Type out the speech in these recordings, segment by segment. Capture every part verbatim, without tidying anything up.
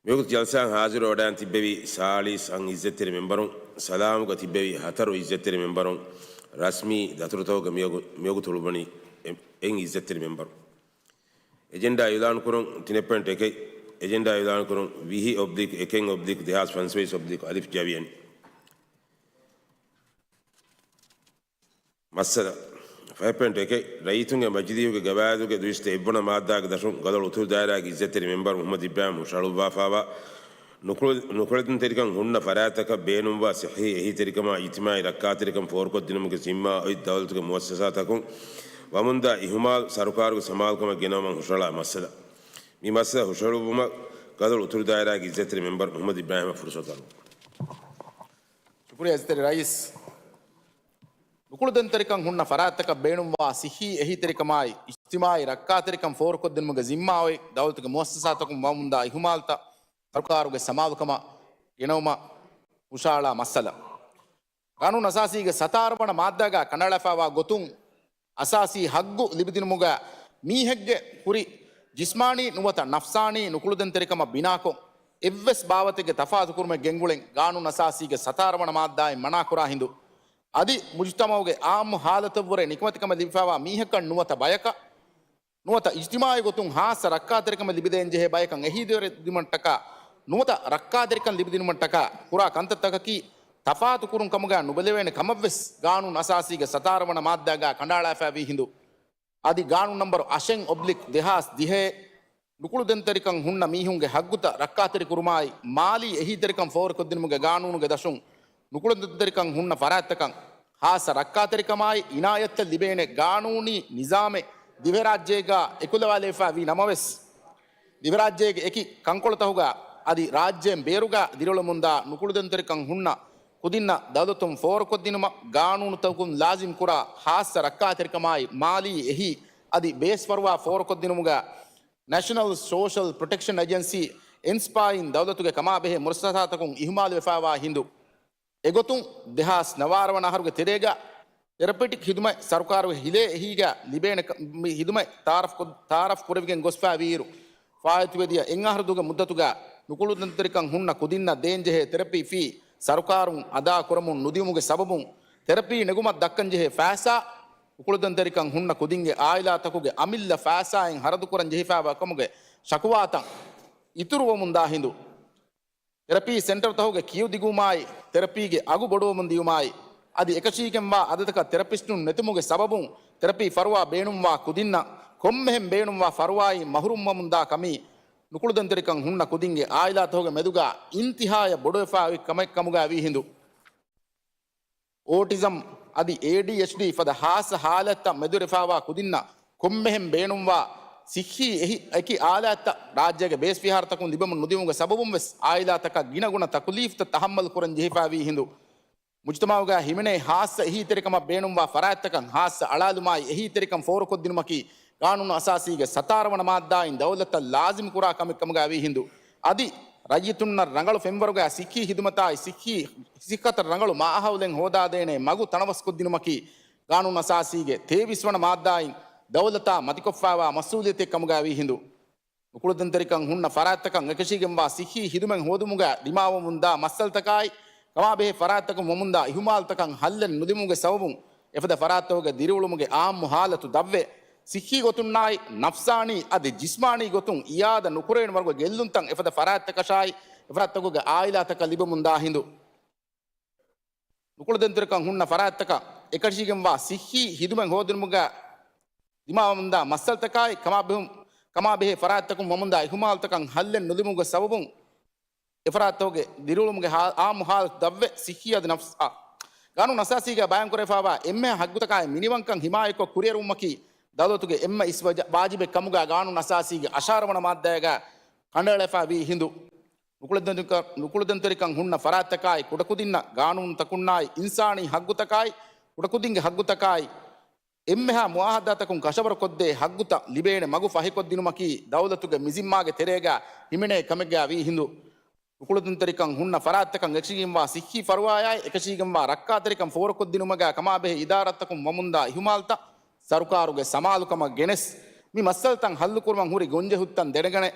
މިވަގުތު ޖަލްސާއަށް ހާޒިރު ވަޑައިގެން ތިއްބެވި ސާޅީސް އަށް އިއްޒަތްތެރި މެންބަރުން، ސަލާމުގަ ތިއްބެވި ހަތަރު އިއްޒަތްތެރި މެންބަރުން، ރަސްމީ ދަތުރުތަކުގަ މިވަގު-، މިވަގުތު އުޅުއްވަނީ އެ-، އެއް އިއްޒަތްތެރި މެންބަރު. އެޖެންޑާ އިއުލާން ކުރުން ތިނެއް ޕޮއިންޓް އެކެއް، އެޖެންޑާ އިއުލާން ކުރުން ވިހި އޮބްލިކް އެކެއް އޮބްލިކް ދެހާސް ފަންސަވީސް އޮބްލިކް އަލިފް ޖަވިއެން. މައްސަލަ ފަހެއް ޕޮއިންޓް އެކެއް، ރައްޔިތުންގެ މަޖިލީހުގެ ގަވާއިދުގެ ދުއިސައްތަ އެއްވަނަ މާއްދާގެ ދަށުން ގަދަޅު އުތުރު ދާއިރާގެ އިއްޒަތްތެރި މެންބަރު މުހައްމަދު އިބްރާހިމް ހުށަހަޅުއްވާފާވާ ނުކުޅެ-، ނުކުޅެދުންތެރިކަން ހުންނަ ފަރާތްތަކަށް ބޭނުންވާ ސިއްހީ އެހީތެރިކަމާއި އިޖްތިމާއީ ރައްކާތެރިކަން ފޯރުކޮށްދިނުމުގެ ޒިންމާ އޮތް ދައުލަތުގެ މުއައްސަސާތަކުން ވަމުންދާ އިހުމާލު ސަރުކާރުގެ ސަމާލުކަމަށް ގެނައުމަށް ހުށަހަޅާ މައްސަލަ. މި މައްސަލަ ހުށަހެޅުއްވުމަށް ގަދަޅު އުތުރު ދާއިރާގެ އިއްޒަތްތެރި މެންބަރު މުހައްމަދު އިބްރާހިމަށް ފުރުސަތު އަރުވަން. ޝުކުރިއްޔާ އިއްޒަތްތެރި ރައީސް. ނުކުޅެދުންތެރިކަން ހުންނަ ފަރާތްތަކަށް ބޭނުންވާ ސިއްހީ އެހީތެރިކަމާއި އިޖްތިމާއީ ރައްކާތެރިކަން ފޯރުކޮށްދިނުމުގެ ޒިންމާ އޮތް ދައުލަތުގެ މުއައްސަސާތަކުން ވަމުންދާ އިހުމާލުތައް ސަރުކާރުގެ ސަމާލުކަމަށް ގެނައުމަށް ހުށަހަޅާ މައްސަލަ. ގާނޫނު އަސާސީގެ ސަތާރަ ވަނަ މާއްދާގަ ކަނޑައަޅާފައިވާ ގޮތުން، އަސާސީ ހައްގު ލިބިދިނުމުގަ މީހެއްގެ ހުރި ޖިސްމާނީ ނުވަތަ ނަފްސާނީ ނުކުޅެދުންތެރިކަމަށް ބިނާކޮށް، އެއްވެސް ބާވަތެއްގެ ތަފާތުކުރުމެއް ގެންގުޅެން ގާނޫނު އަސާސީގެ ސަތާރަ ވަނަ މާއްދާއިން މަނާކުރާ ހިނދު، އަދި މުޖުތަމައުގެ އާއްމު ހާލަތަށްވުރެ ނިކަމެތިކަމެއް ލިބިފައިވާ މީހަކަށް ނުވަތަ ބަޔަކަށް، ނުވަތަ އިޖްތިމާއީ ގޮތުން ހާއްސަ ރައްކާތެރިކަމެއް ލިބިދޭންޖެހޭ ބަޔަކަށް އެހީތެރިދިނުމަށްޓަކާ، ނުވަތަ ރައްކާތެރިކަން ލިބިދިނުމަށްޓަކާ ކުރާ ކަންތައްތަކަކީ ތަފާތުކުރުން ކަމުގަ ނުބެލެވޭނެ ކަމަށްވެސް ގާނޫނު އަސާސީގެ ސަތާރަ ވަނަ މާއްދާގަ ކަނޑައަޅާފައިވީ ހިނދު، އަދި ގާނޫނު ނަންބަރު އަށެއް އޮބްލިކް ދެހާސް ދިހައެއް، ނުކުޅެދުންތެރިކަން ހުންނަ މީހުންގެ ހައްގުތައް ރައްކާތެރިކުރުމާއި، މާލީ އެހީތެރިކަން ފޯރުކޮށްދިނުމުގެ ގާނޫނުގެ ދަށުން، ނުކުޅެދުންތެރިކަން ހުންނަ ފަރާތްތަކަށް ހާއްސަ ރައްކާތެރިކަމާއި އިނާޔަތްތައް ލިބޭނެ ގާނޫނީ ނިޒާމެއް ދިވެހިރާއްޖޭގަ އެކުލަވާލައިފައިވީ ނަމަވެސް، ދިވެހިރާއްޖޭގެ އެކި ކަންކޮޅުތަކުގަ އަދި ރާއްޖޭން ބޭރުގަ ދިރިއުޅެމުންދާ ނުކުޅެދުންތެރިކަން ހުންނަ ކުދިންނަށް ދައުލަތުން ފޯރުކޮށްދިނުމަށް ގާނޫނުތަކުން ލާޒިމްކުރާ ހާއްސަ ރައްކާތެރިކަމާއި މާލީ އެހީ އަދި ބޭސްފަރުވާ ފޯރުކޮށްދިނުމުގަ ނެޝަނަލް ސޯޝަލް ޕްރޮޓެކްޝަން އެޖެންސީ، އެންސްޕާއިން ދައުލަތުގެ ކަމާބެހޭ މުއައްސަސާތަކުން އިހުމާލުވެފައިވާ ހިނދު، އެގޮތުން ދެހާސް ނަވާރަ ވަނަ އަހަރުގެ ތެރޭގަ ތެރަޕިޓިކް ހިދުމަތް ސަރުކާރުގެ ހިލޭ އެހީގަ ލިބޭނެ ކަ-، މި ހިދުމަތް ތައާރަފް ކޮ-، ތައާރަފް ކުރެވިގެން ގޮސްފައިވީއިރު، ފާއިތުވެދިޔަ އެއް އަހަރު ދުވަހުގެ މުއްދަތުގަ ނުކުޅެދުންތެރިކަން ހުންނަ ކުދިންނަށް ދޭންޖެހޭ ތެރަޕީ ފީ ސަރުކާރުން އަދާކުރަމުން ނުދިއުމުގެ ސަބަބުން، ތެރަޕީ ނެގުމަށް ދައްކަންޖެހޭ ފައިސާ ނުކުޅެދުންތެރިކަން ހުންނަ ކުދިންގެ އާއިލާތަކުގެ އަމިއްލަ ފައިސާއިން ހަރަދުކުރަން ޖެހިފައިވާ ކަމުގެ ޝަކުވާތައް އިތުރުވަމުންދާ ހިނދު، ތެރަޕީ ސެންޓަރުތަކުގެ ކިޔޫ ދިގުވުމާއި، ތެރަޕީގެ އަގު ބޮޑުވަމުން ދިޔުމާއި، އަދި އެކަށީގެންވާ އަދަދަކަށް ތެރަޕިސްޓުން ނެތުމުގެ ސަބަބުން، ތެރަޕީ ފަރުވާ ބޭނުންވާ ކުދިންނަށް ކޮންމެހެން ބޭނުންވާ ފަރުވާއިން މަހުރުމްވަމުންދާ ކަމީ، ނުކުޅެދުންތެރިކަން ހުންނަ ކުދިންގެ އާއިލާތަކުގެ މެދުގަ އިންތިހާޔަށް ބޮޑުވެފައި އޮތް ކަމެއް ކަމުގައިވީ ހިނދު. އޯޓިޒަމް އަދި އޭޑީއެޗްޑީ ފަދަ ހާއްސަ ހާލަތްތައް މެދުވެރިވެފައިވާ ކުދިންނަށް ކޮންމެހެން ބޭނުންވާ ސިއްހީ އެހި-، އެކި އާލާތްތައް ރާއްޖޭގެ ބޭސް ފިހާރަތަކުން ލިބެމުން ނުދިއުމުގެ ސަބަބުން ވެސް އާއިލާތަކަށް ގިނަގުނަ ތަކުލީފްތައް ތަހައްމަލު ކުރަން ޖެހިފައިވީ ހިނދު، މުޖުތަމައުގައި ހިމެނޭ ހާއްސަ އެހީތެރިކަމަށް ބޭނުންވާ ފަރާތްތަކަށް ހާއްސަ އަޅާލުމާއި އެހީތެރިކަން ފޯރުކޮށްދިނުމަކީ، ގާނޫނު އަސާސީގެ ސަތާރަ ވަނަ މާއްދާއިން ދައުލަތަށް ލާޒިމް ކުރާ ކަމެއް ކަމުގައިވީ ހިނދު، އަދި ރައްޔިތުންނަށް ރަނގަޅު ފެންވަރުގައި ސިއްހީ ހިދުމަތާއި ސިއްހީ ސިއްހަތަށް ރަނގަޅު މާހައުލެއް ހޯދާދޭނެ މަގު ތަނަވަސްކޮށްދިނުމަކީ، ގާނޫނު އަސާސީގެ ތޭވީސް ވަނަ މާއްދާއިން ދައުލަތާ މަތިކޮށްފައިވާ މަސްއޫލިއްޔަތެއް ކަމުގައިވީ ހިނދު، ނުކުޅެދުންތެރިކަން ހުންނަ ފަރާތްތަކަށް އެކަށީގެންވާ ސިއްހީ ހިދުމަތް ހޯދުމުގަ ދިމާވަމުންދާ މައްސަލަތަކާއި، ކަމާބެހޭ ފަރާތްތަކުން ވަމުންދާ އިހުމާލުތަކަށް ހައްލެއް ނުދިމުމުގެ ސަބަބުން، އެފަދަ ފަރާތްތަކުގެ ދިރިއުޅުމުގެ އާއްމު ހާލަތު ދަށްވެ، ސިއްހީ ގޮތުންނާއި، ނަފްސާނީ އަދި ޖިސްމާނީ ގޮތުން އިޔާދަ ނުކުރެވޭނެ ވަރުގެ ގެއްލުންތައް އެފަދަ ފަރާތްތަކަށާއި، އެފަރާތްތަކުގެ އާއިލާތަކަށް ލިބެމުންދާ ހިނދު. ނުކުޅެދުންތެރިކަން ހުންނަ ފަރާތްތަކަށް އެކަށީގެންވާ ސިއްހީ ހިދުމަތް ހޯދުމުގަ ދިމާވަމުންދާ މައްސަލަތަކާއި، ކަމާބެހު-، ކަމާބެހޭ ފަރާތްތަކުން ވަމުންދާ އިހުމާލުތަކަށް ހައްލެއް ނުލިބުމުގެ ސަބަބުން، އެފަރާތްތަކުގެ ދިރިއުޅުމުގެ ހާ-، އާއްމު ހާލަތު ދަށްވެ، ސިއްހީ އަދި ނަފްސާ-، ގާނޫނު އަސާސީގައި ބަޔާންކުރެވިފައިވާ އެންމެހާ ހައްގުތަކާއި މިނިވަންކަން ހިމާޔަތްކޮށް ކުރިއެރުވުމަކީ، ދައުލަތުގެ އެންމެ އިސް ވަޖ-، ވާޖިބެއް ކަމުގަ ގާނޫނު އަސާސީގެ އަށާރަ ވަނަ މާއްދާގަ ކަނޑައެޅިފައިވީ ހިނދު، ނުކުޅެދުންތެރިކަ-، ނުކުޅެދުންތެރިކަން ހުންނަ ފަރާތްތަކާއި، ކުޑަކުދިންނަށް ގާނޫނުތަކުންނާއި، އިންސާނީ ހައްގުތަކާއި، ކުޑަކުދިންގެ ހައްގުތަކާއި، އެންމެހާ މުއާހަދާތަކުން ކަށަވަރުކޮށްދޭ ހައްގުތައް ލިބޭނެ މަގު ފަހިކޮށްދިނުމަކީ، ދައުލަތުގެ މިޒިންމާގެ ތެރޭގަ ހިމެނޭ ކަމެއްގައި ވީ ހިނދު، ނުކުޅެދުންތެރިކަން ހުންނަ ފަރާތްތަކަށް އެކަށީގެންވާ ސިއްހީ ފަރުވާއާއި، އެކަށީގެންވާ ރައްކާތެރިކަން ފޯރުކޮށްދިނުމުގައި ކަމާބެހޭ އިދާރާތަކުން ވަމުންދާ އިހުމާލުތައް ސަރުކާރުގެ ސަމާލުކަމަށް ގެނެސް، މި މައްސަލަތައް ހައްލުކުރުމަށް ހުރި ގޮންޖެހުންތައް ދެނެގަނެ،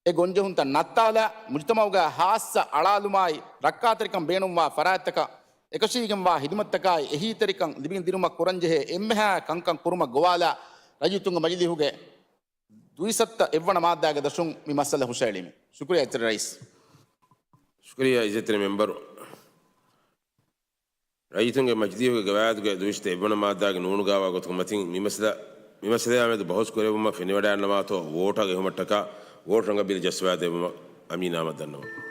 އެ ގޮންޖެހުންތައް ނައްތާލާ، މުޖުތަމައުގަ ހާއްސަ އަޅާލުމާއި ރައްކާތެރިކަން ބޭނުންވާ ފަރާތްތަކަށް އެކަށީގެންވާ ހިދުމަތްތަކާއި އެހީތެރިކަން ލިބިގެންދިނުމަށް ކުރަންޖެހޭ އެންމެހާ ކަންކަން ކުރުމަށް ގޮވާލާ، ރައްޔިތުންގެ މަޖިލީހުގެ ދުއިސައްތަ އެއްވަނަ މާއްދާގެ ދަށުން މި މައްސަލަ ހުށައެޅީމެ. ޝުކުރިއްޔާ އިތުރު ރައީސް. ޝުކުރިއްޔާ އިއްޒަތްތެރި މެމްބަރު. ރައްޔިތުންގެ މަޖިލީހުގެ ގަވާއިދުގެ ދުއިސައްތަ އެއްވަނަ މާއްދާގެ ނޫނުގައިވާ ގޮތުގެ މަތިން މި މައްސަލަ، މި މައްސަލަޔާމެދު ބަހުސް ކުރެވުމަށް ފެނިވަޑައިގަންނަވާތޯ ވޯޓަށް އެހުމަށްޓަކާ ވޯޓް ރަނގަބިލި ޖައްސަވާ ދެއްވުމަށް އަމީނާމަ ދަންނަވަން.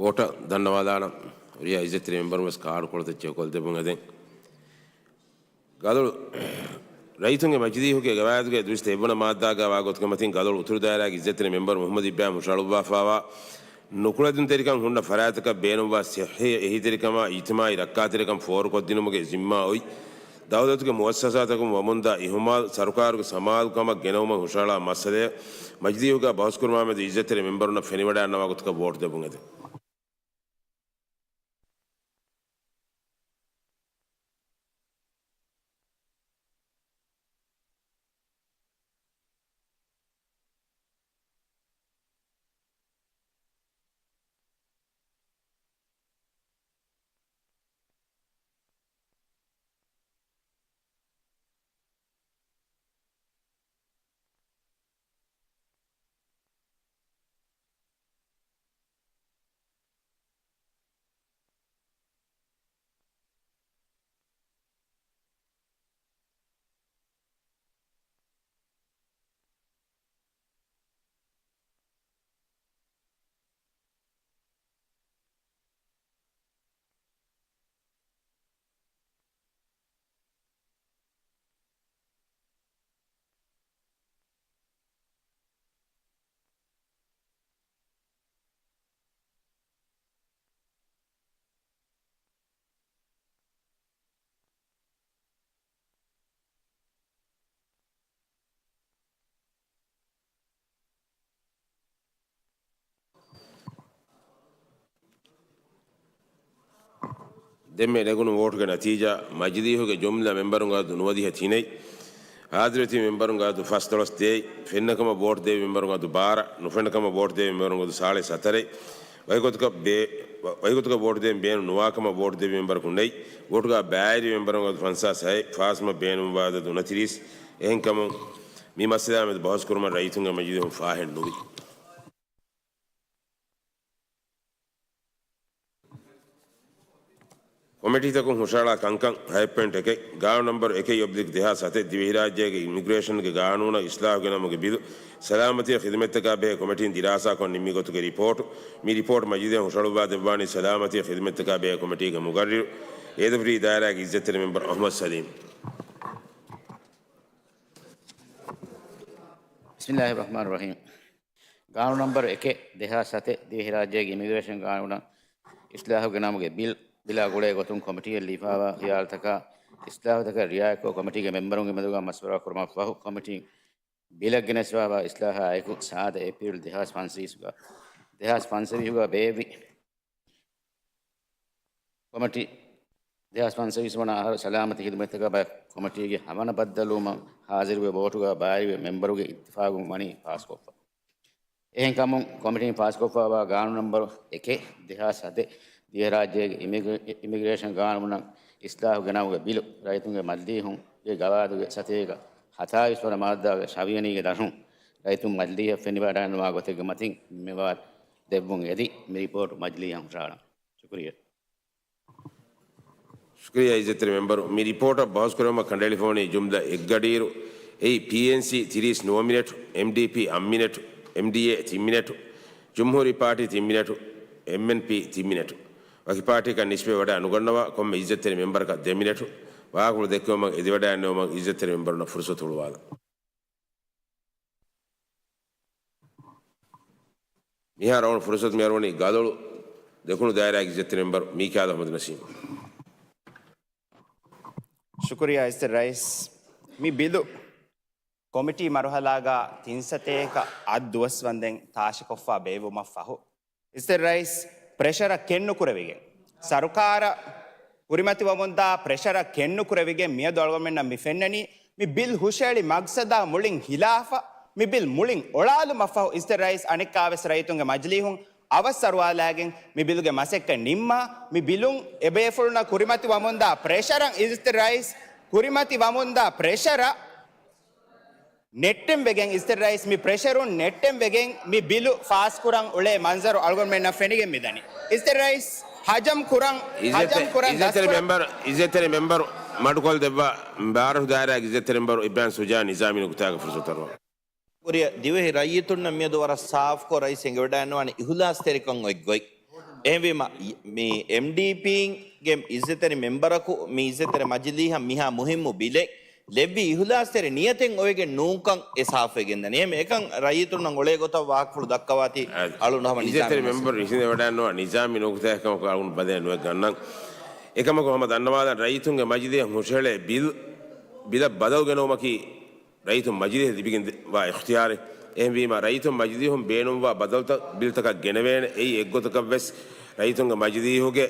ވޯޓަށް ދަންނަވާލާނަން. ހުރިހާ އިއްޒަތްތެރި މެމްބަރުން ވެސް ކާޑުކޮޅުތައް ޗެކުކޮށްދެއްވުން އެދެން. ގަދޮޅު ރައްޔިތުންގެ މަޖިލީހުގެ ގަވާއިދުގެ ދުވިސައްތަ އެއްވަނަ މާއްދާގައި ވާ ގޮތުގެ މަތިން ގަދޮޅު އުތުރު ދާއިރާގެ އިއްޒަތްތެރި މެމްބަރު މުޙައްމަދު އިބްރާހިމް ހުށަހަޅުއްވާފައިވާ ނުކުޅެދުންތެރިކަން ހުންނަ ފަރާތަކަށް ބޭނުންވާ ޞިއްޙީ އެހީތެރިކަމާ އިޖްތިމާޢީ ރައްކާތެރިކަން ފޯރުކޮށްދިނުމުގެ ޒިންމާ އޮތް ދައުލަތުގެ މުއައްސަސާތަކުން ވަމުންދާ އިހުމާލު، ސަރުކާރުގެ ސަމާލުކަމަށް ގެނައުމަށް ހުށަހަޅާ މައްސަލައެއް މަޖިލީހުގަ ބަހުސްކުރުމާމެދު އިއްޒަތްތެރި މެމްބަރުންނަށް ފެނިވަޑައިގަންނަވާ ގޮތަކަށް ވޯޓު ދެއްވުން އެދެން. ދެންމެ ނެގުނު ވޯޓުގެ ނަތީޖާ، މަޖިލީހުގެ ޖުމްލަ މެމްބަރުންގެ އަދަދު ނުވަދިހަ ތިނެއް، ހާޒިރުވެތި މެމްބަރުންގެ އަދަދު ފަސްދޮޅަސް ދޭއް، ފެންނަކަމަށް ވޯޓު ދެއްވި މެމްބަރުންގެ އަދަދު ބާރަ، ނުފެންނަކަމަށް ވޯޓު ދެއްވި މެމްބަރުންގެ އަދަދު ސާޅީސް ހަތަރެއް، ވައިގޮތަކަށް ބޭ-، ވައިގޮތަކަށް ވޯޓު ދޭން ބޭނުން ނުވާކަމަށް ވޯޓު ދެއްވި މެމްބަރަކު ނެތް، ވޯޓުގަ ބައިވެރި މެމްބަރުންގެ އަދަދު ފަންސާސް ހައެއް، ފާސްކަމަށް ބޭނުންވާ އަދަދު އުނަތިރީސް. އެހެންކަމުން، މި މައްސަލާމެދު ބަހުސްކުރުމަށް ރައްޔިތުންގެ މަޖިލީހުން ފާހެއް ނުވި. ކޮމިޓީތަކުން ހުށަހަޅާ ކަންކަން ހަތް ޕޮއިންޓް އެކެއް، ގާނޫނު ނަމްބަރު އެކެއް އޮބްލިކް ދެހާސް ހަތެއް، ދިވެހިރާއްޖޭގެ އިމިގްރޭޝަންގެ ގާނޫނަށް އިސްލާހު ގެނަމުގެ ބިލު، ސަލާމަތީ ޚިދުމަތްތަކާ ބެހޭ ކޮމިޓީން ދިރާސާކޮށް ނިންމި ގޮތުގެ ރިޕޯޓު. މި ރިޕޯޓް މަޖިލީހަށް ހުށަހަޅުއްވާ ދެއްވާނީ ސަލާމަތީ ޚިދުމަތްތަކާ ބެހޭ ކޮމިޓީގެ މުގައްރިރު، އޭދަފުށީ ދާއިރާގެ އިއްޒަތްތެރި މެމްބަރު އަޙްމަދު ސަލީމް. ބިސްމިއްލާހިއްރަޙްމާނިއްރަޙީމް. ގާނޫނު ނަމްބަރު އެކެއް ދެހާސް ހަތެއް، ދިވެހިރާއްޖޭގެ އިމިގްރޭޝަން ގާނޫނަށް އިސްލާހު ގެނަމުގެ ބިލް، ބިލާ ގުޅޭ ގޮތުން ކޮމިޓީއަށް ލިބިފައިވާ ޚިޔާލުތަކާ އިސްލާހުތަކަށް ރިއާޔަތްކޮށް، ކޮމިޓީގެ މެމްބަރުންގެ މެދުގަ މަޝްވަރާ ކުރުމަށްފަހު، ކޮމިޓީން ބިލަށް ގެނެސްފައިވާ އިސްލާހާއެކު، ސާދަ އޭޕްރީލް ދެހާސް ފަންސަވީސްގަ، ދެހާސް ފަންސަވީސްގަ ބޭއްވި ކޮމިޓީ، ދެހާސް ފަންސަވީސް ވަނަ އަހަރު ސަލާމަތީ ޚިދުމަތްތަކާ ބެހޭ ކޮމިޓީގެ ހަވަނަ ބައްދަލުވުމަށް ހާޒިރުވެ ވޯޓުގަ ބައިވެރިވި މެމްބަރުގެ އިއްތިފާގުން ވަނީ ފާސްކޮށްފަ. އެހެންކަމުން، ކޮމިޓީން ފާސްކޮށްފައިވާ ގާނޫނު ނަމްބަރު އެކެއް ދެހާސް ހަތެއް، ދިވެހިރާއްޖޭގެ އިމިގްރޭ-، އިމިގްރޭޝަން ގާނޫނަށް އިސްލާހު ގެނައުމުގެ ބިލު، ރައްޔިތުންގެ މަޖިލީހުންގެ ގަވާއިދުގެ ސަތޭކަ ހަތާވީސް ވަނަ މާއްދާގެ ށަވިޔަނީގެ ދަށުން ރައްޔިތުން މަޖިލީހަށް ފެނިވަޑައިގަންނަވާ ގޮތެއްގެ މަތިން މި މިވާދަ ދެއްވުން އެދި، މި ރިޕޯޓް މަޖިލީހަށް ހުށަހަޅަން. ޝުކުރިއްޔާ. ޝުކުރިއްޔާ އިއްޒަތްތެރި މެމްބަރު. މި ރިޕޯޓަށް ބަހުސްކުރެވުމަށް ކަނޑައެޅިފަވަނީ ޖުމްލަ އެއްގަޑިއިރު. އެއީ، ޕީއެންސީ ތިރީސް ނުވަ މިނެޓު، އެމްޑީޕީ އަށް މިނެޓު، އެމްޑީއޭ ތިން މިނެޓު، ޖުމްހޫރީ ޕާޓީ ތިން މިނެޓު، އެމްއެންޕީ ތިން މިނެޓު. ވަކި ޕާޓީއަކަށް ނިސްބަތް ވަޑައި ނުގަންނަވާ ކޮންމެ އިއްޒަތްތެރި މެމްބަރަކަށް ދެ މިނެޓު. ވާހަކަފުޅު ދެއްކެވުމަށް އެދިވަޑައިގަންނަވުމަށް އިއްޒަތްތެރި މެމްބަރުންނަށް ފުރުސަތު ހުޅުވާލަން. މިހާރު އަޅުގަނޑު ފުރުސަތު މި އަރުވަނީ ގަދޮޅު ދެކުނު ދާއިރާގެ އިއްޒަތްތެރި މެމްބަރު މީކާލު އަޙްމަދު ނަސީމް. ޝުކުރިއްޔާ އިއްޒަތްތެރި ރައީސް. މި ބިލު ކޮމިޓީ މަރުހަލާގަ ތިން ސަތޭކަ އަށް ދުވަސް ވަންދެން ތާށިކޮށްފަ ބޭއްވުމަށްފަހު، އިއްޒަތްތެރި ރައީސް، ޕްރެޝަރަށް ކެތްނުކުރެވިގެން، ސަރުކާރަށް ކުރިމަތިވަމުންދާ ޕްރެޝަރަށް ކެތްނުކުރެވިގެން މިއަދު އަޅުގަނޑުމެންނަށް މި ފެންނަނީ މި ބިލް ހުށައެޅި މަގްސަދާ މުޅިން ހިލާފަށް މި ބިލް މުޅިން އޮޅާލުމަށްފަހު އިއްޒަތްތެރި ރައީސް އަނެއްކާވެސް ރައްޔިތުންގެ މަޖިލީހުން އަވަސް އަރުވާލާގެން މި ބިލުގެ މަސައްކަތް ނިންމާ، މި ބިލުން އެބޭފުޅުންނަށް ކުރިމަތިވަމުންދާ ޕްރެޝަރަށް އިއްޒަތްތެރި ރައީސް ކުރިމަތިވަމުންދާ ޕްރެޝަރަށް ނެއްޓެން ވެގެން އިއްޒަތްތެރި ރައީސް މި ޕްރެޝަރުން ނެއްޓެން ވެގެން މި ބިލު ފާސްކުރަން އުޅޭ މަންޒަރު އަޅުގަނޑުމެންނަށް ފެނިގެން މިދަނީ. އިއްޒަތްތެރި ރައީސް ހަޖަމް ކުރަން، ހަޖަމް ކުރަން އިއްޒަތްތެރި ދަސްކުރަން. މެމްބަރު، އިއްޒަތްތެރި މެމްބަރު މަޑުކޮށްދެއްވާ ބާރަށު ދާއިރާގެ އިއްޒަތްތެރި މެމްބަރު އިބްރާހިމް ޝުޖާ ނިޒާމީ ނުކުތާގެ ފުރުސަތު އަރުވާ. ޝުކުރިއްޔާ. ދިވެހި ރައްޔިތުންނަށް މިއަދު ވަރަށް ސާފުކޮށް ރައީސް އެނގިވަޑައިގަންނަވާނެ އިހުލާސްތެރިކަން އޮތް ގޮތް. އެހެންވީމަ، މި އެމްޑީޕީގެ އިއްޒަތްތެރި މެމްބަރަކު މި އިއްޒަތްތެރި މަޖިލީހަށް މިހާ މުހިއްމު ބިލެއް ލެއްވި އިހުލާސްތެރި ނިޔަތެއް އޮވެގެން ނޫންކަން އެ ސާފުވެގެންދަނީ. އެހެން އެކަން ރައްޔިތުން އޮޅޭ ގޮތަށް ވާހަކަފުޅު ދައްކަވާތީ އަޅުން ހަމަ އިއްޒަތްތެރި މެމްބަރު ވިސްނިވަޑައިންނަވާ ނިޒާމީ ނުކުތާއެއް ކަމަކު އަޅުން ބަދަލެއް ނުވެ ގަންނަން. އެކަމަކު ހަމަ ދަންނަވާލަން، ރައްޔިތުންގެ މަޖިލީހަށް ހުށަހެޅޭ ބިލް، ބިލަށް ބަދަލު ގެނައުމަކީ ރައްޔިތުން މަޖިލީހަށް ލިބިގެން ވާ އިޚްތިޔާރެއް. އެހެންވީމަ، ރައްޔިތުން މަޖިލީހުން ބޭނުންވާ ބަދަލުތައް، ބިލްތަކަށް ގެނެވޭނެ. އެއީ އެއްގޮތަކަށް ވެސް ރައްޔިތުންގެ މަޖިލީހުގެ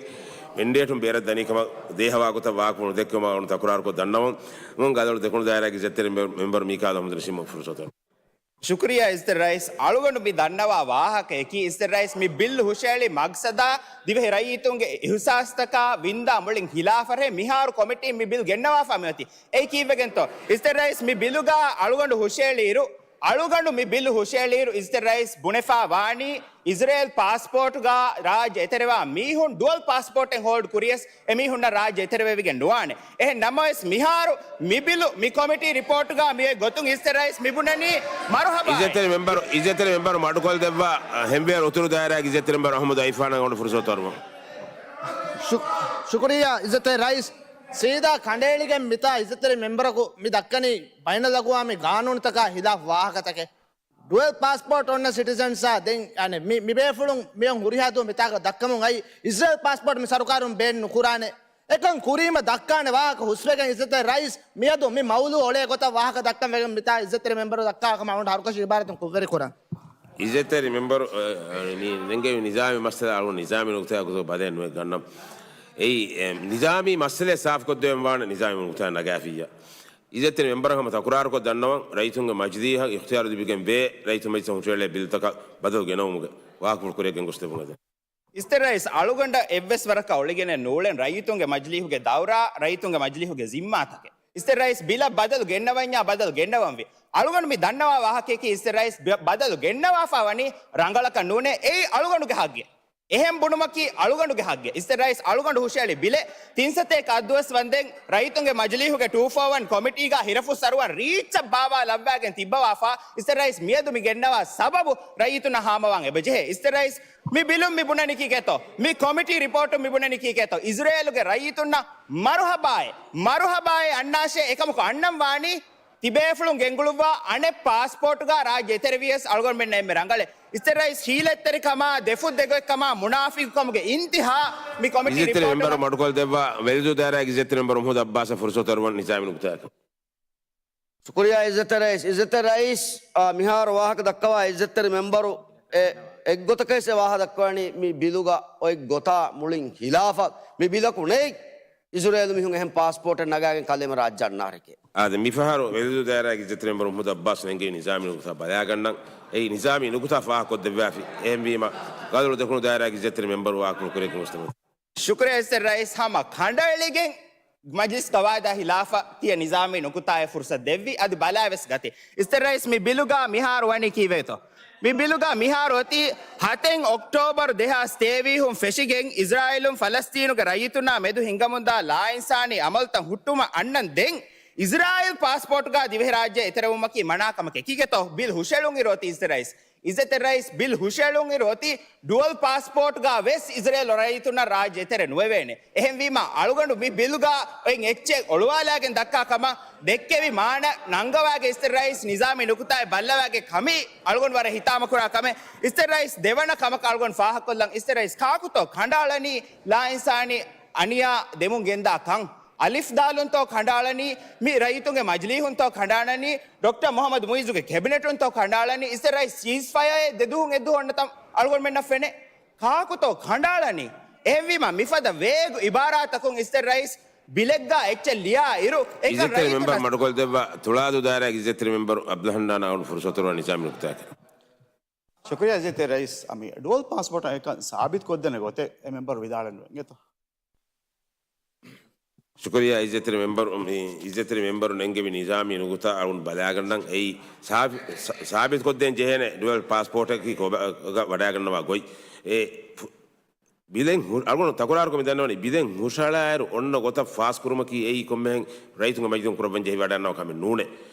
މެންޑޭޓުން ބޭރަށް ދަނީ ކަމަށް ދޭހަވާ ގޮތަށް ވާހަކަފުޅު ނުދެއްކެވުމަށް އަޅުން ތަކުރާރުކޮށް ދަންނަވަން. މުން ގަދަޅު ދެކުނު ދާއިރާގެ އިއްޒަތްތެރި މެ-، މެމްބަރު މީކާލް އަޙްމަދު ނަސީމަށް ފުރުސަތު. ޝުކުރިއްޔާ އިއްޒަތްތެރި ރައީސް. އަޅުގަނޑު މި ދަންނަވާ ވާހަކަޔަކީ، އިއްޒަތްތެރި ރައީސް، މި ބިލް ހުށައެޅި މަގްސަދާ ދިވެހި ރައްޔިތުންގެ އިހުސާސްތަކާ ވިންދާ މުޅިން ހިލާފަށޭ މިހާރު ކޮމިޓީން މި ބިލް ގެންނަވާފާ މިއޮތީ. އެއީ ކީއްވެގެންތޯ؟ އިއްޒަތްތެރި ރައީސް، މި ބިލުގާ އަޅުގަނޑު ހުށައެޅިއިރު، އަޅުގަނޑު މި ބިލް ހުށައެޅިއިރު އިއްޒަތްތެރި ރައީސް ބުނެފާ ވާނީ، އިޒްރޭލް ޕާސްޕޯޓުގާ ރާއްޖެ އެތެރެވާ މީހުން ޑުއަލް ޕާސްޕޯޓެއް ހޯލްޑް ކުރިޔަސް އެމީހުންނަށް ރާއްޖެ އެތެރެވެވިގެން ނުވާނެ. އެހެން ނަމަވެސް، މިހާރު މި ބިލު މި ކޮމިޓީ ރިޕޯޓުގާ މިއޮތް ގޮތުން އިއްޒަތްތެރި ރައީސް މި ބުނަނީ މަރުޙަބާ. އިއްޒަތްތެރި މެމްބަރު، އިއްޒަތްތެރި މެމްބަރު މަޑުކޮށްދެއްވާ، އަ، ހެންވޭރު އުތުރު ދާއިރާގެ އިއްޒަތްތެރި މެމްބަރު އަޙްމަދު އައިފާނަށް އަޅުގަނޑު ފުރުސަތު އަރުވަން. ޝު-، ޝުކުރިއްޔާ އިއްޒަތްތެރި ރައީސް. ސީދާ ކަނޑައެޅިގެން މިތާ އިއްޒަތްތެރި މެމްބަރަކު މި ދައްކަނީ ބައިނަލްއަގުވާމީ ގާނޫނުތަކާ ހިލާފް ވާހަކަތަކެއް. ޑުއަލް ޕާސްޕޯޓް އޮންނަ ސިޓިޒަންސްއާ ދެން، އަނެއް، މި، މި ބޭފުޅުން މިއޮން ހުރިހާ ދުވަހު މިތާގަ ދައްކަމުން އައި، އިޒްރޭލް ޕާސްޕޯޓް މި ސަރުކާރުން ބޭން ނުކުރާނެ. އެކަން ކުރީމަ ދައްކާނެ ވާހަކަ ހުސްވެގެން އިއްޒަތްތެރި ރައީސް މިއަދު މި މައުޟޫ އޮޅޭ ގޮތަށް ވާހަކަ ދައްކަން ވެގެން މިތާ އިއްޒަތްތެރި މެމްބަރު ދައްކާ ކަމަށް އަޅުގަނޑު ހަރުކަށި އިބާރާތުން ކުށްވެރި ކުރަން. އިއްޒަތްތެރި މެމްބަރު، އަ، އަ، ނި-، ނެންގެވި ނިޒާމީ މައްސަލަ އަޅުގަނޑު ނިޒާމީ ނުކުތާ ގޮތަށް ބަދަލެއް ނުވެ ގަންނަން. އެއީ، އެ، ނިޒާމީ މައްސަލަ ސާފުކޮށްދެވެން ވާނެ ނިޒާމީ ނުކުތާ ނަގާފިއްޔާ. އިއްޒަތްތެރި މެމްބަރަށް ހަމަ ތަކުރާރުކޮށް ދަންނަވަން، ރައްޔިތުންގެ މަޖިލީހަށް އިޚްތިޔާރު ލިބިގެން ވޭ، ރައްޔިތުން މަޖިލީހަށް ހުށައެޅޭ ބިލްތަކަށް ބަދަލު ގެނައުމުގެ ވާހަކަފުޅު ކުރިއަށް ގެންގޮސްދެއްވުން އެދެން. އިއްޒަތްތެރި ރައީސް، އަޅުގަނޑަށް އެއްވެސް ވަރަކަށް އޮޅިގެނެއް ނޫޅެން ރައްޔިތުންގެ މަޖިލީހުގެ ދައުރާ، ރައްޔިތުންގެ މަޖިލީހުގެ ޒިންމާތަކެއް. އިއްޒަތްތެރި ރައީސް، ބިލަށް ބަދަލު ގެންނަވަންޏާ ބަދަލު ގެންނަވަންވީ. އަޅުގަނޑު މި ދަންނަވާ ވާހަކަޔަކީ އިއްޒަތްތެރި ރައީސް ބަ-، ބަދަލު ގެންނަވާފާ ވަނީ ރަނގަޅަކަށް ނޫނޭ، އެއީ އަޅުގަނޑުގެ ހައްގެއް. އެހެން ބުނުމަކީ އަޅުގަނޑުގެ ހައްގެއް. އިއްޒަތްތެރި ރައީސް، އަޅުގަނޑު ހުށައެޅި ބިލެއް ތިން ސަތޭކަ އަށް ދުވަސް ވަންދެން ރައްޔިތުންގެ މަޖިލީހުގެ ޓޫ ފޯ ވަން ކޮމިޓީގާ ހިރަފުށް ސަރުވަން ރީއްޗަށް ބާވާލައްވާގެން ތިއްބަވާފާ، އިއްޒަތްތެރި ރައީސް މިއަދު މި ގެންނަވާ ސަބަބު ރައްޔިތުންނަށް ހާމަވާން އެބަޖެހޭ. އިއްޒަތްތެރި ރައީސް، މި ބިލުން މި ބުނަނީ ކީކޭތޯ؟ މި ކޮމިޓީ ރިޕޯޓުން މި ބުނަނީ ކީކޭތޯ؟ އިޒްރޭލުގެ ރައްޔިތުންނަށް މަރުޙަބާއޭ، މަރުޙަބާއޭ އަންނާށޭ. އެކަމަކު އަންނަން ވާނީ ތިބޭފުޅުން ގެންގުޅުއްވާ އަނެއް ޕާސްޕޯޓުގާ ރާއްޖެ އެތެރެވިޔަސް އަޅުގަނޑުމެންނަށް އެންމެ ރަނގަޅޭ. އިއްޒަތްތެރި ރައީސް، ހީލަތްތެރިކަމާ، ދެފުށް ދެގޮތްކަމާ، މުނާފިޤުކަމުގެ އިންތިހާ މި ކޮމިޓީ އިއްޒަތްތެރި ރިޕޯޓުގަ. މެމްބަރު މަޑުކޮށްދެއްވާ ވެލިދޫ ދާއިރާގެ އިއްޒަތްތެރި މެމްބަރު މުޙައްމަދު އައްބާސަށް ފުރުސަތު އަރުވަން ނިޒާމީ ނުކުތާއަކަށް. ޝުކުރިއްޔާ އިއްޒަތްތެރި ރައީސް. އިއްޒަތްތެރި ރައީސް، އާ، މިހާރު ވާހަކަ ދައްކަވާ އިއްޒަތްތެރި މެމްބަރު އެ، އެއްގޮތަކަށް ވެސް ވާހަކަ ދައްކަވަނީ މި ބިލުގަ އޮތް ގޮތާ މުޅިން ހިލާފަށް. މި ބިލަކު ނެތް އިޒުރޭލު މީހުން އެހެން ޕާސްޕޯޓެއް ނަގާގެން ކަލޭމެރޭ ރާއްޖެ އަންނާށޭ. އާދެ، މިފަހަރު ވެލިދޫ ދާއިރާގެ އިއްޒަތްތެރި މެމްބަރު މުޙައްމަދު އައްބާސް ނެންގެވި ނިޒާމީ ނުކުތާ ބަލާގަންނަން. އެއީ ނިޒާމީ ނުކުތާ ފާހަގަކޮށްދެއްވާފި. އެހެންވީމަ، ގަދަޅު ދެކުނު ދާއިރާގެ އިއްޒަތްތެރި މެމްބަރު ވާހަކަފުޅު ކުރިއަށް ގެންގޮސްދެމުން. ޝުކުރިއްޔާ އިއްޒަތްތެރި ރައީސް. ހަމަ ކަނޑައެޅިގެން މަޖިލިސް ގަވާއިދާ ހިލާފަށް ތިޔަ ނިޒާމީ ނުކުތާއެއް ފުރުސަތު ދެއްވި، އަދި ބަލާވެސް ގަތީ. އިއްޒަތްތެރި ރައީސް، މި ބިލުގަ މިހާރު ވަނީ ކީއްވެތޯ؟ މި ބިލުގަ މިހާރު އޮތީ ހަތެއް އޮކްޓޯބަރު ދެހާސް ތޭވީހުން ފެށިގެން އިޒްރާއީލުން ފަލަސްތީނުގެ ރައްޔިތުންނާ މެދު ހިނގަމުންދާ ލާއިންސާނީ އަމަލުތައް ހުއްޓުމަށް އަންނަން ދެން، އިޒްރާއީލް ޕާސްޕޯޓުގަ ދިވެހިރާއްޖެ އެތެރެވުމަކީ މަނާ ކަމެކޭ. ކީކޭތޯ ބިލް ހުށައެޅުން އިރު އޮތީ އިއްޒަތްތެރި ރައީސް؟ އިއްޒަތްތެރި ރައީސް، ބިލް ހުށައެޅުން އިރު އޮތީ ޑުއަލް ޕާސްޕޯޓްގަ ވެސް އިޒްރޭލް ރައްޔިތުންނަށް ރާއްޖެ އެތެރެ ނުވެވޭނެ. އެހެންވީމަ، އަޅުގަނޑު މި ބިލުގަ އޮތް އެއްޗެއް އޮޅުވާލާގެން ދައްކާ ކަމަށް ދެއްކެވި މާނަ ނަންގަވާގެ އިއްޒަތްތެރި ރައީސް ނިޒާމީ ނުކުތާއެއް ބައްލަވާގެ ކަމީ އަޅުގަނޑު ވަރަށް ހިތާމަކުރާ ކަމެއް. އިއްޒަތްތެރި ރައީސް، ދެވަނަ ކަމަކަށް އަޅުގަނޑު ފާހަގަކޮށްލަން. އިއްޒަތްތެރި ރައީސް، ކާކުތޯ ކަނޑައަޅަނީ ލާއިންސާނީ އަނިޔާ ދެމުން ގެންދާ ކަން؟ އަލިފް ދާލުންތޯ ކަނޑައަޅަނީ؟ މި ރައްޔިތުންގެ މަޖިލީހުންތޯ ކަނޑައަޅަނީ؟ ޑޮކްޓަރ މުޙައްމަދު މުޢިއްޒުގެ ކެބިނެޓުންތޯ ކަނޑައަޅަނީ؟ އިއްޒަތްތެރި ރައީސް، ސީސްފަޔާއެއް ދެދުވަހުން އެއްދުވަހު އޮންނަތަން އަޅުގަނޑުމެންނަށް ފެނޭ. ކާކުތޯ ކަނޑައަޅަނީ؟ އެހެންވީމަ، މިފަދަ ވޭގު އިބާރާތަކުން އިއްޒަތްތެރި ރައީސް ބިލެއްގަ އެއްޗެއް ލިޔާ އިރު، އެކަން އިއްޒަތްތެރި މެމްބަރު ރައްޔިތުންނަށް މަޑުކޮށްދެއްވާ ތުޅާދޫ ދާއިރާގެ އިއްޒަތްތެރި މެމްބަރު އަބްދުލް ހަންނާން އަޅުގަނޑު ފުރުސަތު އަރުވާ ނިޒާމީ ނުކުތާއަކަށް. ޝުކުރިއްޔާ އިއްޒަތްތެރި ރައީސް. އަ، މި ޑުއަލް ޕާސްޕޯޓަށް އެކަން ސާބިތުކޮށްދޭނެ ގޮތެއް އެ މެމްބަރު ވިދާޅެއް ނުވެ އިނގޭތޯ؟ ޝުކުރިއްޔާ އިއްޒަތްތެރި މެމްބަރު، މި އިއްޒަތްތެރި މެމްބަރު ނެންގެވި ނިޒާމީ ނުކުތާ އަޅުން ބަލާގަންނަން. އެއީ ސާބި-، ސާ-، ސާބިތުކޮށްދޭން ޖެހޭނެ ޑުއަލް ޕާސްޕޯޓަކީ ކޮބާ ވަޑައިގަންނަވާ ގޮތް. އެ ފު-، ބިލެއް ހު-، އަޅުގަނޑު ތަކުރާރުކޮށް މި ދަންނަވަނީ، ބިލެއް ހުށަހަޅާއިރު އޮންނަ ގޮތަށް ފާސްކުރުމަކީ އެއީ ކޮންމެހެން ރައްޔިތުންގެ މަޖިލީހުން ކުރައްވަން ޖެހިވަޑައިގަންނަވާ ކަމެއް ނޫނޭ.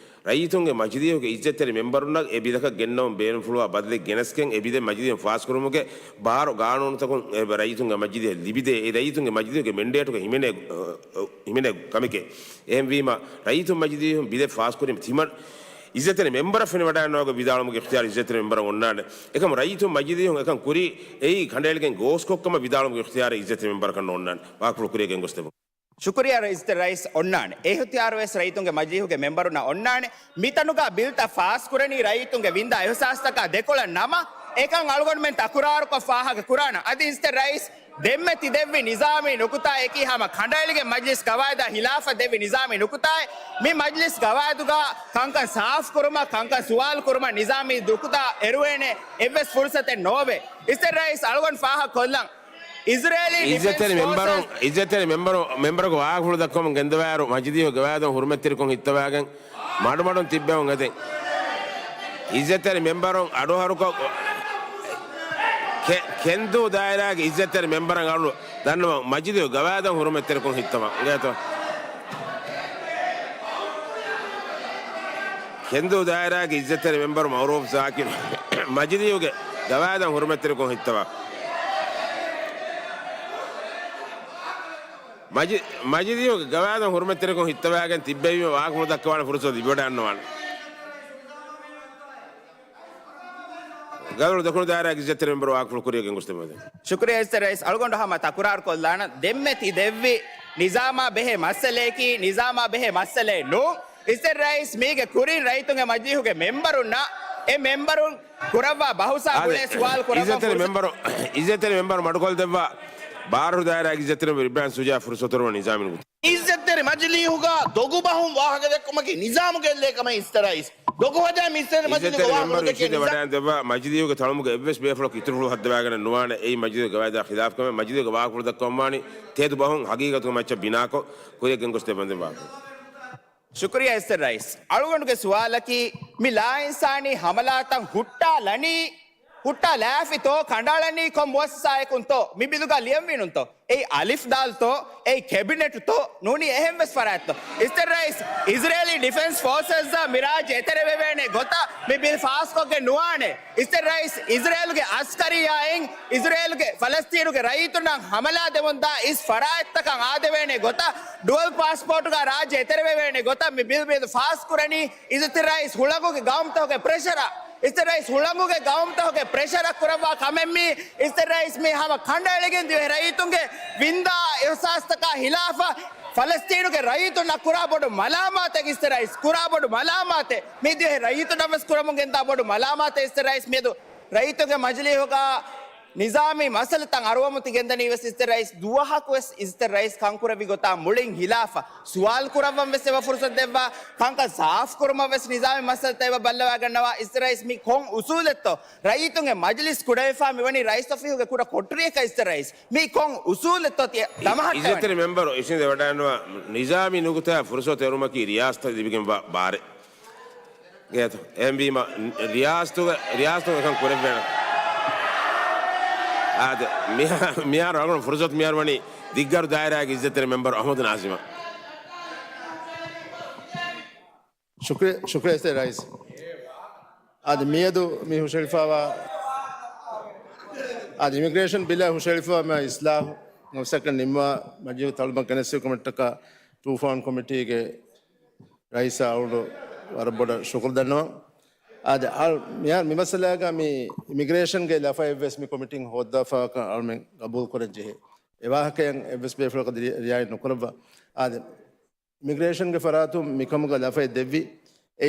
ރައްޔިތުންގެ މަޖިލީހުގެ އިއްޒަތްތެރި މެންބަރުންނަށް އެ ބިލަކަށް ގެންނަވަން ބޭނުންފުޅުވާ ބަދަލެއް ގެނެސްގެން އެ ބިލެއް މަޖިލީހުން ފާސްކުރުމުގެ ބާރު ގާނޫނުތަކުން އެ ރައްޔިތުންގެ މަޖިލީހަށް ލިބިދޭ. އެ ރައްޔިތުންގެ މަޖިލީހުގެ މެންޑޭޓުގަ ހިމެނޭ، ހިމެނޭ ކަމެކޭ. އެހެންވީމަ، ރައްޔިތުން މަޖިލީހުން ބިލެއް ފާސްކުރީމަ ތިމަން އިއްޒަތްތެރި މެންބަރަށް ފެނިވަޑައިގަންނަވާގޮތް ވިދާޅުމުގެ އިޚްތިޔާރު އިއްޒަތްތެރި މެންބަރަށް އޮންނާނެ. އެކަމު ރައްޔިތުން މަޖިލީހުން އެކަން ކުރީ އެއީ ކަނޑައެޅިގެން ގޯސްކޮށްކަމަށް ވިދާޅުމުގެ އިޚްތިޔާރު އިއްޒަތްތެރި މެންބަރަކަށް ނޯންނާނެ. ވާހަކަފުޅު ކުރިޔަށް ގެންގޮސްދެއްވުން. ޝުކުރިޔާ އިއްޒަތްތެރި ރައީސް އޮންނާނެ. އެ އިޚްތިޔާރު ވެސް ރައްޔިތުންގެ މަޖިލީހުގެ މެންބަރުންނަށް އޮންނާނެ. މިތަނުގަ ބިލްތައް ފާސްކުރަނީ ރައްޔިތުންގެ ވިންދާ އިހުސާސްތަކާ ދެކޮޅަށް ނަމަ، އެކަން އަޅުގަނޑުމެން ތަކުރާރުކޮށް ފާހަގަ ކުރާނަން. އަދި އިއްޒަތްތެރި ރައީސް ދެންމެ ތި ދެއްވި ނިޒާމީ ނުކުތާއަކީ ހަމަ ކަނޑައެޅިގެން މަޖްލިސް ގަވާއިދާ ހިލާފަށް ދެއްވި ނިޒާމީ ނުކުތާއެއް. މި މަޖްލިސް ގަވާއިދުގަ ކަންކަން ސާފުކުރުމަށް، ކަންކަން ސުވާލު ކުރުމަށް ނިޒާމީ ނުކުތާ އެރުވޭނެ އެއްވެސް ފުރުސަތެއް ނޯވޭ. އިއްޒަތްތެރި ރައީސް އަޅުގަނޑު ފާހަގަ ކޮށްލަން. އިޒްރޭލީ އިއްޒަތްތެރި މެންބަރު، އިއްޒަތްތެރި މެންބަރު، މެންބަރަކު ވާހަކަފުޅު ދައްކަމުން ގެންދަވާއިރު، މަޖިލީހު ގަވާއިދުން ހުރުމަތްތެރިކޮށް ހިއްތަވާގެން، މަޑުމަޑުން ތިއްބެވުން އެދެން. އިއްޒަތްތެރި މެންބަރުން އަޑުހަރުކޮށް، ކެ-، ކެންދޫ ދާއިރާގެ އިއްޒަތްތެރި މެންބަރަށް އަޅު ދަންނަވަން މަޖިލީހު ގަވާއިދުން ހުރުމަތްތެރިކޮށް ހިއްތަވާ. އިނގޭތޯ؟ ކެންދޫ ދާއިރާގެ އިއްޒަތްތެރި މެންބަރު މައުރޫފް ޒާކިރު މަޖިލީހުގެ ގަވާއިދުން ހުރުމަތްތެރިކޮށް ހިއްތަވާ. މަޖި-، މަޖިލީހުގެ ގަވާއިދުން ހުރުމަތްތެރިކޮށް ހިއްތަވާގެން ތިއްބެވީމަ ވާހަކަފުޅު ދައްކަވާނެ ފުރުސަތު ލިބިވަޑައިގަންނަވާނެ. ގަދަރު ދޮކުނު ދާއިރާގެ އިއްޒަތްތެރި މެންބަރު ވާހަކަފުޅު ކުރިޔަށް ގެންގޮސްދެއްވަމެވެ. ޝުކުރިޔާ އިއްޒަތްތެރި ރައީސް. އަޅުގަނޑު ހަމަ ތަކުރާރު ކޮށްލާނަން. ދެންމެ ތި ދެއްވި ނިޒާމާ ބެހޭ މައްސަލަޔަކީ، ނިޒާމާ ބެހޭ މައްސަލައެއް ނޫން. އިއްޒަތްތެރި ރައީސް މީގެ ކުރިން ރައްޔިތުންގެ މަޖިލީހުގެ މެންބަރުންނަށް އެ މެންބަރުން ކުރައްވާ ބަހުސާ އާދެ، ގުޅޭ ސުވާލު ކުރައްވާ އިއްޒަތްތެރި ފުރުސަތު. މެންބަރު، އިއްޒަތްތެރި މެންބަރު މަޑުކޮށްދެއްވާ ބާރު ދާއިރާގެ އިއްޒަތްތެރި މެންބަރު އިބްރާހިމް ޝުޖާ ފުރުސަތު އަރުވަން ނިޒާމީ ނުކުތާ. އިއްޒަތްތެރި މަޖިލީހުގަ ދޮގު ބަހުން ވާހަކަ ދެއްކުމަކީ ނިޒާމުގެ އެއްލެއް ކަމަށް އިއްޒަތްތެރި ރައީސް. ދޮގު ހަދާ މި އިއްޒަތްތެރި މަޖިލީހުގަ ވާހަކަފުޅު ދެއްކޭ ނިޒާ-، ވަޑައިގެން ދެއްވާ މަޖިލީހުގެ ތަޅުމުގެ އެއްވެސް ބޭފުޅަކު އިތުރުފުޅު ހައްދަވާގަނެ ނުވާނެ. އެއީ މަޖިލީހުގެ ގަވާއިދާ ޚިލާފް ކަމެއް. މަޖިލީހުގެ ވާހަކަފުޅު ދައްކަވަންވާނީ ތޭދު ބަހުން ހަގީގަތުގެ މައްޗަށް ބިނާކޮށް ކުރިޔަށް ގެންގޮސްދެއްވަންދެން ވާހަކަ. ޝުކުރިޔާ އިއްޒަތްތެރި ރައީސް. އަޅުގަނޑުގެ ސުވާލަކީ، މި ލާއިންސާނީ ހަމަލާތައް ހުއްޓާލަނީ، ހުއްޓާލާފިތޯ، ކަނޑައަޅަނީ ކޮން މުއައްސަސާއަކުންތޯ؟ މި ބިލުގަ ލިޔަންވީނުންތޯ؟ އެއީ އަލިފް ދާލްތޯ؟ އެއީ ކެބިނެޓްތޯ؟ ނޫނީ އެހެން ވެސް ފަރާތްތޯ؟ އިއްޒަތްތެރި ރައީސް، އިޒްރޭލީ ޑިފެންސް ފޯސަސްއަށް މި ރާއްޖެ އެތެރެވެވޭނެ ގޮތަށް މި ބިލް ފާސްކޮށްގެން ނުވާނެ. އިއްޒަތްތެރި ރައީސް، އިޒްރޭލުގެ އަސްކަރިއްޔާއިން އިޒްރޭލުގެ ފަލަސްތީނުގެ ރައްޔިތުންނަށް ހަމަލާ ދެމުންދާ އިސް ފަރާތްތަކަށް އާދެވޭނެ ގޮތަށް، ޑުއަލް ޕާސްޕޯޓުގަ ރާއްޖެ އެތެރެވެވޭނެ ގޮތަށް މި ބިލް މިއަދު ފާސްކުރަނީ. އިއްޒަތްތެރި ރައީސް ހުޅަނގުގެ ގައުމުތަކުގެ ޕްރެޝަރަށް، އިއްޒަތްތެރި ރައީސް ހުޅަނގުގެ ގައުމުތަކުގެ ޕްރެޝަރަށް ކުރައްވާ ކަމެއް މީ. އިއްޒަތްތެރި ރައީސް މީ ހަމަ ކަނޑައެޅިގެން ދިވެހި ރައްޔިތުންގެ ވިންދާ އިހުސާސްތަކާ ހިލާފަށް ފަލަސްތީނުގެ ރައްޔިތުންނަށް ކުރާ ބޮޑު މަލާމާތެއް. އިއްޒަތްތެރި ރައީސް ކުރާ ބޮޑު މަލާމާތެއް. މީ ދިވެހި ރައްޔިތުންނަށް ވެސް ކުރަމުން ގެންދާ ބޮޑު މަލާމާތެއް. އިއްޒަތްތެރި ރައީސް މިއަދު ރައްޔިތުންގެ މަޖިލީހުގަ ނިޒާމީ މައްސަލަތައް އަރުވަމުން ތި ގެންދަނީ ވެސް އިއްޒަތްތެރި ރައީސް ދުވަހަކު ވެސް އިއްޒަތްތެރި ރައީސް ކަންކުރެއްވި ގޮތާ މުޅިން ހިލާފަށް ސުވާލު ކުރައްވަން ވެސް އެބަ ފުރުސަތު ދެއްވާ، ކަންކަން ސާފު ކުރުމަށް ވެސް ނިޒާމީ މައްސަލަތައް އެބަ ބައްލަވާގަންނަވާ. އިއްޒަތްތެރި ރައީސް މީ ކޮން އުސޫލެއްތޯ؟ ރައްޔިތުންގެ މަޖިލިސް ކުޑަވެފާ މިވަނީ ރައީސް އޮފީހުގެ ކުޑަ ކޮޓަރިއަކަށް. އިއްޒަތްތެރި ރައީސް މީ ކޮން އުސޫލެއްތޯ ތި ދަމަހައްޓަވަނީ؟ އިއްޒަތްތެރި މެންބަރު އިށީނދެ ވަޑައިގަންނަވާ ނިޒާމީ ނުކުތާ ފުރުސަތު އެރުމަކީ ރިޔާސަތަށް ލިބިގެންވާ ބާރެއް. ގޭތޯ؟ އެހެންވީމަ، ރިޔާސަތުގެ، ރިޔާސަތުން އެކަން ކުރެއްވޭނެ. އާދެ، މިހާ-، މިހާރު އަޅުގަނޑު ފުރުސަތު މިހާރު ވަނީ ދިއްގަރު ދާއިރާގެ އިއްޒަތްތެރި މެންބަރު އަޙްމަދު ނާޒިމަށް. ޝުކުރި-، ޝުކުރިޔާ އިއްޒަތްތެރި ރައީސް. އާދެ، މިއަދު މި ހުށައެޅިފައިވާ، އާދެ، އިމިގްރޭޝަން ބިލަށް ހުށައެޅިފައިވާ މި އިސްލާހު ނަފްސަކަށް ނިންމާ މަޖިލީހު ތަޅުމަށް ގެނެސްފި ކޮމިޓީއަކަށް ތޫފާން ކޮމިޓީގެ ރައީސާ އަޅުގަނޑު ވަރަށް ބޮޑަށް ޝުކުރު ދަންނަވަން. އާދެ، އަޅު-، މިހާރު މި މައްސަލާގަ މި އިމިގްރޭޝަންގެ ލަފަ އެއްވެސް މި ކޮމިޓީން ހޯއްދާފައިކަން އަޅުމެން ގަބޫލު ކުރަން ޖެހޭ. އެ ވާހަކައިން އެއްވެސް ބޭފުޅަކަށް ދިރި-، ރިއާޔަތް ނުކުރައްވާ. އާދެ، އިމިގްރޭޝަންގެ ފަރާތުން މިކަމުގަ ލަފައެއް ދެއްވި އެ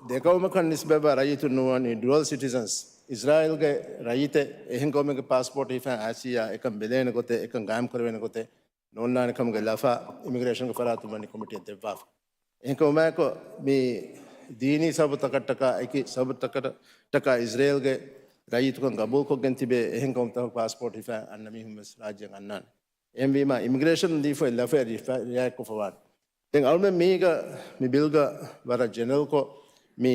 ދެ ޤައުމަކަށް ނިސްބަތްވާ ރައްޔިތުން ނުވަނީ ޑުއަލް ސިޓިޒަންސް، އިޒްރާއިލްގެ ރައްޔިތެއް އެހެން ޤައުމެއްގެ ޕާސްޕޯޓް ހިފާ އައިސިއްޔާ އެކަން ބެލޭނެ ގޮތެއް، އެކަން ޤާއިމް ކުރެވޭނެ ގޮތެއް ނޯންނާނެ ކަމުގެ ލަފާ އިމިގްރޭޝަންގެ ފަރާތުން ވަނީ ކޮމިޓީއަށް ދެއްވާފަ. އެހެންކަމުގައި މި ދީނީ ސަބަބުތަކަށްޓަކާ، އެކި ސަބަބުތަކަށްޓަކާ އިޒްރޭލްގެ ރައްޔިތުކަން ގަބޫލުކޮށްގެން ތިބޭ އެހެން ޤައުމުތަކުގެ ޕާސްޕޯޓް ހިފާ އަންނަ މީހުން ވެސް ރާއްޖެއަށް އަންނާނެ. އެހެންވީމާ، އިމިގްރޭޝަން ދީފައި ލަފައެއް ރިފަ-، ރިއާޔަތްކޮށްފަވާނެ. ދެން އަޅުމެން މީގަ، މި ބިލްގަ ވަރަށް ޖެނެރަލްކޮށް މި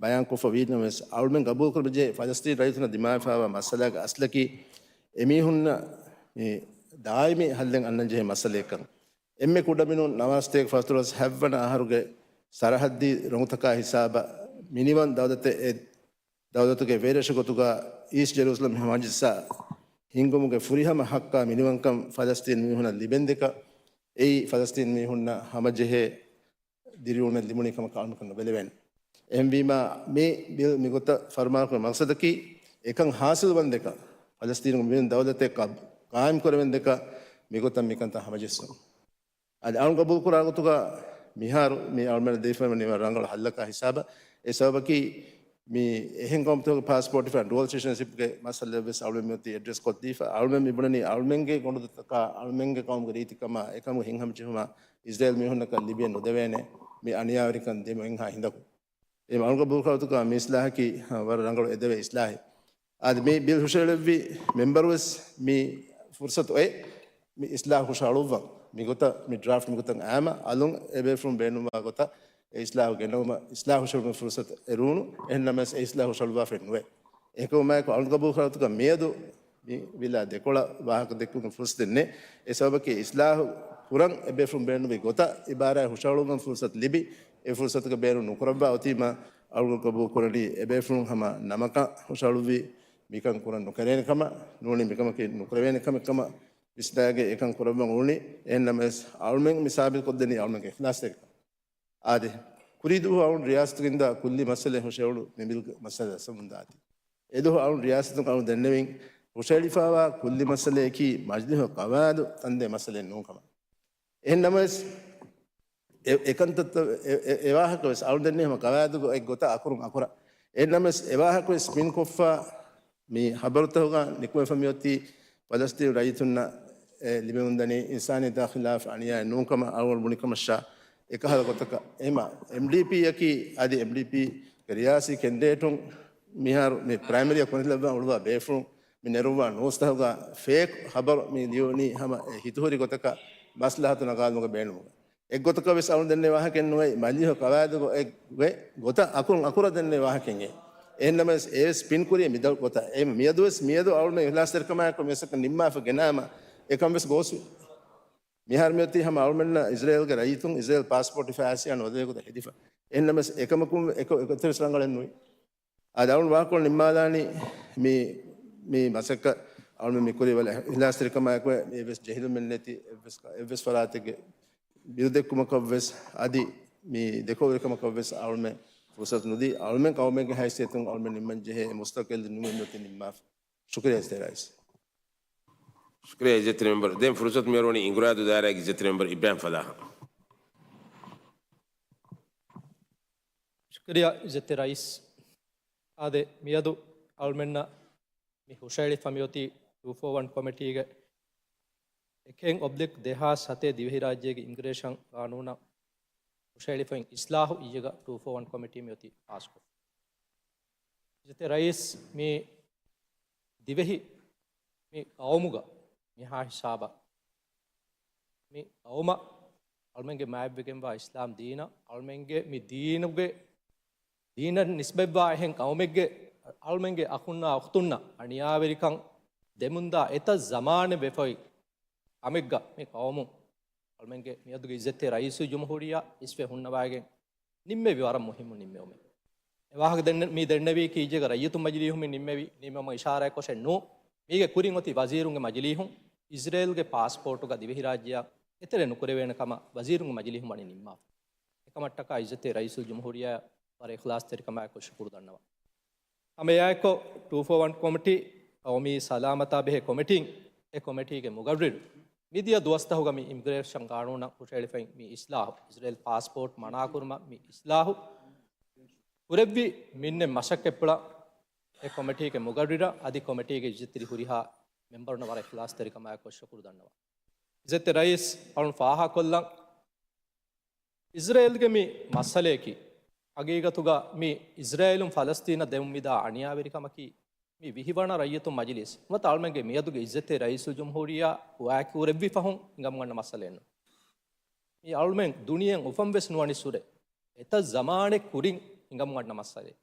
ބަޔާންކޮށްފަ ވީނަމަވެސް، އަޅުމެން ގަބޫލުކުރަންޖެހޭ ފަލަސްތީން ރައްޔިތުންނަށް ދިމާވެފައިވާ މައްސަލާގެ އަސްލަކީ އެމީހުންނަށް މި ދާއިމީ ހައްލެއް އަންނަންޖެހޭ މައްސަލައެއްކަން. އެންމެ ކުޑަމިނުން ނަވާސްތޭކަ ފަސްދޮޅަސް ހަތްވަނަ އަހަރުގެ ސަރަހައްދީ ރޮނގުތަކާ ހިސާބަށް މިނިވަން ދައުލަތެއް އެ ދައުލަތުގެ ވޭރަށު ގޮތުގަ އީސްޓް ޖެރޫސަލަމް ހަމަޖިއްސާ ހިންގުމުގެ ފުރިހަމަ ހައްޤާ މިނިވަންކަން ފަލަސްތީން މީހުނަށް ލިބެންދެކަ، އެއީ ފަލަސްތީން މީހުންނަށް ހަމަޖެހޭ ދިރިއުޅުމެއް ލިބުނީ ކަމަކަށް އަޅުގަނޑަކަށް ނުބެލެވޭނެ. އެހެންވީމާ، މި ބިލް މިގޮތަށް ފަރުމާކުރުމުގެ މަޤްޞަދަކީ، އެކަން ހާސިލުވަންދެކަ، ފަލަސްތީނުގެ މިނިވަން ދައުލަތެއް ޤާ-، ޤާއިމް ކުރެވެންދެކަ، މިގޮތަށް މިކަންތައް ހަމަޖެއްސުން. އަދި އަޅުން ގަބޫލުކުރާ ގޮތުގަ މިހާރު މި އަޅުމެން ދީފައިވަނީ ރަނގަޅު ހައްލަކާ ހިސާބަށް. އެ ސަބަބަކީ މި އެހެން ޤައުމުތަކުގެ ޕާސްޕޯޓް ފަ ޑުއަލް ސިޓިޒަންޝިޕްގެ މައްސަލަ ވެސް އަޅުމެން މިއޮތީ އެޑްރެސް ކޮށްދީފަ. އަޅުމެން މި ބުނަނީ އަޅުމެންގެ ގޮނޑުދޮށްތަކާ، އަޅުމެންގެ ޤައުމުގެ ރީތިކަމާ، އެކަމުގެ ހިތްހަމަޖެހުމާ އިސްރޭލް މީހުންނަކަށް ލިބިއެއް ނުދެވޭނެ މި އަނިޔާވެރިކަން ދެމި އެންހާ ހިނދަކު. އެ އަޅުން ގަބޫލުކުރާ ގޮތުގަ މި އިސްލާހަކީ، އަ، ވަރަށް ރަނގަޅު އެދެވޭ އިސްލާހެއް. އަދި މި ބިލް ހުށައެޅެއްވި މެމްބަރު ވެސް މި ފުރުސަތު އޮތް މި އިސްލާހު ހުށަހަޅުއްވަން. މިގޮތަށް މި ޑްރާފްޓް މިގޮތަށް އައީމަ އަލުން އެބޭފުޅުން ބޭނުންވާ ގޮތަށް އެ އިސްލާހު ގެނައުމަށް އިސްލާހު ހުށައެޅުމުގެ ފުރުސަތު އެރުވުނު. އެހެންނަމަވެސް އެ އިސްލާހު ހުށަހަޅުއްވާފައެއް ނުވޭ. އެކަމުގައި އަޅުން ގަބޫލުކުރާ ގޮތުގަ މިއަދު މި ވިލާ ދެކޮޅަށް ވާހަކަ ދެއްކުމުގެ ފުރުސަތެއް ނެތް. އެ ސަބަބަކީ އިސްލާހު ކުރަން އެބޭފުޅުން ބޭނުންވި ގޮތަށް އިބާރާތް ހުށަހަޅުއްވަން ފުރުސަތު ލިބި، އެ ފުރުސަތުގެ ބޭނުން ނުކުރައްވާ އޮތީމަ އަޅުގަނޑު ގަބޫލު ކުރަނީ އެބޭފުޅުން ހަމަ ނަމަކަށް ހުށަހަޅުއްވި މިކަން ކުރަން ނުކެރޭނެ ކަމަށް ނޫނީ މިކަމަކީ ނުކުރެވޭނެ ކަމެއް ކަމަށް ވިސްނާގެ އެކަން ކުރައްވަން އުޅުނީ. އެހެންނަމަވެސް އަޅުމެން މި ސާބިތުކޮށްދެނީ އަޅުމެންގެ އިޚްލާޞްތެރިކަން. އާދެ، ކުރީ ދުވަހު އަޅުން ރިޔާސަތުގެ އިންދާ ކުއްލި މައްސަލައެއް ހުށައެޅުނު މި ބިލްގެ މައްސަލަ ދަސްވަމުންދާތީ. އެދުވަހު އަޅުން ރިޔާސަތުން އަޅުން ދެންނެވިން ހުށައެޅިފައިވާ ކުއްލި މައްސަލައަކީ މަޖިލީހު ޤަވާއިދު ތަންދޭ މައްސަލައެއް ނޫން ކަމަށް. އެހެންނަމަވެސް، އެ، އެކަންތައްތައް، އެ، އެ، އެ ވާހަކަ ވެސް އަޅުން ދެންނެވީ ހަމަ ޤަވާއިދުގެ އެއް ގޮތަށް އަކުރުން އަކުރަށް. އެހެންނަމަވެސް، އެ ވާހަކަ ވެސް ސްޕިން ކޮށްފަ، މި ހަބަރުތަކުގަ ނިކުމެފަ މިއޮތީ ފަލަސްތީނު ރައްޔިތުންނަށް އެ ލިބެމުންދަނީ އިންސާނިއްޔަތާ ޚިލާފް އަނިޔާއެއް ނޫންކަމަށް އަޅުގަނޑު ބުނިކަމަށާ އެކަހަލަ ގޮތަކަށް. އެހެމަ އެމްޑީޕީއަކީ އަދި އެމްޑީޕީގެ ރިޔާސީ ކެންޑިޑޭޓުން މިހާރު މި ޕްރައިމަރީއަށް ކުރިލައްވާ އުޅުވާ ބޭފުޅުން މި ނެރުއްވާ ނޫސްތަކުގަ ފޭކް ހަބަރު މި ލިޔުނީ ހަމަ އެ ހިތުހުރި ގޮތަކަށް މަސްލަހަތު ނަގާލުމުގެ ބޭނުމުގަ. އެއްގޮތަކަށް ވެސް އަޅުން ދެންނެވި ވާހަކައެއް ނުވޭ، މަޖިލީހު ޤަވާއިދުގެ އެއް ގޮތަށް އަކުރުން އަކުރަށް ދެންނެވި ވާހަކައެއް. އެހެންނަމަވެސް، އެވެސް ސްޕިން ކުރީ މިދަ ގޮތަށް. އެ މިއަދު ވެސް، މިއަދު އަޅުމެން އިޚްލާޞްތެރިކަމާއެކު މި މަސައްކަތް ނިންމާފަ ގެނާމަ، އެކަން ވެސް ގޯސްވި. މިހާރު މިއޮތީ ހަމަ އަޅުމެންނަށް އިޒްރޭލްގެ ރައްޔިތުން އިޒްރޭލް ޕާސްޕޯޓް ހިފައި އައިސް ޔާން ވަދެ ގޮތަށް ހެދިފަ. އެހެންނަމަވެސް، އެކަމަކުން އެކަ-، އެކަ-، އެތެރެސް ރަނގަޅެއް ނުވި. އަދި އަޅުން ވާހަކަކޮޅު ނިންމާލާނީ މި، މި މަސައްކަތް އަޅުމެން މި ކުރީ ވަލަ އިޚްލާޞްތެރިކަމާއެކު އެއްވެސް ޖެހިލުމެއް ނެތި އެއްވެސް، އެއްވެސް ފަރާތެއްގެ ބިރުދެއްކުމަކަށްވެސް އަދި މި ދެކޮޅުވެރިކަމަކަށްވެސް އަޅުމެން ފުރުސަތު ނުދީ، އަޅުމެން ޤައުމެއްގެ ހައިސިއްޔަތުން އަޅުމެން ނިންމަން ޖެހޭ މުސްތަޤިއްލު ނިންމުމެއް ނެތި ނިންމާފަ. ޝުކުރިއްޔާ އިއްޒަތްތެރި ރައީސް. ޝުކުރިއްޔާ އިއްޒަތްތެރި މެމްބަރު. ދެން ފުރުސަތު މިއަރުވަނީ އިނގުރާދޫ ދާއިރާގެ އިއްޒަތްތެރި މެމްބަރު އިބްރާހިމް ފަލާހަށް. ޝުކުރިއްޔާ އިއްޒަތްތެރި ރައީސް. އާދެ، މިއަދު އަޅުމެންނަށް މި ހުށައެޅިފަ މިއޮތީ ޓޫ ފޯ ވަން ކޮމިޓީގެ އެކެއް އޮބްލިކް ދެހާސް ހަތޭ ދިވެހިރާއްޖޭގެ އިމިގްރޭޝަން ގާނޫނަށް ހުށައެޅިފައި އިސްލާހު އިއްޔެގަ ޓޫ ފޯ ވަން ކޮމިޓީ މިއޮތީ ފާސްކޮށްފަ. އިއްޒަތްތެރި ރައީސް، މި ދިވެހި މި ޤައުމުގަ މިހާ ހިސާބަށް މި ޤައުމަށް އަޅުމެންގެ މާތްވެގެންވާ އިސްލާމް ދީނަށް އަޅުމެންގެ މި ދީނުގެ، ދީނަށް ނިސްބަތްވާ އެހެން ޤައުމެއްގެ އަޅުމެންގެ އަޚުންނާ އުޚްތުންނަށް އަނިޔާވެރިކަން ދެމުންދާ އެތައް ޒަމާނެއް ވެފައި ކަމެއްގަ މި ޤައުމު އަޅުމެންގެ މިއަދުގެ އިއްޒަތްތެރި ރައީސުލްޖުމްހޫރިއްޔާ އިސްވެ ހުންނަވައިގެން ނިންމެވި ވަރަށް މުހިއްމު ނިންމެވުމެއް. އެ ވާހަކަ ދެން-، މި ދެންނެވީ ކީއްޖެގަ ރައްޔިތުން މަޖިލީހުން މި ނިންމެވީ ނިންމެވުމަށް އިޝާރާތްކޮށެއް ނޫން. މީގެ ކުރިން އޮތީ ވަޒީރުންގެ މަޖިލީހުން އިޒްރޭލްގެ ޕާސްޕޯޓުގަ ދިވެހިރާއްޖެއަށް އެތެރެ ނުކުރެވޭނެ ކަމަށް ވަޒީރުންގެ މަޖިލީހުން ވަނީ ނިންމާފަ. އެކަމަށްޓަކާ އިއްޒަތްތެރި ރައީސުލްޖުމްހޫރިއްޔާ ވަރަށް އިޚްލާޞްތެރިކަމާއެކު ޝުކުރު ދަންނަވަން. ހަމައެއާއެކު ޓޫ ފޯ ވަން ކޮމިޓީ، ޤައުމީ ސަލާމަތާ ބެހޭ ކޮމިޓީން، އެ ކޮމިޓީގެ މުގައްރިރު، މިދިޔަ ދުވަސްތަކުގަ މި އިމިގްރޭޝަން ގާނޫނަށް ހުށައެޅިފައި މި އިސްލާހު، އިޒްރޭލް ޕާސްޕޯޓް މަނާކުރުމަށް މި އިސްލާހު ކުރެއްވި މިންނެ މަސައްކަތްޕުޅަށް އެ ކޮމިޓީގެ މުގައްރިރަށް އަދި ކޮމިޓީގެ އިއްޒަތްތެރި ހުރިހާ މެމްބަރުންނަށް ވަރަށް އިޚްލާޞްތެރިކަމާއެކު ޝުކުރު ދަންނަވަން. އިއްޒަތްތެރި ރައީސް، އަޅުން ފާހަގަކޮށްލަން. އިޒްރޭލްގެ މި މައްސަލަޔަކީ، ހަގީގަތުގަ މި އިޒްރޭލުން ފަލަސްތީނަށް ދެމުން މިދާ އަނިޔާވެރިކަމަކީ، މި ވިހިވަނަ ރައްޔިތުން މަޖިލީސް ނުވަތަ އަޅުމެންގެ މިއަދުގެ އިއްޒަތްތެރި ރައީސުލްޖުމްހޫރިއްޔާ ހުވާކި ކުރެއްވި ފަހުން ހިނގަމުން އަންނަ މައްސަލައެއް ނޫން. މި އަޅުމެން ދުނިޔެއަށް އުފަން ވެސް ނުވަނި ސުރެ، އެތައް ޒަމާނެއް ކުރިން ހިނގަމުން އަންނަ މައްސަލައެއް.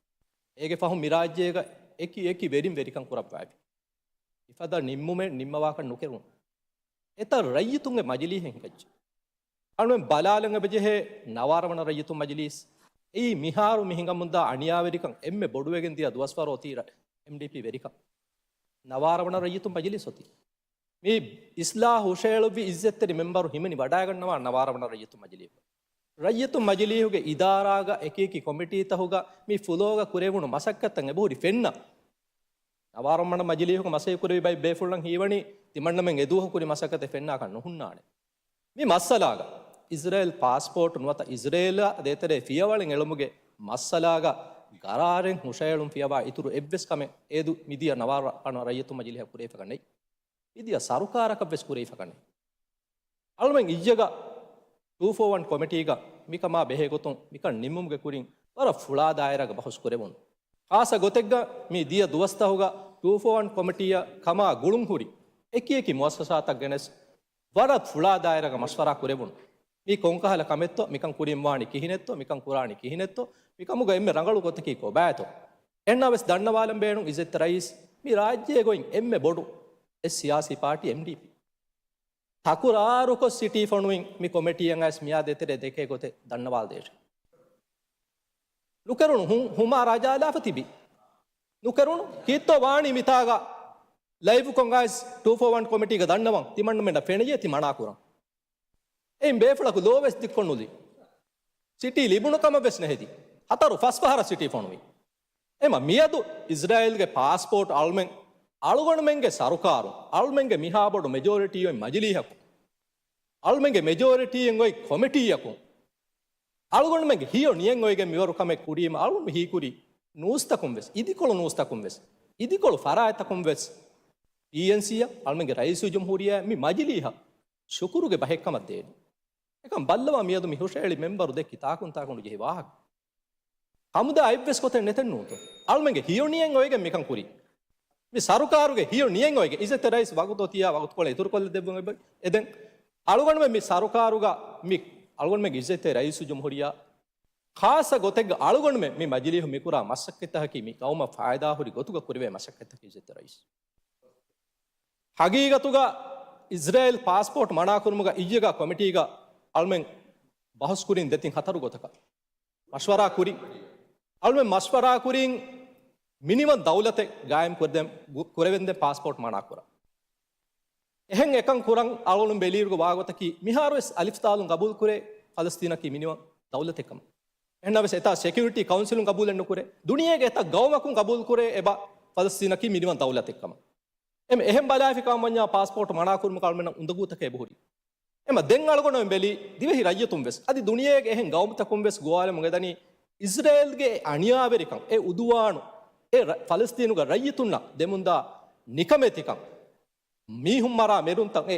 އޭގެ ފަހުން މި ރާއްޖޭގަ އެކި އެކި ވެރިން ވެރިކަން ކުރައްވައިފި. މިފަދަ ނިންމުމެއް ނިންމަވާކަށް ނުކެރުނު. އެތައް ރައްޔިތުންގެ މަޖިލީހެއް ހިނގައްޖެ. އަޅުމެން ބަލާލަން އެބަޖެހޭ ނަވާރަ ވަނަ ރައްޔިތުން މަޖިލީސް. އެއީ މިހާރު މި ހިނގަމުންދާ އަނިޔާވެރިކަން އެންމެ ބޮޑުވެގެން ދިޔަ ދުވަސްވަރު އޮތީ ރަ-، އެމްޑީޕީ ވެރިކަން. ނަވާރަ ވަނަ ރައްޔިތުން މަޖިލީސް އޮތީ. މި އިސްލާހު ހުށައެޅުއްވި އިއްޒަތްތެރި މެމްބަރު ހިމެނި ވަޑައިގަންނަވާ ނަވާރަ ވަނަ ރައްޔިތުން މަޖިލީހުގަ. ރައްޔިތުން މަޖިލީހުގެ އިދާރާގަ އެކިއެކި ކޮމިޓީތަހުގަ މި ފުލޯގަ ކުރެވުނު މަސައްކަތްތައް އެބަހުރި ފެންނަ. ނަވާރަ ވަނަ މަޖިލީހުގަ މަސައްކަތް ކުރެވި ބައެއް ބޭފުޅުން ހީވަނީ ތިމަންނަމެން އެދުވަހު ކުރި މަސައްކަތެއް ފެންނާކަށް ނުހުންނާނެ. މި މައްސަލާގަ އިޒްރޭލް ޕާސްޕޯޓް ނުވަތަ އިޒްރޭލާ ދޭތެރޭ ފިޔަވަޅެއް އެޅުމުގެ މައްސަލާގަ ގަރާރެއް ހުށައެޅުން ފިޔަވާ އިތުރު އެއްވެސް ކަމެއް އޭދު މިދިޔަ ނަވާރަ ވަނަ ރައްޔިތުން މަޖިލީހަށް ކުރެވިފަކަނެއް. މިދިޔަ ސަރުކާރަކަށް ވެސް ކުރެވިފަކަނެއް. އަޅުމެން އިއްޔެގަ ޓޫ ފޯ ވަން ކޮމިޓީގަ މިކަމާ ބެހޭގޮތުން މިކަން ނިންމުމުގެ ކުރިން ވަރަށް ފުޅާ ދާއިރާގަ ބަހުސް ކުރެވުނު. ޚާއްޞަ ގޮތެއްގަ މި ދިޔަ ދުވަސްތަހުގަ ޓޫ ފޯ ވަން ކޮމިޓީއަށް ކަމާ ގުޅުން ހުރި އެކިއެކި މުއައްސަސާތައް ގެނެސް ވަރަށް ފުޅާ ދާއިރާގަ މަޝްވަރާ ކުރެވުނު. މީ ކޮންކަހަލަ ކަމެއްތޯ، މިކަން ކުރިން ވާނީ ކިހިނެއްތޯ، މިކަން ކުރާނީ ކިހިނެއްތޯ، މިކަމުގަ އެންމެ ރަނގަޅު ގޮތަކީ ކޮބާތޯ؟ އެހެންނާވެސް ދަންނަވާލަން ބޭނުން އިއްޒަތްތެރި ރައީސް، މި ރާއްޖޭގައި އެންމެ ބޮޑު އެއް ސިޔާސީ ޕާޓީ އެމްޑީޕީ. ތަކުރާރުކޮށް ސިޓީ ފޮނުވިން މި ކޮމިޓީއަށް އައިސް މިއާ ދޭތެރޭ ދެކޭ ގޮތެއް ދަންނަވާލަދޭށޭ. ނުކެރުނު ހު-، ހުމާ ރާޖާލާފަ ތިބި. ނުކެރުނު ކީއްތޯ ވާނީ މިތާގަ ލައިވްކޮށް އައިސް ޓޫ ފޯ ވަން ކޮމިޓީގަ ދަންނަވަން ތިމަންނަމެންނަށް ފެނިޔޭ ތި މަނާކުރަން. އެއިން ބޭފުޅަކު ލޯ ވެސް ދިއްކޮށް ނުލި. ސިޓީ ލިބުނު ކަމަށް ވެސް ނެހެދި. ހަތަރު ފަސް ފަހަރަށް ސިޓީ ފޮނުވި. އެމަ މިއަދު އިޒްރާއިލްގެ ޕާސްޕޯޓް އަޅުމެން، އަޅުގަނޑުމެންގެ ސަރުކާރު، އަޅުމެންގެ މިހާ ބޮޑު މެޖޯރިޓީ އޮތް މަޖިލީހަކު، އަޅުމެންގެ މެޖޯރިޓީއެއް އޮތް ކޮމިޓީއަކު، އަޅުގަނޑުމެންގެ ހިޔޮ ނިޔަތް އޮވެގެން މިވަރު ކަމެއް ކުރީމަ އަޅުން ހީކުރީ ނޫސްތަކުން ވެސް، އިދިކޮޅު ނޫސްތަކުން ވެސް، އިދިކޮޅު ފަރާތްތަކުން ވެސް، ޕީއެންސީއަށް، އަޅުމެންގެ ރައީސުލްޖުމްހޫރިއްޔާއަށް މި މަޖިލީހަށް ޝުކުރުގެ ބަހެއް ކަމަށް ދޭނެ. އެކަން ބައްލަވާ މިއަދު މި ހުށައެޅި މެމްބަރު ދެއްކި ތާކުން ތާކުނޑު ޖެހި ވާހަކަ. ހަމުދާ އެއްވެސް ގޮތެއް ނެތެއް ނޫންތޯ؟ އަޅުމެންގެ ހިޔޮ ނިޔަތް އޮވެގެން މިކަން ކުރީ. މި ސަރުކާރުގެ ހިޔޮ ނިޔަތް އޮވެގެން އިއްޒަތްތެރި ރައީސް ވަގުތު އޮތިއްޔާ ވަގުތުކޮޅެއް އިތުރުކޮށްލަދެއްވުން އެބަ-، އެދެން. އަޅުގަނޑުމެން މި ސަރުކާރުގަ މި އަޅުގަނޑުމެންގެ އިއްޒަތްތެރި ރައީސުލްޖުމްހޫރިއްޔާ ޚާއްޞަ ގޮތެއްގަ އަޅުގަނޑުމެން މި މަޖިލީހު މިކުރާ މަސައްކަތްތަކަކީ މި ގައުމަށް ފައިދާހުރި ގޮތުގަ ކުރެވޭ މަސައްކަތްތަކެއް އިއްޒަތްތެރި ރައީސް. ހަގީގަތުގަ އިޒްރޭލް ޕާސްޕޯޓް މަނާކުރުމުގަ އިއްޔެގަ ކޮމިޓީގަ އަޅުމެން ބަހުސް ކުރިން ދެތިން ހަތަރު ގޮތަކަށް މަޝްވަރާ ކުރި. އަޅުމެން މަޝްވަރާ ކުރިން މިނިވަން ދައުލަތެއް ގާއިމް ކުރެދެން، ކުރެވެންދެން ޕާސްޕޯޓް މަނާކުރަން. އެހެން އެކަން ކުރަން އަޅުގަނޑު ބެލިއިރުގަ ވާގޮތަކީ މިހާރުވެސް އަލިފް ދާލުން ގަބޫލުކުރޭ ފަލަސްތީނަކީ މިނިވަން ދައުލަތެއް ކަމަށް. އެހެންނަމަވެސް އެތާ ސެކިއުރިޓީ ކައުންސިލުން ގަބޫލެއް ނުކުރޭ. ދުނިޔޭގެ އެތައް ގައުމަކުން ގަބޫލުކުރޭ އެބަ ފަލަސްތީނަކީ މިނިވަން ދައުލަތެއް ކަމަށް. އެމަ އެހެން ބަލާފި ކަމަށް ވަންޏާ ޕާސްޕޯޓް މަނާކުރުމުގަ އަޅުމެންނަށް އުނދަގޫތަކެއް އެބަހުރި. އެމަ ދެން އަޅުގަނޑުމެން ބެލީ ދިވެހި ރައްޔިތުން ވެސް އަދި ދުނިޔޭގެ އެހެން ގައުމުތަކުން ވެސް ގޮވާލަމުން އެދަނީ އިޒްރޭލްގެ އެ އަނިޔާވެރިކަން، އެ އުދުވާނު، އެ ރަ-، ފަލަސްތީނުގެ ރައްޔިތުންނަށް ދެމުންދާ ނިކަމެތިކަން، މީހުން މަރާ މެރުންތައް އެ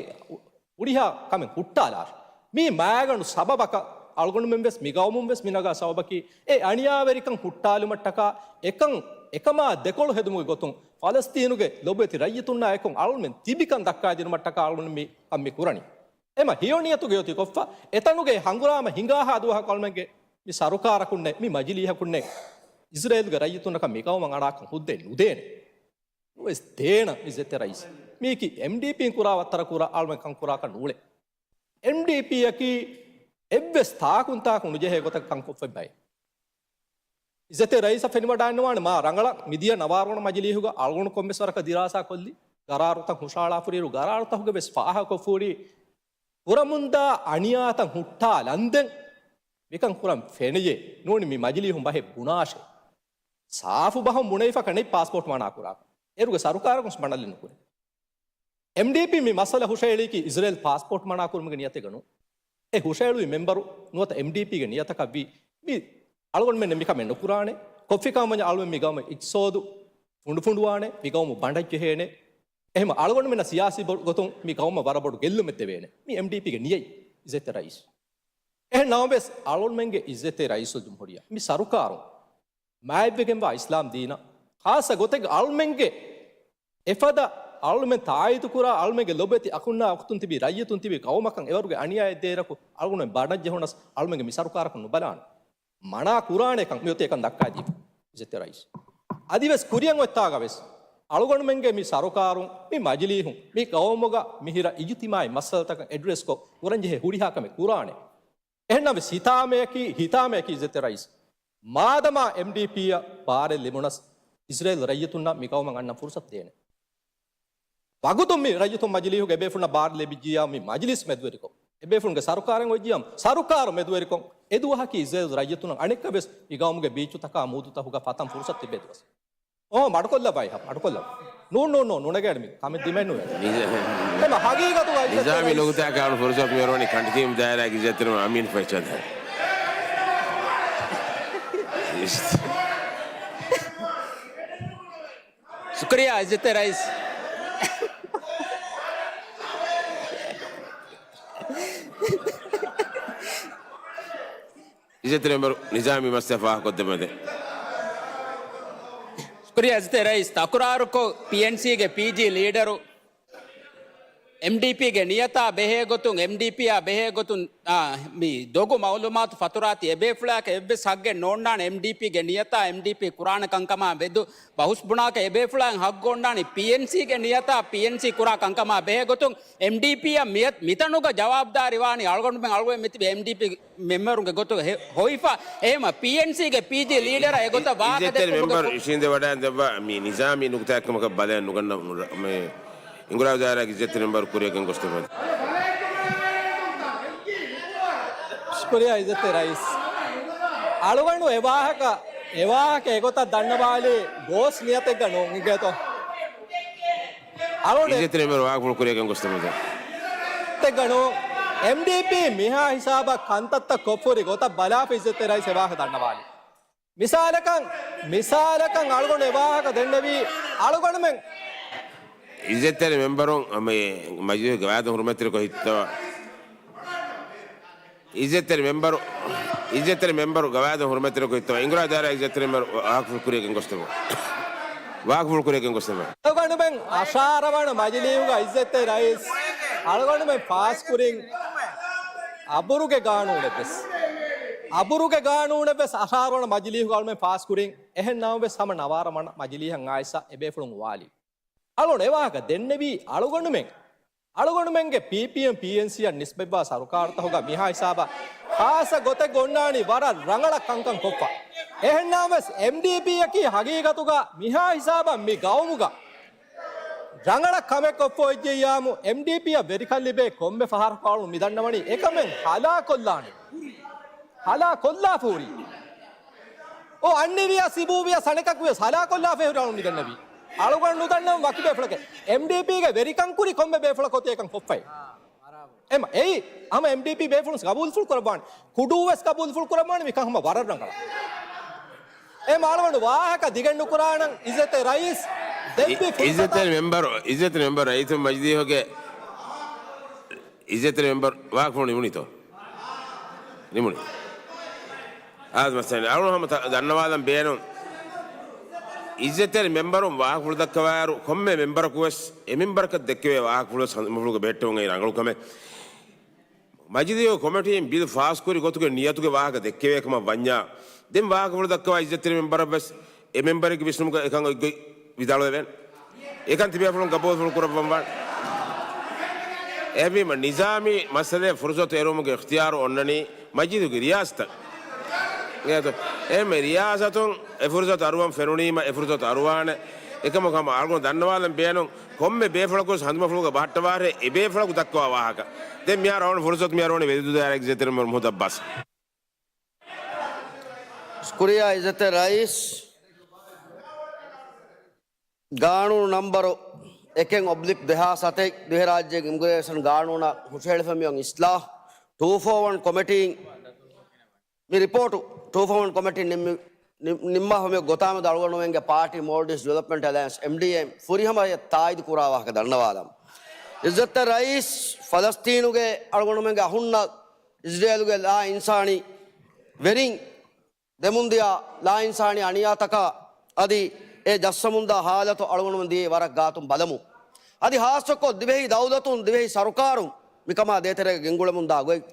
ހުރިހާ ކަމެއް ހުއްޓާލާށި. މީ މާގަނޑު ސަބަބަކަށް އަޅުގަނޑުމެން ވެސް މި ގައުމުން ވެސް މި ނަގާ ސަބަބަކީ އެ އަނިޔާވެރިކަން ހުއްޓާލުމަށްޓަކާ އެކަން އެކަމާ ދެކޮޅު ހެދުމުގެ ގޮތުން ފަލަސްތީނުގެ ލޮބުވެތި ރައްޔިތުންނާ އެކުން އަޅުގަނޑުމެން ތިބިކަން ދައްކާދިނުމަށްޓަކާ އަޅުގަނޑު މި ކަން މި ކުރަނީ. އެމަ ހެޔޮ ނިޔަތުގެ އޮތީ ކޮށްފަ އެތަނުގެ ހަނގުރާމަ ހިނގާހާ ދުވަހަކު އަޅުމެންގެ މި ސަރުކާރަކުންނެއް މި މަޖިލީހަކުންނެއް އިޒްރޭލްގެ ރައްޔިތުންނަކަށް މި ގައުމަށް އަޅާކަން ހުއްދައެއް ނުދޭނެ. ނުވެސް ދޭނަ އިއްޒަތްތެރި ރައީސް. މީކީ އެމްޑީޕީން ކުރާ ވައްތަރަކުރާ އަޅުމެން ކަން ކުރާކަށް ނޫޅެ. އެމްޑީޕީއަކީ އެއްވެސް ތާކުން ތާކު ނުޖެހޭ ގޮތަކަށް ކަން ކޮށްފައި ބައެއް. އިއްޒަތްތެރި ރައީސަށް ފެނިވަޑައިންނަވާނެ މާ ރަނގަޅަށް މިދިޔަ ނަވާރަ ވަނަ މަޖިލީހުގަ އަޅުގަނޑު ކޮންމެސް ވަރަކަށް ދިރާސާ ކޮށްލި، ގަރާރުތައް ހުށައަޅާފަ ހުރިއިރު ގަރާރުތަކުގަ ވެސް ފާހަގަކޮށްފަ ހުރި ކުރަމުންދާ އަނިޔާތައް ހުއްޓާލަންދެން މިކަން ކުރަން ފެނެޔޭ. ނޫނީ މި މަޖިލީހުން ބަހެއް ބުނާށޭ. ސާފު ބަހުން ބުނެވިފަކަށް ނެތް ޕާސްޕޯޓް މަނާ ކުރާކަށް. އޭރުގެ ސަރުކާރަކުން ބަނޑަށް ނުކުރޭ. އެމްޑީޕީ މި މައްސަލަ ހުށައެޅީކީ އިޒްރޭލް ޕާސްޕޯޓް މަނާކުރުމުގެ ނިޔަތެއްގަ ނޫން. އެ ހުށައެޅުވި މެމްބަރު ނުވަތަ އެމްޑީޕީގެ ނިޔަތަކަށްވީ މި އަޅުގަނޑުމެން މިކަމެއް ނުކުރާނެ. ކޮށްފިކަމަށް ވަންޏާ އަޅުމެން މި ގައުމަށް އިޤްތިޞާދު ފުނޑުފުނޑުވާނެ، މި ގައުމު ބަނޑަށް ޖެހޭނެ. އެހެން އަޅުގަނޑުމެންނަށް ސިޔާސީ ބޮ-، ގޮތުން މި ގައުމަށް ވަރަށް ބޮޑު ގެއްލުމެއް ދެވޭނެ. މި އެމްޑީޕީގެ ނިޔަތް އިއްޒަތްތެރި ރައީސް. އެހެން ނަމަވެސް އަޅުގަނޑުމެންގެ އިއްޒަތްތެރި ރައީސުލްޖުމްހޫރިއްޔާ މި ސަރުކާރުން މާތްވެގެންވާ އިސްލާމް ދީނަށް ޚާއްޞަ ގޮތެއްގަ އަޅުމެންގެ އެފަދަ އަޅުމެން ތާއީދުކުރާ އަޅުމެންގެ ލޮބުވެތި އަޚުންނާ އުޚްތުން ތިބި ރައްޔިތުން ތިބި ގައުމަކަށް އެވަރުގެ އަނިޔާއެއް ދޭއިރަކު އަޅުގަނޑުމެން ބަނޑަށް ޖެހުނަސް އަޅުމެންގެ މި ސަރުކާރަކުން ނުބަލާނެ. މަނާ ކުރާނެކަން މިއޮތީ އެކަން ދައްކާދީފަ އިއްޒަތްތެރި ރައީސް. އަދިވެސް ކުރިއަށް އޮތްތާގަ ވެސް އަޅުގަނޑުމެންގެ މި ސަރުކާރުން މި މަޖިލީހުން މި ގައުމުގަ މިހިރަ އިޖުތިމާއީ މައްސަލަތަކަށް އެޑްރެސްކޮށް ކުރަންޖެހޭ ހުރިހާ ކަމެއް ކުރާނެ. އެހެންނަމަވެސް ހިތާމަޔަކީ، ހިތާމަޔަކީ އިއްޒަތްތެރި ރައީސް، މާދަމާ އެމްޑީޕީއަށް ބާރެއް ލިބުނަސް، އިޒްރޭލް ރައްޔިތުންނަށް މި ގައުމަށް އަންނަން ފުރުސަތު ދޭނެ. ވަގުތުން މި ރައްޔިތުން މަޖިލީހުގެ އެބޭފުޅުންނަށް ބާރު ލިބިއްޖިއްޔާ މި މަޖިލިސް މެދުވެރިކޮށް، އެބޭފުޅުންގެ ސަރުކާރެއް އޮތްޖިއްޔާ ސަރުކާރު މެދުވެރިކޮށް، އެދުވަހަކީ އިޒްރޭލް ރައްޔިތުންނަށް އަނެއްކާވެސް މި ގައުމުގެ ބީޗުތަކާ މޫދުތަކުގަ ފަތަން ފުރުސަތު ތިބޭ ދުވަސް. އޯ، މަޑުކޮށްލައްވާ އިހަ، މަޑުކޮށްލައްވާ. ނޫން، ނޫން، ނޫން، ނުނެގޭނެ މި ކަމެއް ދިމައެއް ނުވޭ. ނިޒާ-، އެމަ ހަގީގަތުގަ އިއްޒަތްތެރި ނިޒާމީ ރައީސް. ނުކުތާއަކާ އަޅު ފުރުސަތު މިއޮރުވަނީ ކަނޑިތީމް ދާއިރާގެ އިއްޒަތްތެރި އަމީން ފައްޗާދާ. ޝުކުރިއްޔާ އިއްޒަތްތެރި ރައީސް. އިއްޒަތްތެރި މެމްބަރު ނިޒާމީ މައްސަލަ ފާހަގަކޮށްދެއްވަމެދެ. ޝުކުރިއްޔާ އިއްޒަތްތެރި ރައީސް. ތަކުރާރުކޮށް ޕީއެންސީގެ ޕީޖީ ލީޑަރު އެމްޑީޕީގެ ނިޔަތާ ބެހޭގޮތުން، އެމްޑީޕީއާ ބެހޭގޮތުން، އާ، މި ދޮގު މައުލޫމާތު ފަތުރާތީ އެބޭފުޅާއަކަށް އެއްވެސް ހައްގެއް ނޯންނާނެ އެމްޑީޕީގެ ނިޔަތާ އެމްޑީޕީ ކުރާނެ ކަންކަމާ މެދު ބަހުސް ބުނާކަށް އެބޭފުޅާއަށް ހައްގު އޮންނާނީ ޕީއެންސީގެ ނިޔަތާ ޕީއެންސީ ކުރާ ކަންކަމާ ބެހޭގޮތުން އެމްޑީޕީއަށް މި-، މިތަނުގަ ޖަވާބުދާރީވާނީ އަޅުގަނޑުމެން އަޅުގަނޑުމެން މިތިބި އެމްޑީޕީ މެމްބަރުންގެ ގޮތުގަ ހެ-، ހޮވިފަ. އެހެމަ ޕީއެންސީގެ ޕީޖީ ލީޑަރ އެގޮތަށް ވާހަކަ އިއްޒަތްތެރި މެމްބަރު އިށީނދެވަޑައިގެން ދެއްވާ މި ނިޒާމީ ނުކުތާއެއްކަމަކަށް ބަލައެއް ނުގަންނަ މު-، މި އިނގުރާ ދާއިރާގެ އިއްޒަތްތެރި މެމްބަރު ކުރިއަށް ގެންގޮސްދެއްވަން. ޝުކުރިއްޔާ އިއްޒަތްތެރި ރައީސް. އަޅުގަނޑު އެވާހަކަ، އެވާހަކަ އެގޮތަށް ދަންނަވާލީ ގޯސް ނިޔަތެއްގަ ނޫން އިނގޭތޯ. އަޅުގަނޑު އިއްޒަތްތެރި މެމްބަރު ވާހަކަފުޅު ކުރިއަށް ގެންގޮސްދެއްވަން. ތެއްގަނޫ، އެމްޑީޕީ މިހާ ހިސާބަށް ކަންތައްތައް ކޮށްފަހުރި ގޮތަށް ބަލާފަ އިއްޒަތްތެރި ރައީސް އެވާހަކަ ދަންނަވާލި. މިސާލަކަށް، މިސާލަކަށް އަޅުގަނޑު އެވާހަކަ ދެންނެވީ އަޅުގަނޑުމެން. އިއްޒަތްތެރި މެމްބަރުން މި މަޖިލީހުގެ ގަވާއިދު ހުރުމަތްތެރިކޮށް ހިއްތަވާ. އިއްޒަތްތެރި މެމްބަރު، އިއްޒަތްތެރި މެމްބަރު ގަވާއިދު ހުރުމަތްތެރިކޮށް ހިއްތަވާ. އިނގުރާ ދާއިރާ އިއްޒަތްތެރި މެމްބަރު ވާހަކަފުޅު ކުރިއަށް ގެންގޮސްދެއްވާ. ވާހަކަފުޅު ކުރިއަށް ގެންގޮސްދެއްވާ. އަޅުގަނޑުމެން އަށާރަ ވަނަ މަޖިލީހުގަ އިއްޒަތްތެރި ރައީސް އަޅުގަނޑުމެން ފާސްކުރިން އަބުރުގެ ގާނޫނެއްވެސް، އަބުރުގެ ގާނޫނެއްވެސް އަށާރަ ވަނަ މަޖިލީހުގަ އަޅުމެން ފާސްކުރިން. އެހެން ނަމަވެސް ހަމަ ނަވާރަ ވަނަ މަޖިލީހަށް އާއިސް އެބޭފުޅުން އުވާލީ. އަޅުގަނޑު އެވާހަކަ ދެންނެވީ އަޅުގަނޑުމެން، އަޅުގަނޑުމެންގެ ޕީޕީއެމް ޕީއެންސީއަށް ނިސްބަތްވާ ސަރުކާރުތަކުގަ މިހާ ހިސާބަށް ޚާއްޞަ ގޮތެއް އޮންނާނީ ވަރަށް ރަނގަޅަށް ކަންކަން ކޮށްފަ. އެހެން ނަމަވެސް އެމްޑީޕީއަކީ ހަގީގަތުގަ މިހާ ހިސާބަށް މި ގައުމުގަ ރަނގަޅަށް ކަމެއް ކޮށްފަ އޮތްޖެއްޔާމު، އެމްޑީޕީއަށް ވެރިކަން ލިބޭ ކޮންމެ ފަހަރަކު އަޅުން މިދަންނަވަނީ އެކަމެއް ހަލާކޮށްލާނެ. ހަލާކޮށްލާފަ ހުރީ. އޯ، އަންނިވިޔަސް އިބޫވިޔަސް އަނެކަކުވިޔަސް ހަލާކޮށްލާފަ ހުރީ އަޅުން މިދަންނަވީ. އަޅުގަނޑު ނުދަންނަވަން ވަކި ބޭފުޅެކޭ. އެމްޑީޕީގެ ވެރިކަން ކުރި ކޮންމެ ބޭފުޅަކު އޮތީ އެކަން ކޮށްފައި. އެމަ، އެއީ، ހަމަ އެމްޑީޕީ ބޭފުޅުން ގަބޫލުފުޅު ކުރައްވާނެ. ކުޑޫވެސް ގަބޫލުފުޅު ކުރައްވާނެ މިކަން ހަމަ ވަރަށް ރަނގަޅަށް. އެމަ އަޅުގަނޑު ވާހަކަ ދިގެއް ނުކުރާނަން އިއްޒަތްތެރި ރައީސް ދެއްވި އި-، އިއްޒަތްތެރި ފުރުސަތަށް. މެމްބަރު، އިއްޒަތްތެރި މެމްބަރު ރައީސު މަޖިލީހުގެ އިއްޒަތްތެރި މެމްބަރު ވާހަކަފުޅު ނިމުނީތޯ؟ ނިމުނީ. އާދެ، މައްސަލަ އަޅުން ހަމަ ތަ-، ދަންނަވާލަން ބޭނުން. އިއްޒަތްތެރި މެމްބަރުން ވާހަކަފުޅު ދައްކަވާއިރު، ކޮންމެ މެމްބަރަކު ވެސް އެ މެމްބަރަކަށް ދެއްކެވޭ ވާހަކަފުޅު ވެސް ހަނދުމަފުޅުގަ ބެހެއްޓެވުން އެއީ ރަނގަޅު ކަމެއް. މަޖިލީހު ކޮމިޓީން ބިލް ފާސްކުރި ގޮތުގެ ނިޔަތުގެ ވާހަކަ ދެއްކެވޭ ކަމަށް ވަންޏާ، ދެން ވާހަކަފުޅު ދައްކަވާ އިއްޒަތްތެރި މެމްބަރަށް ވެސް އެ މެމްބަރެއްގެ ވިސްނުމުގަ އެކަން އޮތްގޮތް ވިދާޅުވެވޭނެ. އެކަން ތިބޭފުޅުން ގަބޫލުފުޅު ކުރައްވަންވާނެ. އެހެންވީމަ، ނިޒާމީ މައްސަލައަށް ފުރުސަތު އެރުވުމުގެ އިޚްތިޔާރު އޮންނަނީ މަޖިލީހުގެ ރިޔާސަތަށް. އެހެންމެ ރިޔާސަތުން އެ ފުރުސަތު އަރުވަން ފެނުނީމަ، އެ ފުރުސަތު އަރުވާނެ. އެކަމަކު ހަމަ އަޅުގަނޑު ދަންނަވާލަން ބޭނުން، ކޮންމެ ބޭފުޅަކުވެސް ހަނދުމަފުޅުގަ ބަހައްޓަވާށޭ، އެ ބޭފުޅަކު ދައްކަވާ ވާހަކަ. ދެން މިހާރު އަޅުގަނޑު ފުރުސަތު މި އަރުވަނީ ވެލިދޫ ދާއިރާގެ އިއްޒަތްތެރި މެމްބަރު މުހައްމަދު ޢައްބާސް. ޝުކުރިއްޔާ އިއްޒަތްތެރި ރައީސް. ގާނޫނު ނަންބަރު އެކެއް އޮބްލިކް ދެހާސް އަތެއް ދިވެހިރާއްޖޭގެ އިމިގްރޭޝަން ގާނޫނަށް ހުށަހެޅިފަ މިއޮތް އިސްލާހް ޓޫ ފޯ ވަން ކޮމިޓީން މި ރިޕޯޓު ޓޫ ފޯ ވަން ކޮމިޓީން ނިންމި-، ނިން-، ނިންމާފަ މިއޮތް ގޮތާމެދު އަޅުގަނޑުމެންގެ ޕާޓީ މޯލްޑިވްސް ޑިވެލޮޕްމަންޓް އެލައިންސް، އެމްޑީއެމް، ފުރިހަމަޔަށް ތާއީދު ކުރާ ވާހަކަ ދަންނަވާލަން. އިއްޒަތްތެރި ރައީސް، ފަލަސްތީނުގެ އަޅުގަނޑުމެންގެ އަހުންނަށް އިޒްރޭލުގެ ލާ އިންސާނީ ވެރިން ދެމުންދިޔަ ލާއިންސާނީ އަނިޔާތަކާ އަދި އެ ޖައްސަމުންދާ ހާލަތު އަޅުގަނޑުމެން ދިޔައީ ވަރަށް ގާތުން ބަލަމުން. އަދި ހާއްސަކޮށް ދިވެހި ދައުލަތުން ދިވެހި ސަރުކާރުން މިކަމާ ދޭތެރޭގަ ގެންގުޅެމުންދާ ގޮތް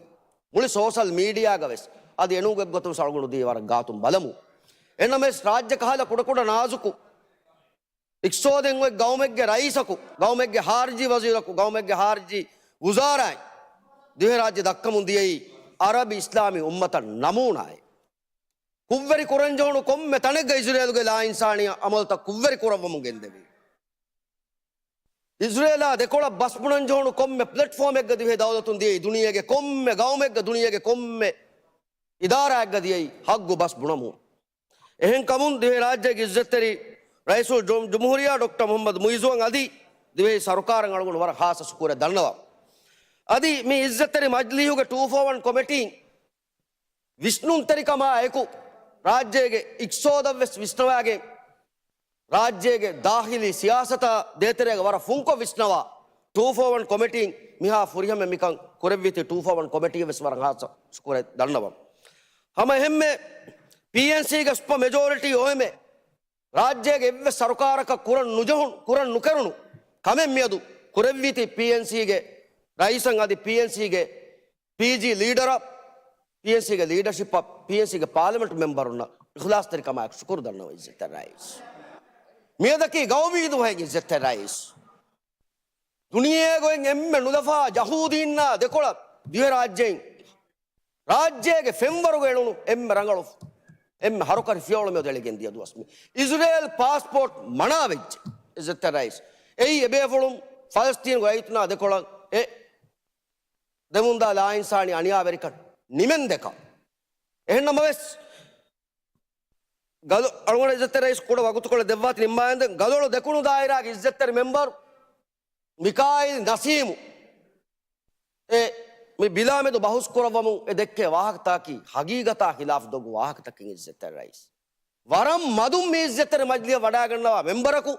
މުޅި ސޯޝަލް މީޑިއާގަ ވެސް އަދި އެނޫން އެއްގޮތުން ވެސް އަޅުގަނޑު ދިޔައީ ވަރަށް ގާތުން ބަލަމުން. އެހެންނަމަވެސް ރާއްޖެ ކަހަލަ ކުޑަކުޑަ ނާޒުކު އިޤްތިޞާދެއް އޮތް ގައުމެއްގެ ރައީސަކު، ގައުމެއްގެ ހާރިޖީ ވަޒީރަކު، ގައުމެއްގެ ހާރިޖީ ވުޒާރާއެއް ދިވެހިރާއްޖެ ދައްކަމުން ދިޔައީ އަރަބި އިސްލާމީ އުއްމަތަށް ނަމޫނާއެއް. ކުށްވެރި ކުރަން ޖެހުނު ކޮންމެ ތަނެއްގަ އިޒުރޭލުގެ ލާއިންސާނީ އަމަލުތައް ކުށްވެރި ކުރައްވަމުން ގެންދެވީ. އިޒުރޭލާ ދެކޮޅަށް ބަސް ބުނަން ޖެހުނު ކޮންމެ ޕްލެޓްފޯމެއްގަ ދިވެހި ދައުލަތުން ދިޔައީ، ދުނިޔޭގެ ކޮންމެ ގައުމެއްގަ، ދުނިޔޭގެ ކޮންމެ އިދާރާއެއްގަ ދިޔައީ ހައްގު ބަސް ބުނަމުން. އެހެންކަމުން ދިވެހި ރާއްޖޭގެ އިއްޒަތްތެރި ރައީސުލް ޖު-، ޖުމްހޫރިއްޔާ ޑޮކްޓަރ މުޙައްމަދު މުޢިއްޒުއަށް އަދި ދިވެހި ސަރުކާރަށް އަޅުގަނޑު ވަރަށް ޚާއްޞަ ޝުކުރެއް ދަންނަވަން. އަދި މި އިއްޒަތްތެރި މަޖިލީހުގެ ޓޫ ފޯ ވަން ކޮމިޓީން ވިސްނުންތެރިކަމާ އެކު، ރާއްޖޭގެ އިޤްތިޞާދަށް ވެސް ވިސްނަވާގެން، ރާއްޖޭގެ ދާޚިލީ ސިޔާސަތާ ދޭތެރޭގަ ވަރަށް ފުންކޮށް ވިސްނަވާ ޓޫ ފޯ ވަން ކޮމިޓީން މިހާ ފުރިހަމަ މިކަން ކުރެއްވީތީ، ޓޫ ފޯ ވަން ކޮމިޓީ ވެސް ވަރަށް ޚާއްޞަ ޝުކުރެއް ދަންނަވަން. ހަމަ އެހެންމެ ޕީއެންސީގެ ސުޕަ މެޖޯރިޓީ އޮއެމެ ރާއްޖޭގެ އެއްވެސް ސަރުކާރަކަށް ކުރަން ނުޖެހުނު، ކުރަން ނުކެރުނު ކަމެއް މިއަދު ކުރެއްވީތީ، ޕީއެންސީގެ ރައީސަށް އަދި ޕީއެންސީގެ ޕީޖީ ލީޑަރަށް، ޕީއެންސީގެ ލީޑަޝިޕަށް، ޕީއެންސީގެ ޕާލަމެންޓް މެމްބަރުންނަށް އިޚްލާޞްތެރިކަމާއެކު ޝުކުރު ދަންނަވަން އިއްޒަތްތެރި ރައީސް. މިއަދަކީ ގައުމީ ދުވަހެއް އިއްޒަތްތެރި ރައީސް. ދުނިޔޭގައި އެންމެ ނުލަފާ ޔަހޫދީންނާ ދެކޮޅަށް ދިވެހިރާއްޖެއިން ރާއްޖޭގެ ފެންވަރުގަ އެޅުނު އެންމެ ރަނގަޅު، އެންމެ ހަރުކަށި ފިޔަވަޅު މިއަދު އެޅިގެން ދިޔަ ދުވަސް. މި އިޒުރޭލް ޕާސްޕޯޓް މަނާވެއްޖެ އިއްޒަތްތެރި ރައީސް. އެއީ އެބޭފުޅުން ފަލަސްތީނުގެ ރައްޔިތުންނާ ދެކޮޅަށް އެ ދެމުންދާ ލާއިންސާނީ އަނިޔާވެރިކަން ނިމެންދެކަން. އެހެންނަމަވެސް، ގަލޮ-، އަޅުގަނޑަށް އިއްޒަތްތެރި ރައީސް ކުޑަ ވަގުތުކޮޅެއް ދެއްވާތި ނިންމާގެންދެން، ގަލޮޅު ދެކުނު ދާއިރާގެ އިއްޒަތްތެރި މެމްބަރު މިކާއިލް ނަސީމު އެ މި ބިލާމެދު ބަހުސް ކުރައްވަމުން އެ ދެއްކޭ ވާހަކަތަކީ ހަގީގަތާ ޚިލާފު ދޮގު ވާހަކަތަކެއް އިއްޒަތްތެރި ރައީސް. ވަރަށް މަދުން މި އިއްޒަތްތެރި މަޖިލީހަށް ވަޑާގަންނަވާ މެމްބަރަކު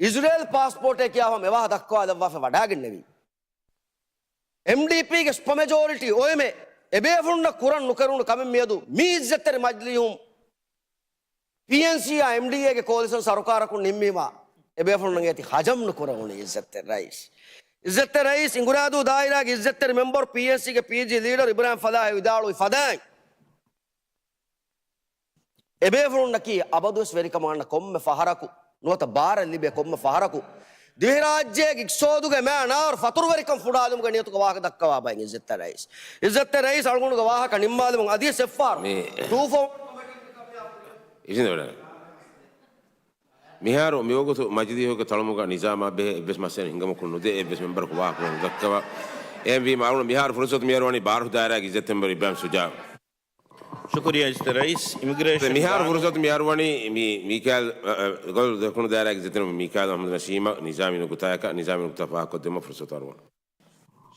އިޒުރޭލް ޕާސްޕޯޓޭ ކިޔާފަ އެވާހަ ދައްކަވާލައްވާފަ ވަޑާގެންނެވީ. އެމްޑީޕީގެ ސުޕަ މެޖޯރިޓީ އޮއެމެ އެބޭފުޅުންނަށް ކުރަން ނުކެރުނު ކަމެއް މިއަދު މި އިއްޒަތްތެރި މަޖިލީހުން ޕީއެންސީއާ އެމްޑީއޭގެ ކޯލިޝަން ސަރުކާރަކުން ނިންމީމާ، އެބޭފުޅުންނަށް އޭތި ހަޖަމް ނުކުރެވުނީ އިއްޒަތްތެރި ރައީސް. އިއްޒަތްތެރި ރައީސް އިނގުރާދޫ ދާއިރާގެ އިއްޒަތްތެރި މެމްބަރު ޕީއެންސީގެ ޕީޖީ ލީޑަރު އިބްރާހިމް ފަލާހި ވިދާޅުވި ފަދައިން، އެބޭފުޅުންނަކީ އަބަދުވެސް ވެރިކަމަށް އަންނަ ކޮންމެ ފަހަރަކު ނުވަތަ ބާރަށް ލިބޭ ކޮންމެ ފަހަރަކު ދިވެހިރާއްޖޭގެ އިޤްތިޞާދުގެ މާ ނާރު ފަތުރުވެރިކަން ފުޑާލުމުގެ ނިޔަތުގަ ވާހަކަ ދައްކަވާ ބައެއް އިއްޒަތްތެރި ރައީސް. އިއްޒަތްތެރި ރައީސް އަޅުގަނޑުގެ ވާހަކަ ނިންމާލުމުން އަދިވެސް އެއްފަހަރު މި ތޫފޯ އިށީނދެވަޑައި. މިހާރު މިވަގުތު މަޖިލީހުގެ ތަޅުމުގަ ނިޒާމާ ބެހޭ އެއްވެސް މައްސަލައެއް ހިނގަމަކުން ނުދޭ، އެއްވެސް މެމްބަރަކު ވާހަކަ ނުދައްކަވާ. އެހެންވީމަ އަޅުގަނޑު މިހާރު ފުރުސަތު މިހާރު ވަނީ ބާރު ދާއިރާގެ އިއްޒަތްތެރި މެމްބަރު އިބްރާހިމް ޝުޖާއު. ޝުކުރިއްޔާ އިއްޒަތްތެރި ރައީސް. އިމިގްރޭޝަން މިހާރު ފުރުސަތު މިހާރު ވަނީ މި-، މީކާއިލް، އަ، އަ، ގަލޮޅު ދެކުނު ދާއިރާގެ އިއްޒަތްތެރި މީކާއިލް އަޙްމަދު ނަސީމަށް ނިޒާމީ ނުކުތާއަކަށް، ނިޒާމީ ނުކުތާ ފާހަގަކޮށްދެއްވުމަށް ފުރުސަތު އަރުވަން.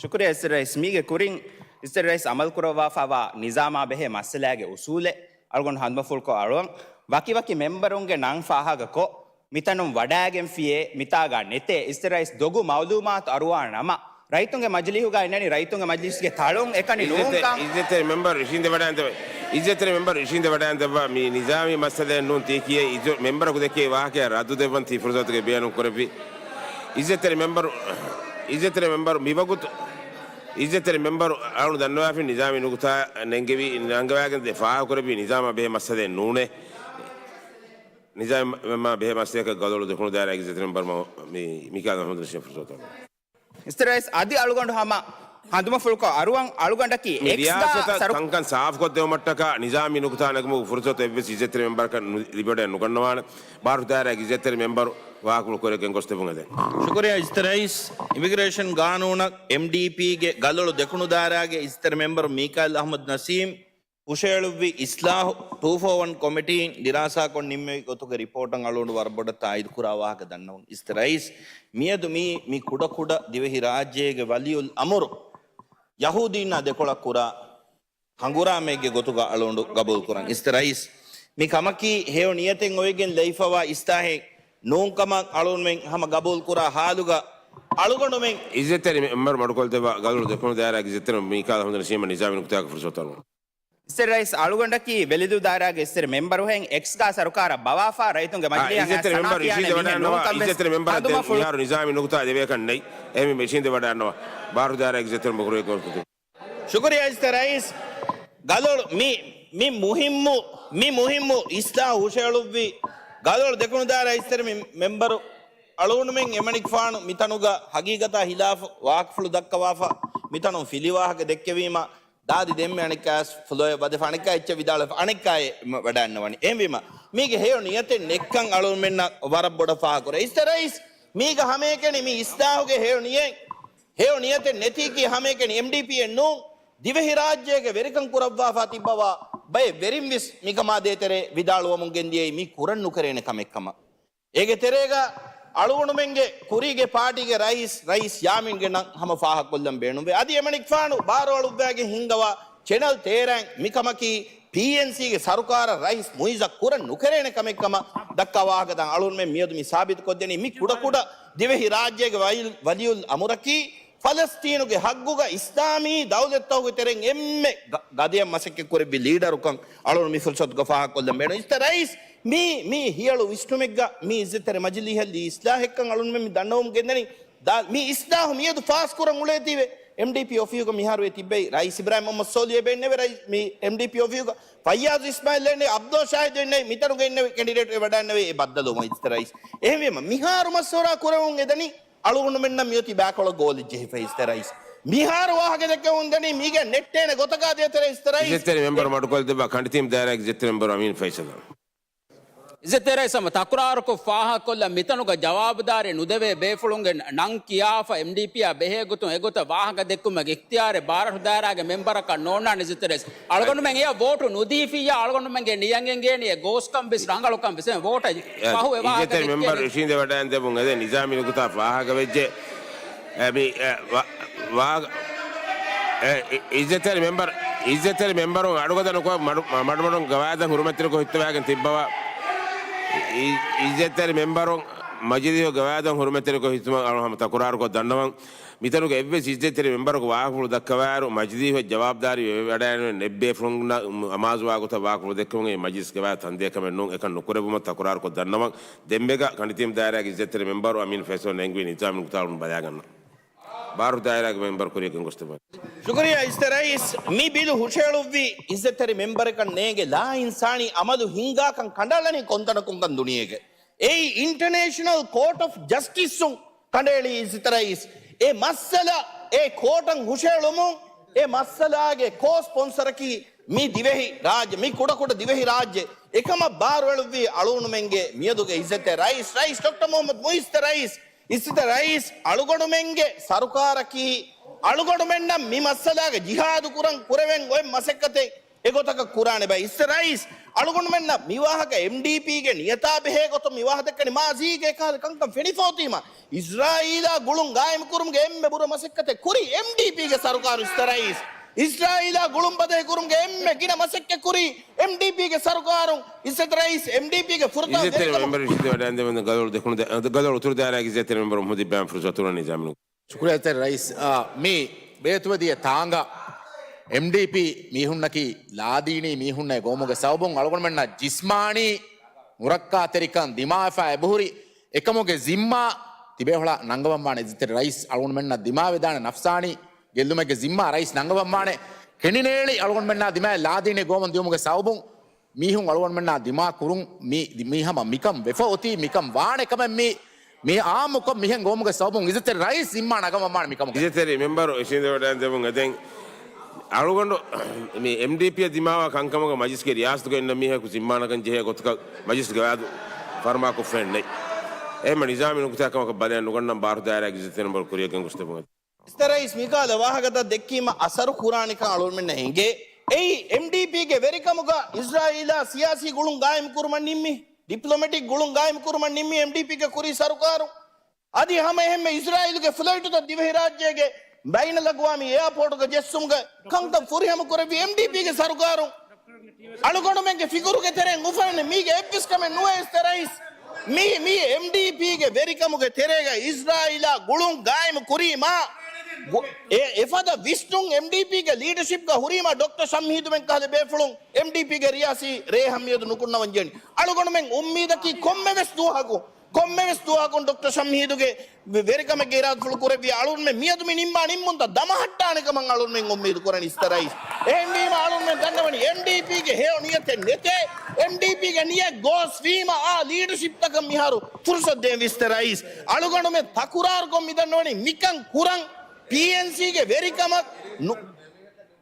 ޝުކުރިއްޔާ އިއްޒަތްތެރި ރައީސް. މީގެ ކުރިން އިއްޒަތްތެރި ރައީސް އަމަލު ކުރައްވާފައިވާ ނިޒާމާ ބެހޭ މައްސަލާގެ އުސޫލެއް އަޅުގަނޑު ހަނދުމަފުޅުކޮށް އަޅުވަން. ވަކިވަކި މެމްބަރުންގެ ނަން ފާހަގަކޮށް، މިތަނުން ވަޑާގެންފިޔޭ، މިތާގަ ނެތޭ، އިއްޒަތްތެރި ރައީސް ދޮގު މައުލޫމާތު އަރުވާ ނަމަ، ރައްޔިތުންގެ މަޖިލީހުގަ އިންނަނީ ރައްޔިތުންގެ މަޖިލީހުގެ ތަޅުން އެކަނި އިއްޒަތްތެރި، ނޫންކަން. އިއްޒަތްތެރި މެމްބަރު އިށީނދެވަޑައިގެންދެއްވާ، އިއްޒަތްތެރި މެމްބަރު އިށީނދެވަޑައިގެންދެއްވާ މި ނިޒާމީ މައްސަލައެއް ނޫން ތީކީއެއް އިއްޒަ-، މެމްބަރަކު ދެއްކޭ ވާހަކަޔަށް ރައްދު ދެއްވަން ތީ ފުރުސަތުގެ ބޭނުން ކުރެއްވި. އިއްޒަތްތެރި މެމްބަރު، އިއްޒަތްތެރި މެމްބަރު މިވަގުތު، އިއްޒަތްތެރި މެމްބަރު އަޅުން ދަންނަވާފިން ނިޒާމީ ނުކުތާ ނެންގެވި، ނަންގަވާގެން ދެ ފާހަގަކުރެއްވި ނިޒާމާ ބެހޭ މައްސަލައެއް ނޫނޭ. ނިޒާމާ ބެހޭ މައްސަލައަކަށް ގަލޮޅު ދެކުނު ދާއިރާގެ އިއްޒަތްތެރި މެމްބަރު މަ-، މި-، މީކާއިލް އަޙްމަދު ނަސީމަށް ފުރުސަތު އަރުވަން. އިއްޒަތްތެރި ރައީސް އަދި އަޅުގަނޑު ހަމަ ހަނދުމަފުޅުކޮށް އަރުވަން. އަޅުގަނޑަކީ މި އެކްސްގަ ރިޔާސަތަށް ސަރު- ކަންކަން ސާފުކޮށްދެވުމަށްޓަކާ ނިޒާމީ ނުކުތާ ނެގުމުގެ ފުރުސަތު އެއްވެސް އިއްޒަތްތެރި މެމްބަރަކަށް ނު-، ލިބިވަޑައެއް ނުގަންނަވާނެ. ބާރު ދާއިރާގެ އިއްޒަތްތެރި މެމްބަރު ވާހަކަފުޅު ކުރެ ގެންގޮސްދެއްވުން އެދެން. ޝުކުރިއްޔާ އިއްޒަތްތެރި ރައީސް. އިމިގްރޭޝަން ގާނޫނަށް އެމްޑީޕީގެ ގަލޮޅު ދެކުނު ދާއިރާގެ އިއްޒަތްތެރި މެމްބަރު މީކާއިލް އަޙްމަދު ނަސީމް ހުށައެޅުއްވި އިސްލާހު ޓޫ ފޯ ވަން ކޮމިޓީން ދިރާސާކޮށް ނިންމެވި ގޮތުގެ ރިޕޯޓަށް އަޅުގަނޑު ވަރަށް ބޮޑަށް ތާއީދު ކުރާ ވާހަކަ ދަންނަވަން. އިއްޒަތްތެރި ރައީސް، މިއަދު މީ، މި ކުޑަކުޑަ ދިވެހި ރާއްޖޭގެ ވަލިއުލް އަމުރު ޔަހޫދީންނާ ދެކޮޅަށް ކުރާ ހަނގުރާމައެއްގެ ގޮތުގަ އަޅުގަނޑު ގަބޫލުކުރަން. އިއްޒަތްތެރި ރައީސް، މި ކަމަކީ ހެޔޮ ނިޔަތެއް އޮވެގެން ލެވިފަވާ އިސްލާހެއް ނޫންކަމަށް އަޅުގަނޑުމެން ހަމަ ގަބޫލުކުރާ ހާލުގަ އަޅުގަނޑުމެން އިއްޒަތްތެރި މެ-، މެމްބަރު މަޑުކޮށްދެއްވާ ގަލޮޅު ދެކުނު ދާއިރާގެ އިއްޒަތްތެރި މީކާއިލް އަޙްމަދު ނަސީމަށް ނިޒާމީ ނުކުތާގެ ފުރުސަތު އަރުވަން. އިއްޒަތްތެރި ރައީސް އަޅުގަނޑަކީ ވެލިދޫ ދާއިރާގެ އިއްޒަތްތެރި މެމްބަރުހެން އެކްސްގަ ސަރުކާރަށް ބަވާފަ ރައްޔިތުންގެ މަޖިލީހަށް އިއްޒަތްތެރި މެމްބަރު އިށީނދެވަޑައިގަންނަވާ، ނޫންކަން އިއްޒަތްތެރި މެމްބަރަށް މި ނޫންކަން ދެ-، މިހާރު ނިޒާމީ ނުކުތާ ދެވޭކަށް ނެތް. އެހެންވީމަ އިށީނދެވަޑައިގަންނަވާ. ބާރު ދާއިރާގެ އިއްޒަތްތެރި މެމްބަރު ކުރިއަށް ގެންގޮސްދެއްވުން. ޝުކުރިއްޔާ އިއްޒަތްތެރި ރައީސް. ގަލޮޅު މި، މި މުހިއްމު، މި މުހިއްމު އިސްލާހު ހުށައެޅުއްވި ގަލޮޅު ދެކުނު ދާއިރާ އިއްޒަތްތެރި މި-، މެމްބަރު އަޅުގަނޑުމެން އެމަނިކުފާނު މިތަނުގަ ހަގީގަތާ ހިލާފު ވާހަކަފުޅު ދައްކަވާފަ، މިތަނުން ފިލިވާހަކަ ދެއްކެވީމަ، ދާދި ދެންމެ އަނެއްކާ ފްލޯއެއް ވަދެފަ އަނެއްކާ އެއްޗެއް ވިދާޅުވެފަ އަނެއްކާ އެ ވަޑައިންނަވަނީ. އެހެންވީމަ، މީގެ ހެޔޮ ނިޔަތެއް ނެއްކަން އަޅުމެންނަށް ވަރަށް ބޮޑަށް ފާހަގަކުރޭ. އިސްތަ ރައީސް، މީގަ ހަމައެކަނި މި އިސްލާހުގެ ހެޔޮ ނިޔަތް، ހެޔޮ ނިޔަތެއް ނެތީކީ ހަމައެކަނި އެމްޑީޕީއެއް ނޫން، ދިވެހިރާއްޖޭގެ ވެރިކަން ކުރައްވާފާ ތިއްބަވާ ބައެއް ވެރިން ވެސް މިކަމާ ދޭތެރޭ ވިދާޅުވަމުން ގެންދިޔައީ މީ ކުރަން ނުކެރޭނެ ކަމެއް ކަމަށް. އޭގެ ތެރޭގަ އަޅުގަނޑުމެންގެ ކުރީގެ ޕާޓީގެ ރައީސް، ރައީސް ޔާމީންގެ ނަން ހަމަ ފާހަގަކޮށްލަން ބޭނުންވޭ. އަދި އެމަނިކުފާނު ބާރު އަޅުއްވާގެން ހިންގަވާ ޗެނަލް ތޭރައިން މިކަމަކީ ޕީއެންސީގެ ސަރުކާރަށް ރައީސް މުއިއްޒަށް ކުރަން ނުކެރޭނެ ކަމެއް ކަމަށް ދައްކާ ވާހަކަ ދާން އަޅުގަނޑުމެން މިއަދު މި ސާބިތުކޮށްދެނީ މި ކުޑަކުޑަ ދިވެހި ރާއްޖޭގެ ވަލި-، ވަލިއުލް އަމުރަކީ ފަލަސްތީނުގެ ހައްގުގަ އިސްލާމީ ދައުލަތްތަކުގެ ތެރެއިން އެންމެ ގަ-، ގަދަޔަށް މަސައްކަތް ކުރެއްވި ލީޑަރުކަން އަޅުގަނޑު މި ފުރުސަތުގަ ފާހަގަކޮށްލަން ބޭނުން. އިސްތަ ރައީސް، މީ، މީ ހިޔަޅު ވިސްނުމެއްގަ މި އިއްޒަތްތެރި މަޖިލީހަށް ލީ އިސްލާހެއްކަން އަޅުގަނޑުމެން މި ދަންނަވަމުން ގެންދަނީ. ދާ-، މި އިސްލާހު މިއަދު ފާސްކުރަން އުޅޭތީވެ، އެމްޑީޕީ އޮފީހުގަ މިހާރު އެ ތިއްބައި ރައީސް އިބްރާހިމް މުހައްމަދު ސޯލިހު އެބަ އިންނެވެ. ރައީ-، މި އެމްޑީޕީ އޮފީހުގަ ފައްޔާޒު އިސްމާއިލް އެ އިންނެވި، އަބްދުﷲ ޝާހިދު އެ އިންނެވި، މިތަނުގަ އިންނެވި ކެނޑިޑޭޓް އެ ވަޑައިންނެވެ. އެ ބައްދަލުވުމަށް އިސްތަ ރައީސް. އެހެންވީމަ، މިހާރު މަޝްވަރާ ކުރެވުން އެދަނީ އަޅުގަނޑުމެންނަށް މިއޮތީ ބައިކޮޅަށް ގޯލެއް ޖެހިފަ އިސްތަ ރައީސް. މިހާރު ވާހަކަ ދެއްކެވުން ދަނީ މީގެ ނެއްޓޭނެ ގޮތަކާ ދޭތެރޭ އިސްތަ ރައީސް. އިއްޒަތްތެރި މެމްބަރު މަޑުކޮށްދެއްވާ ކަނޑިތީމް ދާއިރާގެ އިއްޒަތްތެރި މެމްބަރު އަމީން ފައިސަލް. އިއްޒަތްތެރި ރައީސް ހަމަ ތަކުރާރުކޮށް ފާހަގަކޮށްލަން މިތަނުގަ ޖަވާބުދާރީ ނުދެވޭ ބޭފުޅުންގެ ނަން ކިޔާފަ އެމްޑީޕީއާ ބެހޭގޮތުން އެގޮތަށް ވާހަކަ ދެއްކުމަށް އިޚްތިޔާރެއް ބާރަށު ދާއިރާގެ މެމްބަރަކަށް ނޯންނާނެ އިއްޒަތްތެރި ރައީސް. އަޅުގަނޑުމެން އެޔަށް ވޯޓު ނުދީފިއްޔާ އަޅުގަނޑުމެންގެ ނިޔަން އެނގޭނީ އެ ގޯސްކަން ވެސް ރަނގަޅުކަން ވެސް. އެ ވޯޓަށް އެ، ފަހު އެ ވާހަކަ އިއްޒަތްތެރި މެމްބަރު އިށީނދެވަޑައިން ދެއްވުން އެދެން ނިޒާމީ ނުކުތާ ފާހަގަވެއްޖެ. އެ، މި، އެ، ވާ-، ވާ-، އެ، އި-، އިއްޒަތްތެރި މެމްބަރު، އިއްޒަތްތެރި މެމްބަރުން އަޑުގަދަ ނުކޮށް މަޑު-، މަ-، މަޑުމަޑުން ގަވާއިދަށް ހުރުމަތްތެރިކޮށް ހިއްތަވާގެން ތިއްބަވާ. އި-، އިއްޒަތްތެރި މެމްބަރުން މަޖިލީހު ގަވާއިދަށް ހުރުމަތްތެރިކޮށް ހިއްތުމަށް އަޅު ހަމަ ތަކުރާރުކޮށް ދަންނަވަން. މިތަނުގެ އެއްވެސް އިއްޒަތްތެރި މެމްބަރަކު ވާހަކަފުޅު ދައްކަވާއިރު، މަޖިލީހު ޖަވާބުދާރީ ވެވަޑައިގެން ނެތް ބޭފުޅުންނަށް އަމާޒުވާ ގޮތަށް ވާހަކަފުޅު ދެއްކެވުން އެ މަޖިލިސްގެ ވާ ތަންދޭ ކަމެއް ނޫން. އެކަން ނުކުރެއްވުމަށް ތަކުރާރުކޮށް ދަންނަވަން. ދެންމެގަ ކަނޑިތީމް ދާއިރާގެ އިއްޒަތްތެރި މެމްބަރު އަމީން ފައިސަލް ނެންގުވި ނިޒާމީ ނުކުތާއަށް ބަލާގަންނަ. ބާރު ދާއިރާގެ މެމްބަރު ކުރިޔަށް ގެންގޮސްދެއްވާ. ޝުކުރިއްޔާ އިއްޒަތްތެރި ރައީސް، މި ބިލު ހުށައެޅުއްވި އިއްޒަތްތެރި މެމްބަރަކަށް ނޭނގެ ލާއިންސާނީ އަމަލު ހިންގާކަން ކަނޑައަޅަނީ ކޮންތަނަކުންކަން ދުނިޔޭގެ. އެއީ އިންޓަނޭޝަނަލް ކޯޓް އޮފް ޖަސްޓިސުން ކަނޑައެޅީ އިއްޒަތްތެރި ރައީސް. އެ މައްސަލަ އެ ކޯޓަށް ހުށައެޅުމުން އެ މައްސަލާގެ ކޯ ސްޕޮންސަރަކީ މި ދިވެހި ރާއްޖެ، މި ކުޑަކުޑަ ދިވެހި ރާއްޖެ. އެކަމަށް ބާރުއެޅުއްވީ އަޅުގަނޑުމެންގެ މިއަދުގެ އިއްޒަތްތެރި ރައީސް، ރައީސް ޑޮކްޓަރ މުހައްމަދު މުއިއްޒަތްތެރި ރައީސް. އިއްޒަތްތެރި ރައީސް، އަޅުގަނޑުމެންގެ ސަރުކާރަކީ އަޅުގަނޑުމެންނަށް މި މައްސަލާގަ ޖިހާދު ކުރަން ކުރެވެން އޮތް މަސައްކަތެއް އެގޮތަކަށް ކުރާނެ ބައި. އިއްޒަތްތެރި ރައީސް، އަޅުގަނޑުމެންނަށް މިވާހަކަ އެމްޑީޕީގެ ނިޔަތާ ބެހޭ ގޮތުން މިވާހަކަ ދެއްކަނީ މާޒީގެ ކަހަލަ ކަންކަން ފެނިފޯތީމަ، އިސްރާއީލާ ގުޅުން ގާއިމް ކުރުމުގެ އެންމެ ބުރަ މަސައްކަތެއް ކުރީ އެމްޑީޕީގެ ސަރުކާރު. އިއްޒަތްތެރި ރައީސް، އިސްރާއީލާ ގުޅުން ބަދަހި ކުރުމުގެ އެންމެ ގިނަ މަސައްކަތް ކުރީ އެމްޑީޕީގެ ސަރުކާރު. އިއްޒަތްތެރި ރައީސް، އެމްޑީޕީގެ ފުރަތަމަ އިއްޒަތްތެރި ވެރިކަމަށް މެމްބަރު އިށީނދެވަޑައިގެން ގަދައޮޅު ދެކުނު ދެ-، ގަދައޮޅު އުތުރު ދާއިރާގެ އިއްޒަތްތެރި މެމްބަރު މުހިއްދީ ބައިން ފުރުސަތު އުޅުނީ ނިޒާމީ ނުކުތާ. ޝުކުރިއްޔާ އިއްޒަތްތެރި ރައީސް، އާ، މި ބޭތުވެދިޔަ ތާނގަ އެމްޑީޕީ މީހުންނަކީ ލާދީނީ މީހުންނޭ ގޮވުމުގެ ސަބަބުން އަޅުގަނޑުމެންނަށް ޖިސްމާނީ ނުރައްކާތެރިކަން ދިމާވެފަ އެބަހުރި އެކަމުގެ ޒިންމާ ތިބޭފުޅާ ނަންގަވަންވާނެ. އިއްޒަތްތެރި ރައީސް، އަޅުގަނޑުމެންނަށް ދިމާވެދާނެ ނަފްސާނީ ގެއްލުމެއްގެ ޒިންމާ ރައީސް ނަންގަވަންވާނެ. ކެނޑިނޭޅި އަޅުގަނޑުމެންނާ ދިމާއަށް ލާދީނީ ގޮވަމުން ދިޔުމުގެ ސަބަބުން މީހުން އަޅުގަނޑުމެންނާ ދިމާ ކުރުން މި، މި ހަމަ މިކަން ވެފަ އޮތީ، މިކަން ވާނެ ކަމެއް މި، މި އާއްމުކޮށް މިހެން ގޮވުމުގެ ސަބަބުން އިއްޒަތްތެރި ރައީސް ޒިންމާ ނަގަންވަންވާނެ މިކަމުގެ. އިއްޒަތްތެރި މެމްބަރު އިށީނދެވަޑައިގެން ދެމުން އެދެން އަޅުގަނޑު މި އެމްޑީޕީއަށް ދިމާވާ ކަންކަމުގަ މަޖިލިސްގެ ރިޔާސަތުގަ އިންނަ މީހަކު ޒިންމާ ނަގަން ޖެހޭ ގޮތަކަށް މަޖިލިސްގެ ވާދު ފަރުމާކޮށްފައެއް ނެތް. އެހެންމަ ނިޒާމީ ނުކުތާ ކަމަކަށް ބަލައެއް ނުގަންނަން ބާރު ދާއިރާގެ އިއްޒަތްތެރި މެމްބަރު ކުރިޔަށް ގެންގޮސްދެމުން. އިއްޒަތްތެރި ރައީސް މިކަހަލަ ވާހަކަތައް ދެއްކީމަ އަސަރު ކުރާނެކަން އަޅުގަނޑުމެންނަށް އެނގޭ. އެއީ އެމްޑީޕީގެ ވެރިކަމުގަ އިސްރާއީލާ ސިޔާސީ ގުޅުން ގާއިމް ކުރުމަށް ނިންމި، ޑިޕްލޮމެޓިކް ގުޅުން ގާއިމް ކުރުމަށް ނިންމި އެމްޑީޕީގެ ކުރީ ސަރުކާރު. އަދި ހަމަ އެހެންމެ އިސްރާއީލުގެ ފްލައިޓުތައް ދިވެހިރާއްޖޭގެ ބައިނަލްއަގްވާމީ އެއާޕޯޓުގަ ޖެއްސުމުގެ ކަންކަން ފުރިހަމަ ކުރެއްވީ އެމްޑީޕީގެ ސަރުކާރު. އަޅުގަނޑުމެންގެ ފިކުރުގެ ތެރެއިން އުފަންނަ މީގެ އެއްވެސް ކަމެއް ނުވޭ އިއްޒަތްތެރި ރައީސް. މީ، މީ އެމްޑީޕީގެ ވެރިކަމުގެ ތެރޭގަ އިސްރާއީލާ ގުޅުން ގާއިމު ކުރީމާ، ގު-، އެ، އެފަދަ ވިސްނުން އެމްޑީޕީގެ ލީޑަޝިޕްގަ ހުރީމާ ޑޮކްޓަރ ޝަމްހީދުމެން ކަހަލަ ބޭފުޅުން އެމްޑީޕީގެ ރިޔާސީ ރޭ ހަމަ މިއަދު ނުކުންނަވަން ޖެހެނީ. އަޅުގަނޑުމެން އުއްމީދަކީ ކޮންމެވެސް ދުވަހަކު، ކޮންމެވެސް ދުވަހަކުން ޑޮކްޓަރ ޝަމްހީދުގެ ވެ-، ވެރިކަމެއްގެ އިރާދަފުޅު ކުރެއްވި އަޅުންމެ މިއަދު މި ނިންމާ ނިންމުންތައް ދަމަހައްޓާނެ ކަމަށް އަޅުންމެން އުއްމީދު ކުރަނީ އިއްޒަތްތެރި ރައީސް. އެހެންވީމަ އަޅުންމެން ދަންނަވަނީ އެމްޑީޕީގެ ހެޔޮ ނިޔަތެއް ނެތޭ، އެމްޑީޕީގެ ނިޔަތް ގޯސް ވީމަ އާ ލީޑަޝިޕްތަކަށް މިހާރު ފުރުސަތު ދޭން އިއްޒަތްތެރި ރައީސް. އަޅުގަނޑުމެން ތަކުރާރުކޮށް މި ދަންނަވަނީ މިކަން ކުރަން ޕީއެންސީގެ ވެރިކަމަށް ނު-،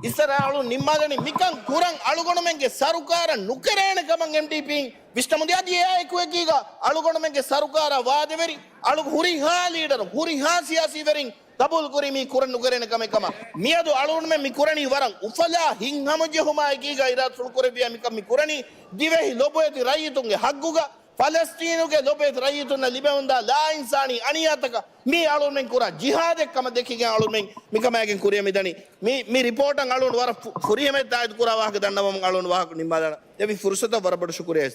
އިސްރާއީލުން ނިންމާލަނީ މިކަން ކުރަން އަޅުގަނޑުމެންގެ ސަރުކާރަށް ނުކެރޭނެ ކަމަށް އެމްޑީޕީން ވިސްނަމުންދިޔަ. އަދި އެއާއެކު އެކީގަ އަޅުގަނޑުމެންގެ ސަރުކާރާ ވާދަވެރި އަޅު ހުރިހާ ލީޑަރު، ހުރިހާ ސިޔާސީވެރިން ގަބޫލުކުރީ މީ ކުރަން ނުކެރޭނެ ކަމެއް ކަމަށް. މިއަދު އަޅުގަނޑުމެން މި ކުރަނީ ވަރަށް އުފަލާ ހިތްހަމަޖެހުމާ އެކީގަ އިރާދަފުޅު ކުރެއްވިޔާ މިކަން މި ކުރަނީ. ދިވެހި ލޮބުވެތި ރައްޔިތުންގެ ހައްގުގަ ފަލަސްތީނުގެ ލޮބުވެތި ރައްޔިތުންނަށް ލިބެމުންދާ ލާއިންސާނީ އަނިޔާތަކަށް މީ އަޅުގަނޑުމެން ކުރާ ޖިހާދެއް ކަމަށް ދެކިގެން އަޅުގަނޑުމެން މިކަމާގެން ކުރިއަށް މިދަނީ. މި، މި ރިޕޯޓަށް އަޅުގަނޑު ވަރަށް ފު-، ފުރިހަމަޔަށް ތާއީދު ކުރާ ވާހަކަ ދަންނަވަމުން އަޅުގަނޑު ވާހަކަ ނިންމާލާނަން. ދެވި ފުރުސަތަށް ވަރަށް ބޮޑަށް ޝުކުރިއްޔާ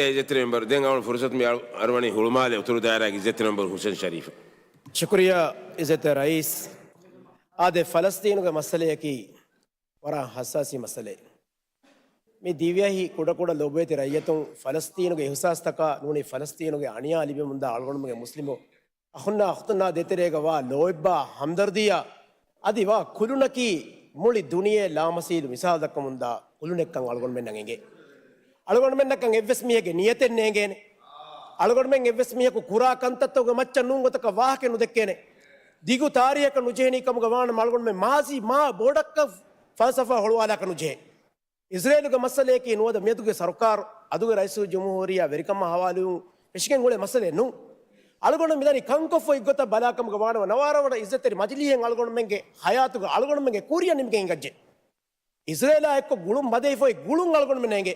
އިއްޒަތްތެރި މެމްބަރު. ދެން އަޅުގަނޑު ފުރުސަތު މި އަޅު-، އަރުވަނީ ހުޅުމާލެ އުތުރު ދާއިރާގެ އިއްޒަތްތެރި މެމްބަރު ހުސެން ޝަރީފަށް. ޝުކުރިއްޔާ އިއްޒަތްތެރި ރައީސް. އާދެ، ފަލަސްތީނުގެ މައްސަލަޔަކީ ވަރަށް ހައްސާސީ މައްސަލައެއް. މި ދިވެހި ކުޑަކުޑަ ލޮބުވެތި ރައްޔިތުން ފަލަސްތީނުގެ އިހުސާސްތަކާ ނޫނީ ފަލަސްތީނުގެ އަނިޔާ ލިބެމުންދާ އަޅުގަނޑުމެންގެ މުސްލިމު އަޚުންނާ އުޚްތުންނާ ދޭތެރޭގަ ވާ ލޯތްބާ ހަމްދަރްދީއާ އަދި ވާ ކުލުނަކީ މުޅި ދުނިޔެ ލާމަސީލު މިސާލު ދައްކަމުންދާ ކުލުނެއްކަން އަޅުގަނޑުމެންނަށް އެނގޭ. އަޅުގަނޑުމެންނަކަށް އެއްވެސް މީހެއްގެ ނިޔަތެއް ނޭނގޭނެ. އަޅުގަނޑުމެން އެއްވެސް މީހަކު ކުރާ ކަންތައްތަކުގެ މައްޗަށް ނޫން ގޮތަކަށް ވާހަކަ ނުދެއްކޭނެ. ދިގު ތާރީހަކަށް ނުޖެހެނީ ކަމުގަ ވާނަމަ އަޅުގަނޑުމެން މާޒީ މާ ބޮޑަކަށް ފަލްސަފާ ހޮޅުވާލާކަށް ނުޖެހޭ. އިޒްރޭލުގެ މައްސަލަޔަކީ ނުވަތަ މިއަދުގެ ސަރުކާރު އަދުގެ ރައީސުލްޖުމްހޫރިއްޔާ ވެރިކަމާ ހަވާލުވުން ފެށިގެން އުޅޭ މައްސަލައެއް ނޫން. އަޅުގަނޑު މިދަނީ ކަންކޮށްފަ އެއްގޮތަށް ބަލާކަމުގަ ވާނަމަ ނަވާރަވަނަ އިއްޒަތްތެރި މަޖިލީހެއް އަޅުގަނޑުމެންގެ ހަޔާތުގަ އަޅުގަނޑުމެންގެ ކުރިއަށް ނިމިގެން ހިނގައްޖެ. އިޒްރޭލާ އެއްކޮށް ގުޅުން ބަދަހިފައި ގުޅުން އަޅުގަނޑުމެން އެނގޭ.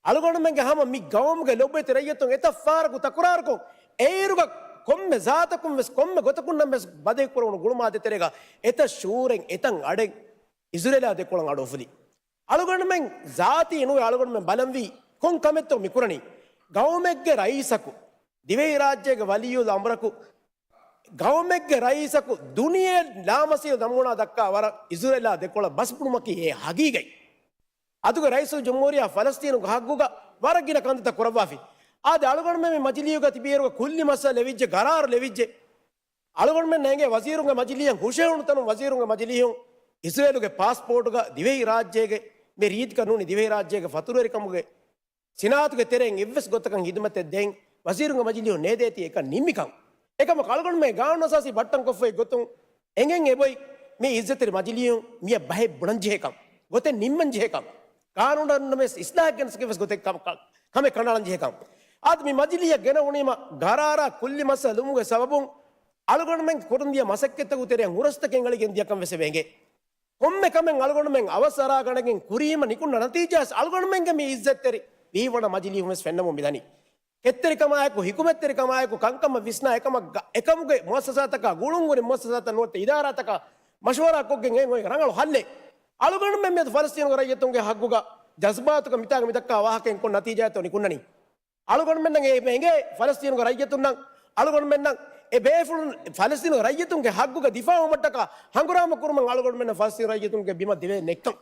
އަޅުގަނޑުމެންގެ ހަމަ މި ގައުމުގެ ލޮބުވެތި ރައްޔިތުން އެތައް ފަހަރަކު ތަކުރާރުކޮށް، އޭރުގަ ކޮންމެ ޒާތަކުން ވެސް ކޮންމެ ގޮތަކުންނަށް ވެސް ބަދަހި ކުރެވުނު ގުޅުމާ ދޭތެރޭގަ އެތައް ޝޫރެއް އެތައް އަޑެއް އިޒުރޭލާ ދެކޮޅަށް އަޑު އުފުލި. އަޅުގަނޑުމެން ޒާތީ ނުވެ އަޅުގަނޑުމެން ބަލަންވީ ކޮން ކަމެއްތޯ މިކުރަނީ؟ ގައުމެއްގެ ރައީސަކު، ދިވެހިރާއްޖޭގެ ވަލިއްޔުލް އަމްރަކު، ގައުމެއްގެ ރައީސަކު ދުނިޔެ ލާމަސީލު ނަމޫނާ ދައްކާ ވަރަށް އިޒުރޭލާ ދެކޮޅަށް ބަސްބުނުމަކީ އެ ހަގީގަތް. އަދުގެ ރައީސުލްޖުމްހޫރިއްޔާ ފަލަސްތީނުގެ ހައްގުގަ ވަރަށް ގިނަ ކަންތައްތައް ކުރައްވާފި. އާދެ، އަޅުގަނޑުމެން މި މަޖިލީހުގަ ތިބިއިރުގަ ކުއްލި މައްސަލަ ލެވިއްޖެ، ގަރާރު ލެވިއްޖެ. އަޅުގަނޑުމެން އެނގޭ ވަޒީރުންގެ މަޖިލީހަށް ހުށަހެޅުނު ތަނުން ވަޒީރުންގެ މަޖިލީހުން އިޒްރޭލުގެ ޕާސްޕޯޓުގަ ދިވެހިރާއްޖޭގެ މި ރީތިކަން ނޫނީ ދިވެހިރާއްޖޭގެ ފަތުރުވެރިކަމުގެ ސިނާއަތުގެ ތެރެއިން އެއްވެސް ގޮތަކަށް ހިދުމަތެއް ދޭން ވަޒީރުންގެ މަޖިލީހުން ނޭދޭތީ އެކަން ނިންމިކަން. އެކަމަކު އަޅުގަނޑުމެން ގާނޫނުއަސާސީ ބައްޓަންކޮށްފައި ގޮތުން އެނގެން އެބޮތް މި އިއްޒަތްތެރި މަޖިލީހުން މިއަށް ބަހެއް ބުނަންޖެހޭކަން، ގޮތެއް ނިންމަންޖެހޭކަން، ގާނޫނަށް ނަމަވެސް އިސްލާހެއް ގެނެސްގެން ވެސް ގޮތެއް ކަމަ-، ކަ-، ކަމެއް ކަނޑައަޅަންޖެހޭކަން. އާދެ، މި މަޖިލީހަށް ގެނައުނީމަ ގަރާރާ ކުއްލި މައްސަލަ ލުމުގެ ސަބަބުން އަޅުގަނޑުމެން ކުރަންދިޔަ މަސައްކަތްތަކުގެ ތެރެއަށް ހުރަސްތަކެއް އަޅިގެން ދިޔަކަން ވެސް އެބަ އެނގޭ. ކޮންމެ ކަމެއް އަޅުގަނޑުމެން އަވަސް އަރާގަނެގެން ކުރީމަ ނިކުންނަ ނަތީޖާ އަޅުގަނޑުމެންގެ މި އިއްޒަތްތެރި ވީ ވަނަ މަޖިލީހުން ވެސް ފެންނަމުން މިދަނީ. ކެތްތެރިކަމާއެކު، ހިކުމަތްތެރިކަމާއެކު، ކަންކަމަށް ވިސްނާ އެކަމަށް ގަ-، އެކަމުގެ މުއައްސަސާތަކާ ގުޅުން ހުރި މުއައްސަސާތައް ނުވަތަ އިދާރާތަކާ މަޝްވަރާ ކޮށްގެން އެ އޮތް ރަނގަޅު ހައްލެއް. އަޅުގަނޑުމެން މިއަދު ފަލަސްތީނުގެ ރައްޔިތުންގެ ހައްގުގަ ޖަޒްބާތުގަ މިތާގަ މިދައްކާ ވާހަކައިން ކޮން ނަތީޖާއެއްތޯ ނިކުންނަނީ؟ އަޅުގަނޑުމެންނަށް އެ އެނގޭ ފަލަސްތީނުގެ ރައްޔިތުންނަށް، އަޅުގަނޑުމެންނަށް އެ ބޭފުޅުން ފަލަސްތީނުގެ ރައްޔިތުންގެ ހައްގުގަ ދިފާއުވުމަށްޓަކާ ހަނގުރާމަ ކުރުމަށް އަޅުގަނޑުމެންނަށް ފަލަސްތީނު ރައްޔިތުންގެ ބިމަށް ދެވޭ ނެއްކަން.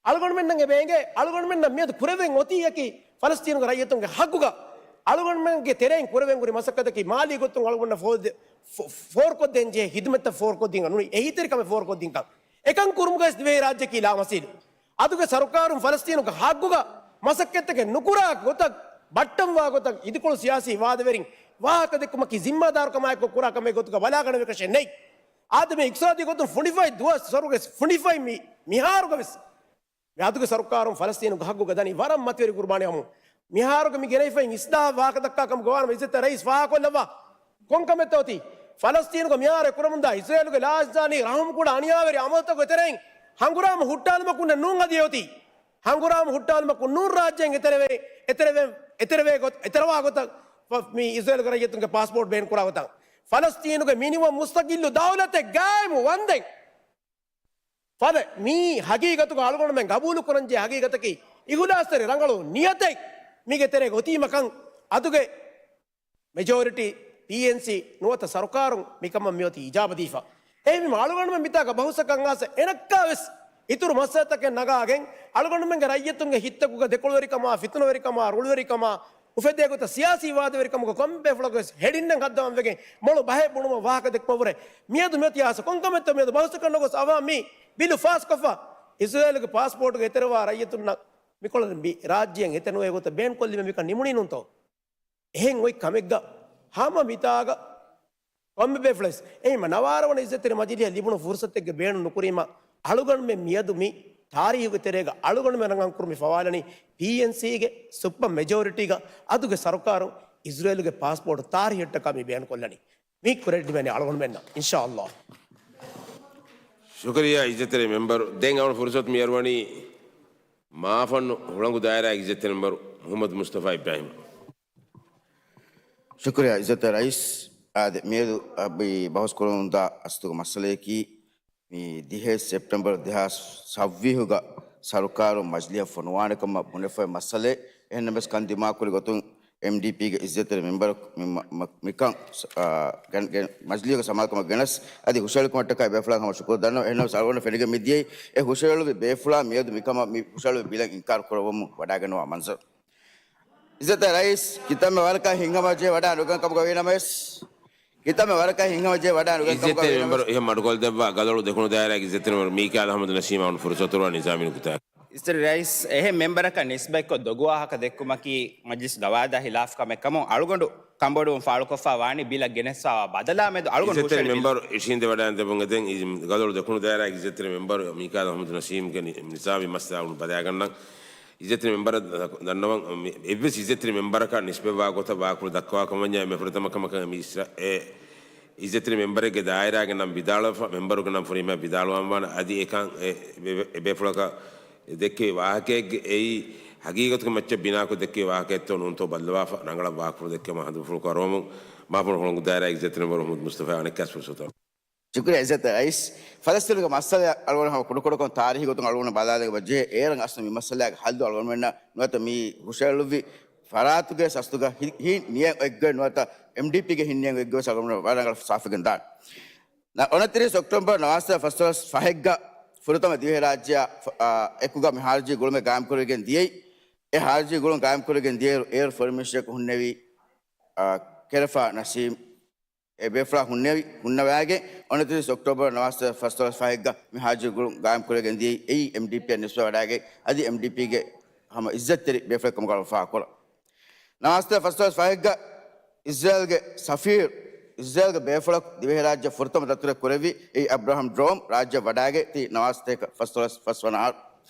އަޅުގަނޑުމެންނަށް އެބަ އެނގޭ، އަޅުގަނޑުމެންނަށް މިއަދު ކުރެވެން އޮތީ އެކި ފަލަސްތީނުގެ ރައްޔިތުންގެ ހައްގުގަ އަޅުގަނޑުމެންގެ ތެރެއިން ކުރެވެން ހުރި މަސައްކަތަކީ މާލީ ގޮތުން އަޅުގަނޑަށް ފޯ-، ފޯ-، ފޯރުކޮށްދޭން ޖެހޭ ހިދުމަތްތައް ފޯރުކޮށްދިން ނޫނީ އެހީތެރިކަމެއް ފޯރުކޮށްދިންކަން. އެކަން ކުރުމުގައި ވެސް ދިވެހިރާއްޖެއަކީ ލާމަސީލު. އަދުގެ ސަރުކާރުން ފަލަސްތީނުގެ ހައްގުގަ މަސައްކަތްތަކެއް ނުކުރާ ގޮތަށް، ބައްޓަންވާ ގޮތަށް، އިދިކޮޅު ސިޔާސީ ވާދަވެރިން ވާހަކަ ދެއްކުމަކީ ޒިންމާދާރުކަމާއެކު ކުރާ ކަމެއް ގޮތުގަ ބަލާގަނެވޭކަށެއް ނެތް. އާދެ، މި އިޤްތިޞާދީ ގޮތުން ފުނޑިފައި ދުވަސް ސޮރުގެ ފުނޑިފައި މި، މިހާރުގަ ވެސް މި އަދުގެ ސަރުކާރުން ފަލަސްތީނުގެ ހައްގުގަ ދަނީ ވަރަށް މަތިވެރި ޤުރުބާނީ ހަމު. މިހާރުގެ މި ގެނައިފައި އިސްލާހަށް ވާހަކަ ދައްކާ ކަމުގަ ވާނަމަ އިއްޒަތްތެރި ރައީސް ފާހަގަކޮށްލައްވާ. ކޮން ކަމެއްތޯ އޮތީ؟ ފަލަސްތީނުގަ މިހާރު އެ ކުރަމުންދާ އިޒްރޭލުގެ ލާއިންސާނީ ރަހުމްކުޑަ އަނިޔާވެރި އަމަލުތަކުގެ ތެރެއިން ހަނގުރާމަ ހުއްޓާލުމަކުންނެއް ނޫން އަދި އޮތީ. ހަނގުރާމަ ހުއްޓާލުމަކުން ނޫން ރާއްޖޭން އެތެރެވޭ، އެތެރެވޭ، އެތެރެވޭ ގޮތް، އެތެރެވާ ގޮތަށް ފަ-، މި އިޒްރޭލުގެ ރައްޔިތުންގެ ޕާސްޕޯޓް ބޭން ކުރާ ގޮތަށް. ފަލަސްތީނުގެ މިނިވަން މުސްތަޤިއްލު ދައުލަތެއް ގާއިމު ވަންދެން. ފަދަ މީ ހަގީގަތުގަ އަޅުގަނޑުމެން ގަބޫލު ކުރަންޖެހޭ ހަގީގަތަކީ އިޚްލާޞްތެރި ރަނގަޅު ނިޔަތެއް މީގެ ތެރޭގަ އޮތީމަކަން އަދުގެ މެޖޯރިޓީ ޕީއެންސީ ނުވަތަ ސަރުކާރުން މިކަމަށް މިއޮތީ އިޖާބަދީފަ. އެހެންވީމަ އަޅުގަނޑުމެން މިތާގަ ބަހުސަކަށް އާސަ އެނައްކާ ވެސް އިތުރު މައްސަލަތަކެއް ނަގާގެން އަޅުގަނޑުމެންގެ ރައްޔިތުންގެ ހިތްތަކުގަ ދެކޮޅުވެރިކަމާ، ފިތުނަވެރިކަމާ، ރުޅުވެރިކަމާ، އުފެދޭ ގޮތަށް ސިޔާސީ ވާދަވެރިކަމުގަ ކޮންމެ ބޭފުޅަކު ވެސް ހެޑިންނަށް ހައްދަވަން ވެގެން މޮޅު ބަހެއް ބުނުމަށް ވާހަކަ ދެއްކުމަށްވުރެ. މިއަދު މިއޮތީ އާސަ ކޮންކަމެއްތޯ މިއަދު ބަހުސަކަށް ނުގޮސް އަވާ މި ބިލު ފާސްކޮށްފަ އިޒްރޭލުގެ ޕާސްޕޯޓުގަ އެތެރެވާ ރައްޔިތުންނަށް މިކޮޅަށް މި ރާއްޖެއަށް އެތެރެނުވޭ ގޮތަށް ބޭންކޮށްލީމަ މިކަން ނިމުނީ ނޫންތޯ؟ އެހެން އޮތް ކަމެއްގަ ހަމަ މިތާގަ ކޮންމެ ބޭފުޅެސް އެހެންމަ ނަވާރަވަނަ އިއްޒަތްތެރި މަޖިލީހަށް ލިބުނު ފުރުސަތެއްގެ ބޭނުން ނުކުރީމަ އަޅުގަނޑުމެން މިއަދު މި ތާރީހުގެ ތެރޭގަ އަޅުގަނޑުމެން ރަނގަޅުކުރުމި ފަވާލަނީ ޕީއެންސީގެ ސުޕަ މެޖޯރިޓީގަ އަދުގެ ސަރުކާރު އިޒްރޭލުގެ ޕާސްޕޯޓް ތާރީހަށްޓަކާ މި ބޭނުންކޮށްލަނީ. މި ކުރެއްވެނީ އަޅުގަނޑުމެންނަށް، އިންޝާﷲ. ޝުކުރިއްޔާ އިއްޒަތްތެރި މެމްބަރު. ދެން އަޅުގަނޑު ފުރުސަތު މި އަރުވަނީ މާފަންނު ހުޅަނގު ދާއިރާގެ އިއްޒަތްތެރި މެމްބަރު މުޙައްމަދު މުޞްޠަފާ އިބްރާހިމް. ޝުކުރިއްޔާ އިއްޒަތްތެރި ރައީސް. އާދެ، މިއަދު އަ، މި ބަހުސް ކުރަމުންދާ އަސްލުގެ މައްސަލަޔަކީ، މި ދިހައެއް ސެޕްޓެމްބަރު ދެހާސް ސައްވީހުގަ ސަރުކާރުން މަޖިލީހަށް ފޮނުވާނެ ކަމަށް ބުނެފައި މައްސަލައެއް. އެހެންނަމަވެސް ކަން ދިމާކުރި ގޮތުން އެމްޑީޕީގެ އިއްޒަތްތެރި މެމްބަރަކު މި މަ-، މަ-، މިކަން، އާ، ގެން-، ގެން-، މަޖިލީހުގެ ސަމާލުކަމަށް ގެނަސް އަދި ހުށަހެޅިކުމަށްޓަކާ ބޭފުޅާ ހަމަ ޝުކުރު ދަންނަވަން. އެހެންނަމަވެސް އަޅުގަނޑަށް ފެނިގެން މިދިޔައީ އެ ހުށަހެޅުވި ބޭފުޅާ މިއަދު މިކަމަށް މި ހުށަހެޅުވި ބިލަށް އިންކާރު ކުރައްވަމުން ވަޑާގަންނަވާ މަންޒަރު. އިއްޒަތްތެރި ރައީސް، ކިތަންމެ ވަރަކަށް ހިތްހަމަޖެހި ވަޑާނުގެން ކަމުގަ ވީނަމަވެސް، ކިތަންމެ ވަރަކަށް ހިތްހަމަޖެހި ވަޑާނުގެން ކަމުގަ އިއްޒަތްތެރި ވީނަމަވެސް، މެމްބަރު އިހަށް މަޑުކޮށްލަދެއްވާ ގަދައަޅު ދެކުނު ދާއިރާގެ އިއްޒަތްތެރި މެމްބަރު މީކާލް އަޙްމަދު ނަސީމަށް ފުރުސަތު ދެއްވާނެ ނިޒާމީ ނުކުތާ. އިއްޒަތްތެރި ރައީސް، އެހެން މެމްބަރަކަށް ނިސްބަތްކޮށް ދޮގު ވާހަކަ ދެއްކުމަކީ މަޖްލިސް ގަވާއިދާ ހިލާފް ކަމެއް ކަމުން އަޅުގަނޑު ކަނބޮޑުވުން ފާޅުކޮށްފަ ވާނީ ބިލަށް ގެނެސްފައިވާ ބަދަލާ މެދު އަޅުގަނޑު އިއްޒަތްތެރި ހުށަހެޅި މެމްބަރު އިށީނދެވަޑައިގެން ދެއްވުން އެދެން ގަދައަޅު ދެކުނު ދާއިރާގެ އިއްޒަތްތެރި މެމްބަރު މީކާލް އަޙްމަދު ނަސީމްގެ ނި-، ނިޒާމީ މައްސަލަ އަޅުގަނޑު ބަލާގަންނަން. އިއްޒަތްތެރި މެމްބަރަށް ދަންނަވަން، މި އެއްވެސް އިއްޒަތްތެރި މެމްބަރަކަށް ނިސްބަތްވާ ގޮތަށް ވާކުޅު ދައްކަވާ ކަމަށް ވަންޏާ އެންމެ ފުރަތަމަ ކަމަކަށް މި އިސްރ-، އެ އިއްޒަތްތެރި މެމްބަރެއްގެ ދާއިރާގެ ނަން ވިދާޅުވެފަ، މެމްބަރުގެ ނަން ފުރިހަމައަށް ވިދާޅުވާންވާނެ. އަދި އެކަން އެ ބޭ-، އެ ބޭފުޅަކަށް ދެއްކެވި ވާހަކައެއްގެ އެއީ ހަގީގަތުގެ މައްޗަށް ބިނާކޮށް ދެއްކެވި ވާހަކައެއްތޯ ނޫންތޯ ބައްލަވާފަ، ރަނގަޅަށް ވާކުޅު ދެއްކެވުމަށް ހަނދުފުޅު ކުރައްވަމުން މާފަންނު ހުޅަނގު ދާއިރާގެ އިއްޒަތްތެރި މެމްބަރު މުޙައްމަދު މުޞްޠަފާ އަނެއްކާސް ފުރުސަތު. ޝުކުރިއްޔާ އިއްޒަތްތެރި ރައީސް. ފަލަސްތީނުގެ މައްސަލަ އަޅުގަނޑު ހަމަ ކުޑަކުޑަކޮށް ތާރީހީ ގޮތުން އަޅުގަނޑު ބަލާލެވި ޖެހޭ އޭރަށް އަސްލު މި މައްސަލައިގެ ހައްލު އަޅުގަނޑުމެންނަށް ނުވަތަ މި ހުށައެޅުއްވި ފަރާތުގެ ސަސްތުގަ ހި-، ހިތް ނިޔަތް އޮތްގޮތް ނުވަތަ އެމްޑީޕީގެ ހިތް ނިޔަތް އޮތްގޮތް ވެސް އަޅުގަނޑު ވަރަށް ރަނގަޅަށް ސާފުވެގެން ދާނެ. ނަ-، އޮނަތިރީސް އޮކްޓޯބަރު ނަވާސްތޭކަ ފަސްދޮޅަސް ފަހެއްގަ ފުރަތަމަ ދިވެހިރާއްޖެއާ ފަ-، އާ، އެކުގަ މި ހާރިޖީ ގުޅުމެއް ގާއިމްކުރެވިގެން ދިޔައީ. އެ ހާރިޖީ ގުޅުން ގާއިމްކުރެވިގެން ދިޔައިރު އޭރު ފޮރިން މިނިސްޓަރަކު ހުންނެވީ، އާ، ކެރެފާ ނަސީމް. އެ ބޭފުޅާ ހުންނެވި، ހުންނަވައިގެން އޮނަތިރީސް އޮކްޓޯބަރު ނަވާސްތޭކަ ފަސްދޮޅަސް ފަހެއްގަ މި ހާރިޖީ ގުޅުން ގާއިމްކުރެވިގެން ދިޔައީ. އެއީ އެމްޑީޕީއަށް ނިސްބަތްވެވަޑައިގެން އަދި އެމްޑީޕީގެ ހަމަ އިއްޒަތްތެރި ބޭފުޅެއް ކަމުގަ އަޅުގަނޑު ފާހަގަކުރަން. ނަވާސްތޭކަ ފަސްދޮޅަސް ފަހެއްގަ އިޒްރޭލްގެ ސަފީރު، އިޒްރޭލްގެ ބޭފުޅަކު ދިވެހިރާއްޖެ ފުރަތަމަ ދަތުރެއް ކުރެއްވި އެއީ އަބްރަހަމް ޑްރޯމް ރާއްޖެ ވަޑައިގެން ތި ނަވާސްތޭކަ ފަސްދޮޅަސް ފަސްވަނަ އަހަރު.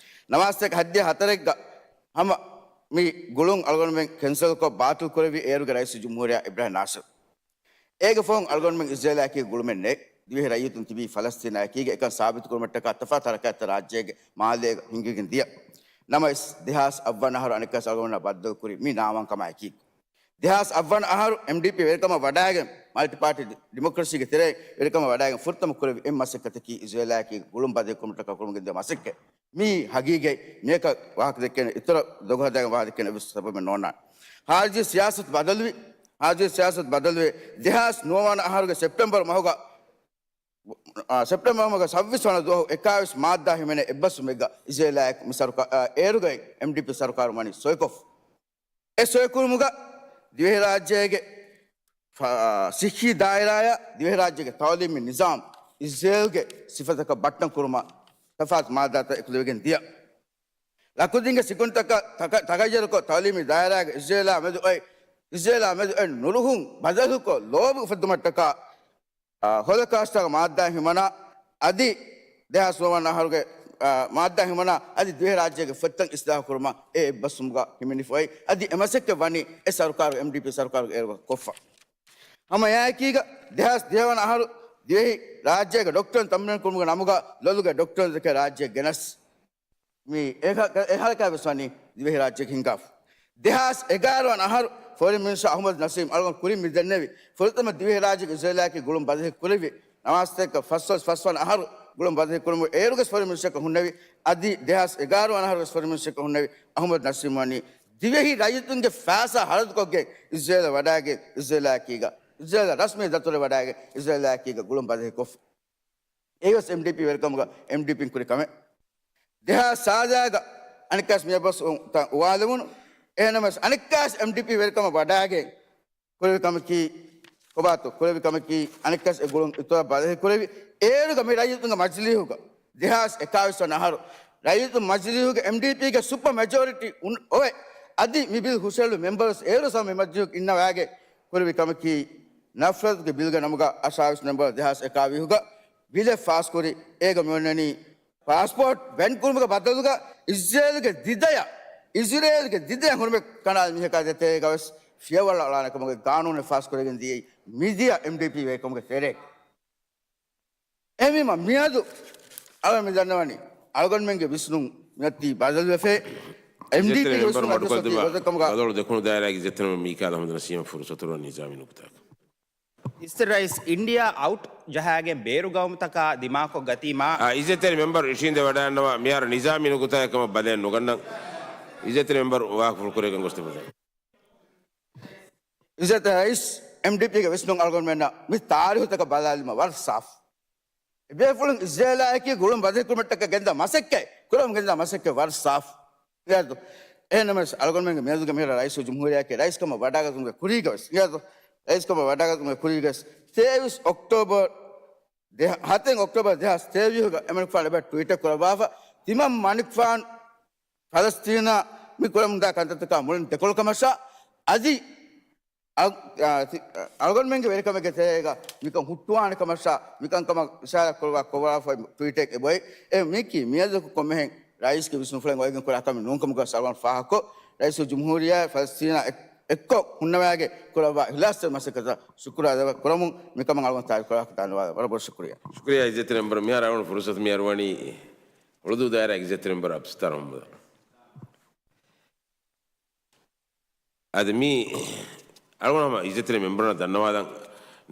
ނަވާސްތޭކަ ހަތްދިހަ ހަތަރެއްގަ ހަމަ މި ގުޅުން އަޅުގަނޑުމެން ކެންސަލްކޮށް ބާތިލް ކުރެއްވި އޭރުގެ ރައީސުލްޖުމްހޫރިއްޔާ އިބްރާހިމް ނާސިރު. އޭގެ ފަހުން އަޅުގަނޑުމެން އިޒްރޭލާއެކީ ގުޅުމެއް ނެތް. ދިވެހި ރައްޔިތުން ތިބީ ފަލަސްތީނާއެކީގަ އެކަން ސާބިތުކުރުމަށްޓަކާ ތަފާތު ހަރަކާތްތައް ރާއްޖޭގެ މާލޭގަ ހިނގިގެން ދިޔަ. ނަމަވެސް، ދެހާސް އަށްވަނަ އަހަރު އަނެއްކާސް އަޅުގަނޑަށް ބައްދަލުކުރީ މި ނާވަންކަމާއެކީ. ދެހާސް އަށްވަނަ އަހަރު އެމްޑީޕީ ވެރިކަމަށް ވަޑައިގެން، މަލްޓިޕާޓީ ޑިމޮކްރަސީގެ ތެރޭ ވެރިކަމަށް ވަޑައިގެން ފުރަތަމަ ކުރެއްވި އެއް މަސައްކަތަކީ އިޒްރޭލާއެކީ ގުޅުން ބަދަހިކުރުމަށްޓަކާ ކުރަމުން ގެންދިޔަ މަސައްކަތް. މީ ހަގީގަތް. މިއަކަށް ވާހަކަ ދެއްކޭނެ، އިތުރަށް ދޮގު ހަދާގެން ވާހަކަ ދެއްކޭނެ އެއްވެސް ސަބަބެއް ނޯންނާނެ. ހާރިޖީ ސިޔާސަތު ބަދަލުވި، ހާރިޖީ ސިޔާސަތު ބަދަލުވެ، ދެހާސް ނުވަވަނަ އަހަރުގެ ސެޕްޓެމްބަރު މަހުގަ، އާ، ސެޕްޓެމްބަރު މަހުގެ ސައްވީސް ވަނަ ދުވަހު އެކާވީސް މާއްދާ ހިމެނޭ އެއްބަސްވުމެއްގަ އިޒްރޭލާއެކު މި ސަރުކާ-، އާ، އޭރުގައި އެމްޑީޕީ ސަރުކާރު ވަނީ ސޮއިކޮށްފަ. އެ ސޮއިކުރުމުގަ ދިވެހިރާއްޖޭގެ ފަ-، ސިއްހީ ދާއިރާއާ ދިވެހިރާއްޖޭގެ ތައުލީމީ ނިޒާމް އިޒްރޭލްގެ ސިފަތަކަށް ބައްޓަން ކުރުމަށް ތަފާތު މާއްދާތައް އެކުލެވިގެން ދިޔަ. ލަކުދީންގެ ސިކުންތަކަށް ތަކަ-، ތަޣައްޔަރުކޮށް، ތައުލީމީ ދާއިރާގެ އިޒްރޭލާ މެދު އޮތް، އިޒްރޭލާ މެދު އޮތް ނުރުހުން ބަދަލުކޮށް، ލޯބި އުފެއްދުމަށްޓަކާ، އާ، ހޮލޮކާސްޓާގެ މާއްދާ ހިމަނާ އަދި ދެހާސް ނުވަވަނަ އަހަރުގެ، އާ، މާއްދާ ހިމަނާ އަދި ދިވެހިރާއްޖޭގެ ފޮތްތައް އިސްލާހު ކުރުމަށް އެ އެއްބަސްވުމުގަ ހިމެނިފަ އޮތް. އަދި އެ މަސައްކަތް ވަނީ އެ ސަރުކާރު، އެމްޑީޕީ ސަރުކާރުގެ އޭރުގަ ކޮށްފަ. ހަމަ އެއާއެކީގަ ދެހާސް ދިހަވަނަ އަހަރު ދިވެހި ރާއްޖޭގެ ޑޮކްޓަރުން ތަމްރީން ކުރުމުގެ ނަމުގަ ލޮލުގެ ޑޮކްޓަރުން ދެކެ ރާއްޖެ ގެނަސް މި އެހަ-، އެހަރަކާތް ވެސް ވަނީ ދިވެހިރާއްޖެގެ ހިނގާފަ. ދެހާސް އެގާރަ ވަނަ އަހަރު ފޮރިން މިނިސްޓަރ އަހުމަދު ނަސީމް އަޅުގަނޑު ކުރިން މި ދެންނެވި ފުރަތަމަ ދިވެހިރާއްޖޭގެ އިޒްރޭލާއެކީ ގުޅުން ބަދަހި ކުރެއްވި ނަވާސްތޭކަ ފަސްވަނަ އަހަރު ގުޅުން ބަދަހި ކުރުމުގަ އޭރުގެ ފޮރިން މިނިސްޓަރަކަށް ހުންނެވި އަދި ދެހާސް އެގާރަ ވަނަ އަހަރުގެ ފޮރިން މިނިސްޓަރަކަށް ހުންނެވި އަހުމަދު ނަސީމް ވަނީ ދިވެހި ރައްޔިތުންގެ ފައިސާ ހަރަދުކޮށްގެން އިޒްރޭލަށް ވަޑައިގެން އިޒްރޭލާއެކީގަ، އިޒްރޭލަށް ރަސްމީ ދަތުރެއް ވަޑައިގެން އިޒްރޭލާއެކީގަ ގުޅުން ބަދަހި ކޮށްފަ. އެއީވެސް އެމްޑީޕީ ވެރިކަމުގަ އެމްޑީޕީން ކުރި ކަމެއް. ދެހާސް ސާދައިގަ އަނެއްކާސް މި އެއްބަސް އު-، ތަ-، އުވާލެވުނު. އެހެންނަމަވެސް އަނެއްކާސް އެމްޑީޕީ ވެރިކަމަށް ވަޑައިގެން ކުރެވި ކަމަކީ، ކޮބާތޯ ކުރެވި ކަމަކީ، އަނެއްކާސް އެ ގުޅުން އިތުރަށް ބަދަހި ކުރެވި. އޭރުގަ މި ރައްޔިތުންގެ މަޖިލީހުގަ ދެހާސް އެކާވީސް ވަނަ އަހަރު ރައްޔިތުން މަޖިލީހުގެ އެމްޑީޕީގެ ސުޕަ މެޖޯރިޓީ އުން-، އޮވެ. އަދި މި ބިލް ހުށަހެޅު މެމްބަރުސް އޭރު ސަމ މި މަޖިލީހުގަ އިންނަވައިގެން ކުރެވި ކަމަކީ، ނަފްރަތުގެ ބިލްގެ ނަމުގަ އަށާވީސް ނަންބަރު ދެހާސް އެކާވީހުގަ ބިލެއް ފާސްކުރި. އޭގަ މިއޮންނަނީ ޕާސްޕޯޓް ބޭން ކުރުމުގެ ބަދަލުގަ އިޒްރޭލުގެ ދިދަޔަށް، އިޒްރޭލުގެ ދިދަޔަށް ހުރުމަތް ކަނޑާލުމުގެ ތެރޭގަވެސް ފިޔަވަޅު އަޅާނެ ކަމުގެ ގާނޫނެއް ފާސްކުރެގެން ދިޔައީ މިދިޔަ އެމްޑީޕީ ވޭކަމުގެ ތެރޭ. އެހެންވީމަ މިއަދު އަޅުގަނޑު މި ދަންނަވަނީ އަޅުގަނޑުމެންގެ ވިސްނުން މިއޮތީ ބަދަލުވެފައި. އެމްޑީޕީގެ ވިސްނުން އަދިވެސް އޮތީ ގޮތެއް ކަމުގަ. ބަދަލު ދެކުނު ދާއިރާގެ އިއްޒަތްތެރި މީކާލް އަހްމަދު ނަސީމަށް ފުރުސަތު އޮތީ ނިޒާމީ ނުކުތާއަކަށް. އިސްތެރި ރައީސް، އިންޑިއާ އައުޓް ޖަހާގެން ބޭރު ގައުމުތަކާ ދިމާކޮށް ގަތީމާ، އާ، އިއްޒަތްތެރި މެމްބަރު އިށީނދެ ވަޑައިގަންނަވާ، މިހާރު ނިޒާމީ ނުކުތާއެއް ކަމަށް ބަލައެއް ނުގަންނަން. އިއްޒަތްތެރި މެމްބަރު ވާހަކަފުޅު ކުރިއަށް ގެންގޮސްދެއްވަތެ. އިއްޒަތްތެރި ރައީސް، އެމްޑީޕީގެ ވިސްނުން އަޅުގަނޑުމެންނަށް މި ތާރީހުތަކަށް ބަލާލީމަ ވަރަށް ސާފު. އެބޭފުޅުން އިޒްރޭލާއެކީ ގުޅުން ބަދަހިކުރުމަށްޓަކައި ގެންދާ މަސައްކަތް، ކުރަމުން ގެންދާ މަސައްކަތް ވަރަށް ސާފު. އިނގޭތޯ؟ އެހެންނަމަވެސް އަޅުގަނޑުމެންގެ މިއަދުގެ މިހިރަ ރައީސުލްޖުމްހޫރިއްޔާއަކީ ރައީސްކަމަށް ވަޑައިގަތުމުގެ ކުރީގަވެސް، އިނގޭތޯ؟ ރައީސްކަމަށް ވަޑައިގަތުމުގެ ކުރީގަވެސް ތޭވީސް އޮކްޓޯބަރު ދެ، ހަތެއް އޮކްޓޯބަރު ދެހާސް ތޭވީހުގަ އެމަނިކުފާނު އެބަ ޓްވީޓެއް ކުރައްވާފަ، ތިމަން މަނިކުފާނު ފަލަސްތީނާ މި ކުރަމުންދާ ކަންތައްތަކާ މުޅިން ދެކޮޅު ކަމަށާ، އަދި އަ، އަ، ތި، އަ، އަޅުގަނޑުމެންގެ ވެރިކަމެއްގެ ތެރޭގަ މިކަން ހުއްޓުވާނެ ކަމަށާ، މިކަން ކަމަށް އިޝާރާތް ކުރައްވާ ކޮށްވާފައި ޓްވީޓެއް އެބައޮތް. އެ މީކީ މިއަދު ކޮންމެހެން ރައީސްގެ ވިސްނުންފުޅެއް އޮވެގެން ކުރާ ކަމެއް ނޫންކަމުގަ ސަލްމާން ފާހަގަކޮށް، ރައީސުލްޖުމްހޫރިއްޔާ ފަލަސްތީނާ އެއް، އެއްކޮށް ހުންނަވާގެން ކުރައްވާ އިޚްލާޞްތެރި މަސައްކަތަށް ޝުކުރު އަދާ ކުރަމުން މިކަމަށް އަޅުގަނޑު ތާއީދު ކުރާކަށް ދަންނަވާލަން. ވަރަށް ބޮޑަށް ޝުކުރިއްޔާ. ޝުކުރިއްޔާ އިއްޒަތްތެރި މެމްބަރު. މިހާރު އަޅުގަނޑު ފުރުސަތު މި އަރުވަނީ ހޮޅުދޫ ދާއިރާގެ އިއްޒަތްތެރި މެމްބަރު އަބްދުއްސައްތާރު މުހައްމަދަށް. އަދި މި އަޅުގަނޑު ހަމަ އިއްޒަތްތެރި މެމްބަރުންނަށް ދަންނަވާލަން،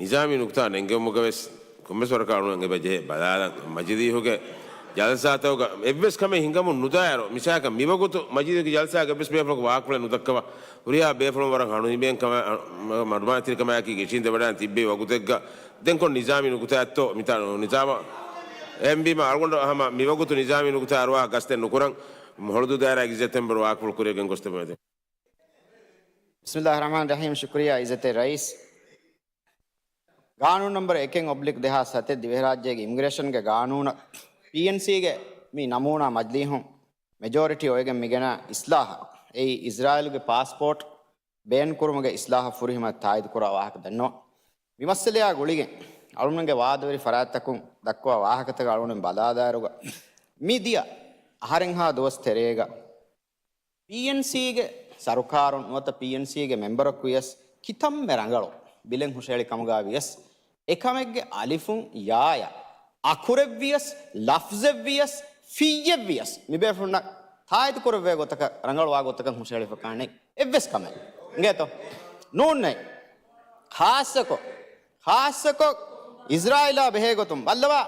ނިޒާމީ ނުކުތާ ނެންގެވުމުގަވެސް ކޮންމެސް ވަރަކަށް އަޅުގަނޑު އެބަ ޖެހޭ ބަލާލަން. މަޖިލީހުގެ ޖަލްސާތަކުގަ އެއްވެސް ކަމެއް ހިނގަމުން ނުދާއިރު، މިސާލަކަށް މިވަގުތު މަޖިލީހުގެ ޖަލްސާގަ އެއްވެސް ބޭފުޅަކު ވާހަކަފުޅެއް ނުދައްކަވާ، ހުރިހާ ބޭފުޅުން ވަރަށް ހަނުހިމޭން ކަމަށް، މަޑުމައިތިރިކަމާއެކީ އިށީނދެވަޑައިގެން ތިއްބެވި ވަގުތެއްގަ ދެން ކޮން ނިޒާމީ ނުކުތާއެއްތޯ މިތާ ނިޒާމަށް. އެހެންވީމަ އަޅުގަނޑު ހަމަ މިވަގުތު ނިޒާމީ ނުކުތާ އަރުވާހަކަށް ގަސްތެއް ނުކުރަން. ހޮޅުދޫ ދާއިރާގެ އިއްޒަތްތެރި މެމްބަރު ވާހަކަފުޅު ކުރިއަށް ގެންގޮސްދެއްވަމެވެ. بسم الله الرحمن الرحيم. ޝުކުރިއްޔާ އިއްޒަތްތެރި ރައީސް. ގާނޫނު ނަންބަރު އެކެއް އޮބްލިކް ދެހާސް ސަތެއް ދިވެހިރާއްޖޭގެ އިމިގްރޭޝަންގެ ގާނޫނަށް ޕީއެންސީގެ މި ނަމޫނާ މަޖިލީހުން މެޖޯރިޓީ އޮވެގެން މިގެނަ އިސްލާހަށް އެއީ އިޒްރާއިލުގެ ޕާސްޕޯޓް ބޭން ކުރުމުގެ އިސްލާހަށް ފުރިހަމަ ތާއީދު ކުރާ ވާހަކަ ދަންނަވަން. މި މައްސަލަޔާ ގުޅިގެން އަޅުގަނޑުގެ ވާދަވެރި ފަރާތްތަކުން ދައްކަވާ ވާހަކަތަކަށް އަޅުގަނޑު ބަލާލާއިރުގަ، މި ދިޔަ އަހަރެއްހާ ދުވަސް ތެރޭގަ ޕީއެންސީގެ ސަރުކާރުން ނުވަތަ ޕީއެންސީގެ މެމްބަރަކު ވިޔަސް ކިތަންމެ ރަނގަޅު ބިލެއް ހުށަހެޅި ކަމުގަ ވިޔަސް، އެކަމެއްގެ އަލިފުން ޔާއަށް އަކުރެއް ވިޔަސް، ލަފްޒެއް ވިޔަސް، ފިއްޔެއް ވިޔަސް، މިބޭފުޅުންނަށް ތާއީދު ކުރެއްވޭ ގޮތަކަށް، ރަނގަޅުވާ ގޮތަކަށް ހުށަހެޅިފަ ކާނެ އެއްވެސް ކަމެއް. އިނގޭތޯ؟ ނޫންނޭ. ޚާއްޞަކޮށް، ޚާއްޞަކޮށް އިޒްރާއީލާ ބެހޭ ގޮތުން ބައްލަވާ،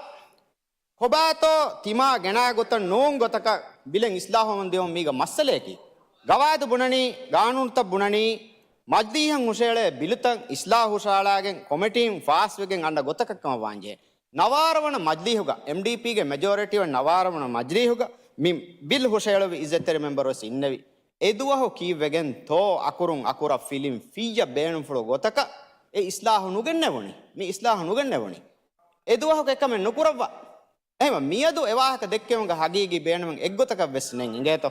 ކޮބާތޯ ތިމާ ގެނާ ގޮތަށް ނޫން ގޮތަކަށް ބިލެއް އިސްލާހުވަމުން ދިޔުމަށް މީގަ މައްސަލަޔަކީ. ގަވާއިދު ބުނަނީ، ގާނޫނުތައް ބުނަނީ، މަޖިލީހަށް ހުށައެޅޭ ބިލުތައް އިސްލާހު ހުށައަޅާގެން ކޮމިޓީން ފާސްވެގެން އަންނަ ގޮތަކަށް ކަމަށް ވާންޖެހޭ. ނަވާރަ ވަނަ މަޖިލީހުގަ، އެމްޑީޕީގެ މެޖޯރިޓީ ވަން ނަވާރަ ވަނަ މަޖިލީހުގަ މި ބިލް ހުށައެޅުއްވި އިއްޒަތްތެރި މެމްބަރު ވެސް އިންނެވި. އެދުވަހު ކީއްވެގެންތޯ އަކުރުން އަކުރަށް ފިލިން ފިއްޔަށް ބޭނުންފުޅު ގޮތަކަށް އެ އިސްލާހު ނުގެންނެވުނީ؟ މި އިސްލާހު ނުގެންނެވުނީ. އެދުވަހު އެކަމެއް ނުކުރައްވާ. އެހެންވީމަ މިއަދު އެވާހަކަ ދެއްކެވުމުގެ ހަގީގީ ބޭނުމެއް އެއްގޮތަކަށް ވެސް ނެތް އިނގޭތޯ؟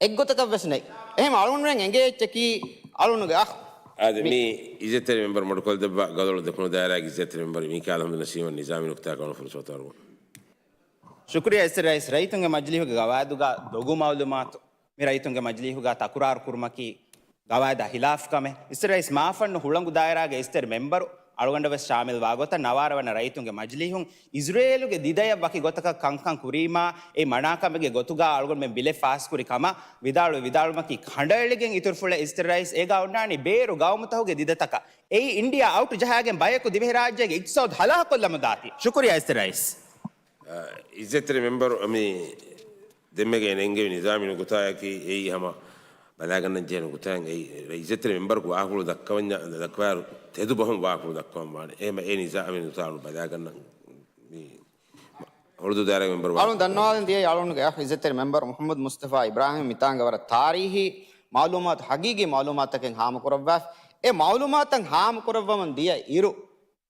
އެއްގޮތަކަށް ވެސް ނެތް. އެހެން އަޅުގަނޑުމެން އެނގޭ އެއްޗަކީ އަޅުގަނޑުގެ އަޚް. އާދެ، މި މި އިއްޒަތްތެރި މެމްބަރު މަޑުކޮށްދެއްވާ ގަދޮޅު ދެކުނު ދާއިރާގެ އިއްޒަތްތެރި މެމްބަރު މީކާލް އަހްމަދު ނަސީމަށް ނިޒާމީ ނުކުތާ ކަމަށް ފުރުސަތު އަރުވަން. ޝުކުރިއްޔާ އިއްޒަތްތެރި ރައީސް. ރައްޔިތުންގެ މަޖިލީހުގެ ގަވާއިދުގަ ދޮގު މައުލޫމާތު މި ރައްޔިތުންގެ މަޖިލީހުގަ ތަކުރާރު ކުރުމަކީ ގަވާއިދާ ހިލާފު ކަމެއް. އިއްޒަތްތެރި ރައީސް، މާފަންނު ހުޅަނގު ދާއިރާގެ އިއްޒަތްތެރި މެމްބަރު އަޅުގަނޑަށް ވެސް ޝާމިލް ވާ ގޮތަށް ނަވާރަ ވަނަ ރައްޔިތުންގެ މަޖިލީހުން އިޒްރޭލުގެ ދިދަޔަށް ވަކި ގޮތަކަށް ކަންކަން ކުރީމާ، އެ މަނާކަމެއްގެ ގޮތުގަ އަޅުގަނޑުމެން ބިލެއް ފާސްކުރި ކަމަށް ވިދާޅުވި ވިދާޅުމަކީ ކަނޑައެޅިގެން އިތުރުފުޅެއް. އިއްޒަތްތެރި ރައީސް، އޭގަ އޮންނާނީ ބޭރު ގައުމުތަކުގެ ދިދަތަކަށް. އެއީ އިންޑިއާ އައުޓް ޖަހާގެން ބަޔަކު ދިވެހިރާއްޖޭގެ އިޤްތިޞާދު ހަލާކޮށްލަމުން ދާތީ. ޝުކުރިއްޔާ އިއްޒަތްތެރި ރައީސް. އިއްޒަތްތެރި މެމްބަރު މި ދެންމެގެ ނެންގެވި ނިޒާމީ ނުކުތާއަކީ އެއީ ހަމަ ބަލާގަންނަން ޖެހޭ ނުކުތާއެއް. އެއީ އިއްޒަތްތެރި މެމްބަރަކު ވާހަކަފުޅު ދައްކަވަންޏާ، ދައްކަވާއިރު ތެދު ބަހުން ވާހަކަފުޅު ދައްކަވަން ވާނެ. އެހެން އެ ނިޒާމީ ނުކުތާ ބަލާގަންނަން މި ހޮޅުދޫ ދާއިރާގެ މެމްބަރު ވާ. އަޅުން ދަންނަވާލަން ދިޔައީ އަޅުންގެ އަޚް އިއްޒަތްތެރި މެމްބަރު މުޙައްމަދު މުޞްޠަފާ އިބްރާހީމް މިތާނގަ ވަރަށް ތާރީޚީ މައުލޫމާތު، ހަގީގީ މައުލޫމާތަކެއް ހާމަކުރައްވާފަ. އެ މައުލޫމާތަށް ހާމަކުރައްވަމުން ދިޔަ އިރު،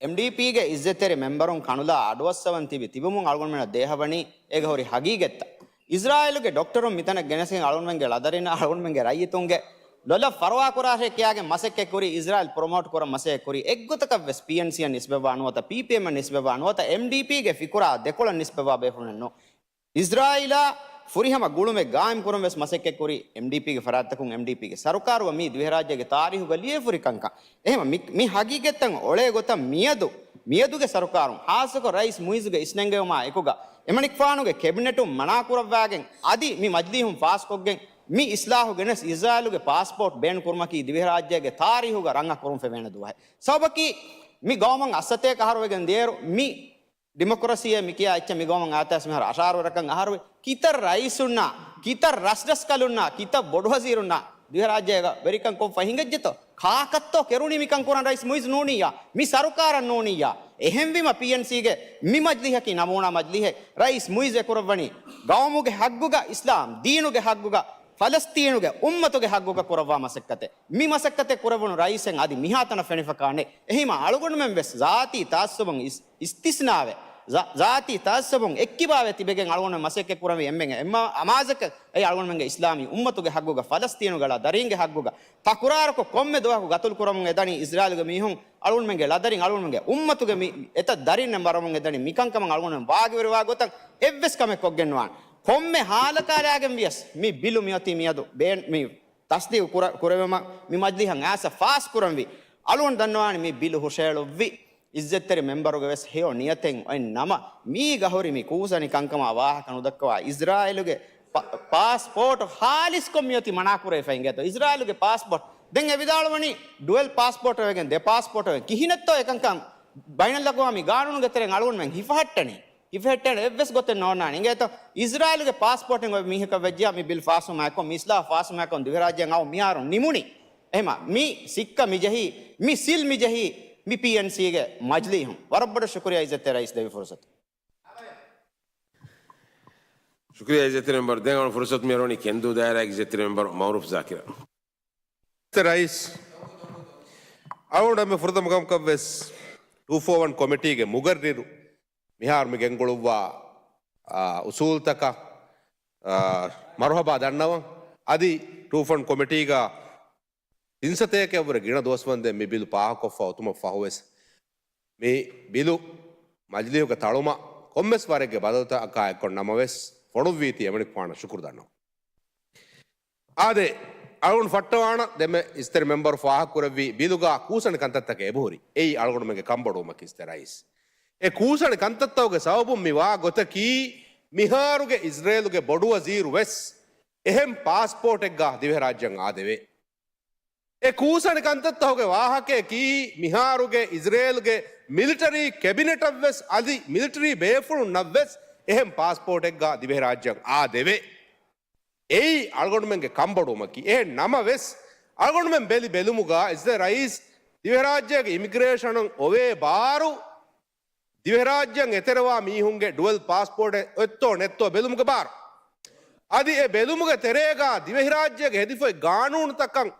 އެމްޑީޕީގެ އިއްޒަތްތެރި މެމްބަރުން ކަނުލާ އަޑުއައްސަވަން ތިބި ތިބުމުން އަޅުގަނޑުމެންނަށް ދޭހަވަނީ އޭގެ ހުރި ހަގީގަތްތައް. އިޒްރާއީލުގެ ޑޮކްޓަރުން މިތަނަށް ގެނެސްގެން އަޅުގަނޑުމެންގެ ޅަދަރިންނާ އަޅުގަނޑުމެންގެ ރައްޔިތުންގެ ލޮލަށް ފަރުވާކުރާށޭ ކިޔާގެން މަސައްކަތްކުރީ، އިޒްރާއިލް ޕްރޮމޯޓް ކުރަން މަސައްކަތްކުރީ، އެއްގޮތަކަށްވެސް ޕީއެންސީއަށް ނިސްބަތްވާ ނުވަތަ ޕީޕީއެމްއަށް ނިސްބަތްވާ ނުވަތަ އެމްޑީޕީގެ ފިކުރާ ދެކޮޅަށް ނިސްބަތްވާ ބޭފުޅުންނެއް ނޫން. އިޒްރާއީލާ ފުރިހަމަ ގުޅުމެއް ގާއިމްކުރަން ވެސް މަސައްކަތްކުރީ އެމްޑީޕީގެ ފަރާތްތަކުން، އެމްޑީޕީގެ ސަރުކާރުގަ މީ ދިވެހިރާއްޖޭގެ ތާރީހުގަ ލިޔެފުރި ކަންކަން. އެހެން މި، މި ހަގީގަތްތައް އޮޅޭ ގޮތަށް މިއަދު، މިއަދުގެ ސަރުކާރުން، ހާއްސަކޮށް ރައީސް މުއިއްޒުގެ އިސްނެންގެވުމާ އެކުގަ، އެމަނިކުފާނުގެ ކެބިނެޓުން މަނާކުރައްވާގެން އަދި މި މަޖިލީހުން ފާސްކޮށްގެން، މި އިސްލާހު ގެނެސް އިޒްރާއިލުގެ ޕާސްޕޯޓް ބޭން ކުރުމަކީ ދިވެހިރާއްޖޭގެ ތާރީހުގަ ރަނގަށް ކުރުން ފެވޭނެ ދުވަހެއް. ސަބަބަކީ މި ގައުމަށް އައްސަތޭކަ އަހަރު ވެގެން ދިޔައިރު މި ޑިމޮކްރަސީއޭ މި ކިޔާ އެއްޗެއް މި ގައުމަށް އައިތާސް މިހާރު އަށާރަ ވަރަކަށް އަހަރުވެ، ކިތައް ރައީސުންނާ، ކިތައް ރަސްރަސްކަލުންނާ، ކިތައް ބޮޑުވަޒީރުންނާ ދިވެހިރާއްޖޭގަ ވެރިކަން ކޮށްފަ ހިނގައްޖެތޯ؟ ކާކަށްތޯ ކެރުނީ މިކަން ކުރަން؟ ރައީސް މުއިއްޒު ނޫނިއްޔާ، މި ސަރުކާރަށް ނޫނިއްޔާ. އެހެންވީމަ ޕީއެންސީގެ މި މަޖްލިހަކީ ނަމޫނާ މަޖްލިހެއް. ރައީސް މުއިއްޒު އެކުރައްވަނީ ގައުމުގެ ހައްގުގަ، އިސްލާމް ދީނުގެ ހައްގުގަ، ފަލަސްތީނުގެ އުއްމަތުގެ ހައްގުގަ ކުރައްވާ މަސައްކަތެއް. މި މަސައްކަތެއް ކުރެވުނު ރައީސެއް އަދި މިހާތަނަށް ފެނިފަކާނެ. އެހީމަ އަޅުގަނޑުމެން ވެސް ޒާތީ ތައައްސަބުން އިސް، އިސްތިސްނާވެ، ޒާ، ޒާތީ ތައައްސަބުން އެއްކިބާވެ ތިބެގެން އަޅުގަނޑުމެން މަސައްކަތް ކުރަންވީ އެންމެން އެއްމަ، އަމާޒަކަށް. އެއީ އަޅުގަނޑުމެންގެ އިސްލާމީ އުއްމަތުގެ ހައްގުގަ، ފަލަސްތީނުގެ ޅަ ދަރީންގެ ހައްގުގަ ތަކުރާރުކޮށް ކޮންމެ ދުވަހަކު ގަތުލު ކުރަމުން އެދަނީ އިޒްރާއިލުގެ މީހުން، އަޅުގަނޑުމެންގެ ޅަދަރިން، އަޅުގަނޑުމެންގެ އުއްމަތުގެ މި އެތައް ދަރިންނެއް މަރަމުން އެދަނީ. މިކަންކަމަށް އަޅުގަނޑުމެން ވާގިވެރިވާ ގޮތަށް އެއްވެސް ކަމެއް ކޮށްގެން ނުވާނެ. ކޮންމެ ހާލަކާލާގެން ވިޔަސް މި ބިލު މިއޮތީ މިއަދު ބޭން، މި ތަސްދީގު ކުރ، ކުރެވުމަށް މި މަޖްލިހަށް އާސަ ފާސް ކުރަންވީ. އަޅުގަނޑު ދަންނަވާނެ މި ބިލު ހުށައެޅުއްވި އިއްޒަތްތެރި މެމްބަރުގެ ވެސް ހެޔޮ ނިޔަތެއް އޮތް ނަމަ، މީގަ ހުރި މި ކޫސަނި ކަންކަމާ ވާހަކަ ނުދައްކަވާ އިޒްރާއިލުގެ ޕާ، ޕާސްޕޯޓް ހާލިސްކޮށް މިއޮތީ މަނާކުރެވިފަ އިނގޭތޯ. އިޒްރާއިލުގެ ޕާސްޕޯޓް ދެން އެ ވިދާޅުވަނީ ޑުއެލް ޕާސްޕޯޓް ވެގެން ދެ ޕާސްޕޯޓް ވެގެން. ކިހިނެއްތޯ އެކަންކަން ބައިނަލްއަގްވާމީ ގާނޫނުގެ ތެރެއިން އަޅުގަނޑުމެން ހިފަހައްޓަނީ؟ ހިފެހެއްޓޭނެ އެއްވެސް ގޮތެއް ނޯންނާނެ. އިނގޭތޯ، އިޒްރާއިލުގެ ޕާސްޕޯޓެއް އޮތް މީހަކަށް ވެއްޖިޔާ މި ބިލް ފާސްވުމާއެކު، މި އިސްލާހު ފާސްވުމާއެކު ދިވެހިރާއްޖޭން އައު މިހާރު ނިމުނީ. އެހެމަ މި ސިއްކަ މިޖެހީ، މި ސިލް މިޖެހީ މި ޕީއެންސީގެ މަޖްލީހުން. ވަރަށް ބޮޑަށް ޝުކުރިޔާ އިއްޒަތްތެރި ރައީސް ދެވި ފުރުސަތު. ޝުކުރިޔާ އިއްޒަތްތެރި މެމްބަރު. ދެން އަޅު ފުރުސަތު މިއަރުވަނީ ކެންދޫ ދާއިރާގެ އިއްޒަތްތެރި މެމްބަރު މައުރޫފް ޒާކިރަށް. ރައީސް، އަޅުގަނޑު ފުރަތަމަ ކަމަކަށްވެސް ޓޫ ފޯ ވަން ކޮމިޓީގެ މުގައްރިރު މިހާރު މި ގެންގުޅުއްވާ، އާ، އުސޫލްތަކަށް، އާ، މަރުހަބާ ދަންނަވަން. އަދި ޓޫ ފޯ ވަން ކޮމިޓީގަ ތިންސަތޭކައަށްވުރެ ގިނަ ދުވަސްވަންދެން މި ބިލު ޕާހަކޮށްފަ އޮތުމަށް ފަހުވެސް، މި ބިލު މަޖިލީހުގެ ތަޅުމަށް ކޮންމެސް ވަރެއްގެ ބަދަލުތަކާ އެއްކޮށް ނަމަވެސް، ފޮނުއްވީތީ އެމަނިކުފާނަށް ޝުކުރު ދަންނަވަން. އާދެ، އަޅުގަނޑު ފައްޓަވާނަ ދެންމެ އިއްޒަތްތެރި މެމްބަރު ފާހަގަކުރެއްވީ ބިލުގަ ކޫސަނި ކަންތައްތަކެއް އެބަހުރި. އެއީ އަޅުގަނޑުމެންގެ ކަންބޮޑުވުމަކީ އިއްޒަތްތެރި ރައީސް. އެ ކޫސަނި ކަންތައްތަކުގެ ސަބަބުން މި ވާ ގޮތަކީ، މިހާރުގެ އިޒްރޭލުގެ ބޮޑުވަޒީރު ވެސް އެހެން ޕާސްޕޯޓެއްގަ ދިވެހިރާއްޖެއަށް އާދެވޭ. އެ ކޫސަނި ކަންތައްތަކުގެ ވާހަކަޔަކީ، މިހާރުގެ އިޒްރޭލްގެ މިލިޓަރީ ކެބިނެޓަށްވެސް އަދި މިލިޓަރީ ބޭފުޅުންނަށްވެސް އެހެން ޕާސްޕޯޓެއްގަ ދިވެހިރާއްޖެއަށް އާދެވޭ. އެއީ އަޅުގަނޑުމެންގެ ކަންބޮޑުވުމަކީ. އެހެން ނަމަވެސް، އަޅުގަނޑުމެން ބެލި ބެލުމުގަ އިއްޒަތްތެރި ރައީސް ދިވެހިރާއްޖޭގެ އިމިގްރޭޝަނުން އޮވޭ ބާރު، ދިވެހިރާއްޖެއަށް އެތެރެވާ މީހުންގެ ޑުއެލް ޕާސްޕޯޓެއް އޮތްތޯ ނެތްތޯ ބެލުމުގެ ބާރު. އަދި އެ ބެލުމުގެ ތެރޭގަ ދިވެހިރާއްޖޭގެ ހެދިފައި ގާނޫނުތަކަށް،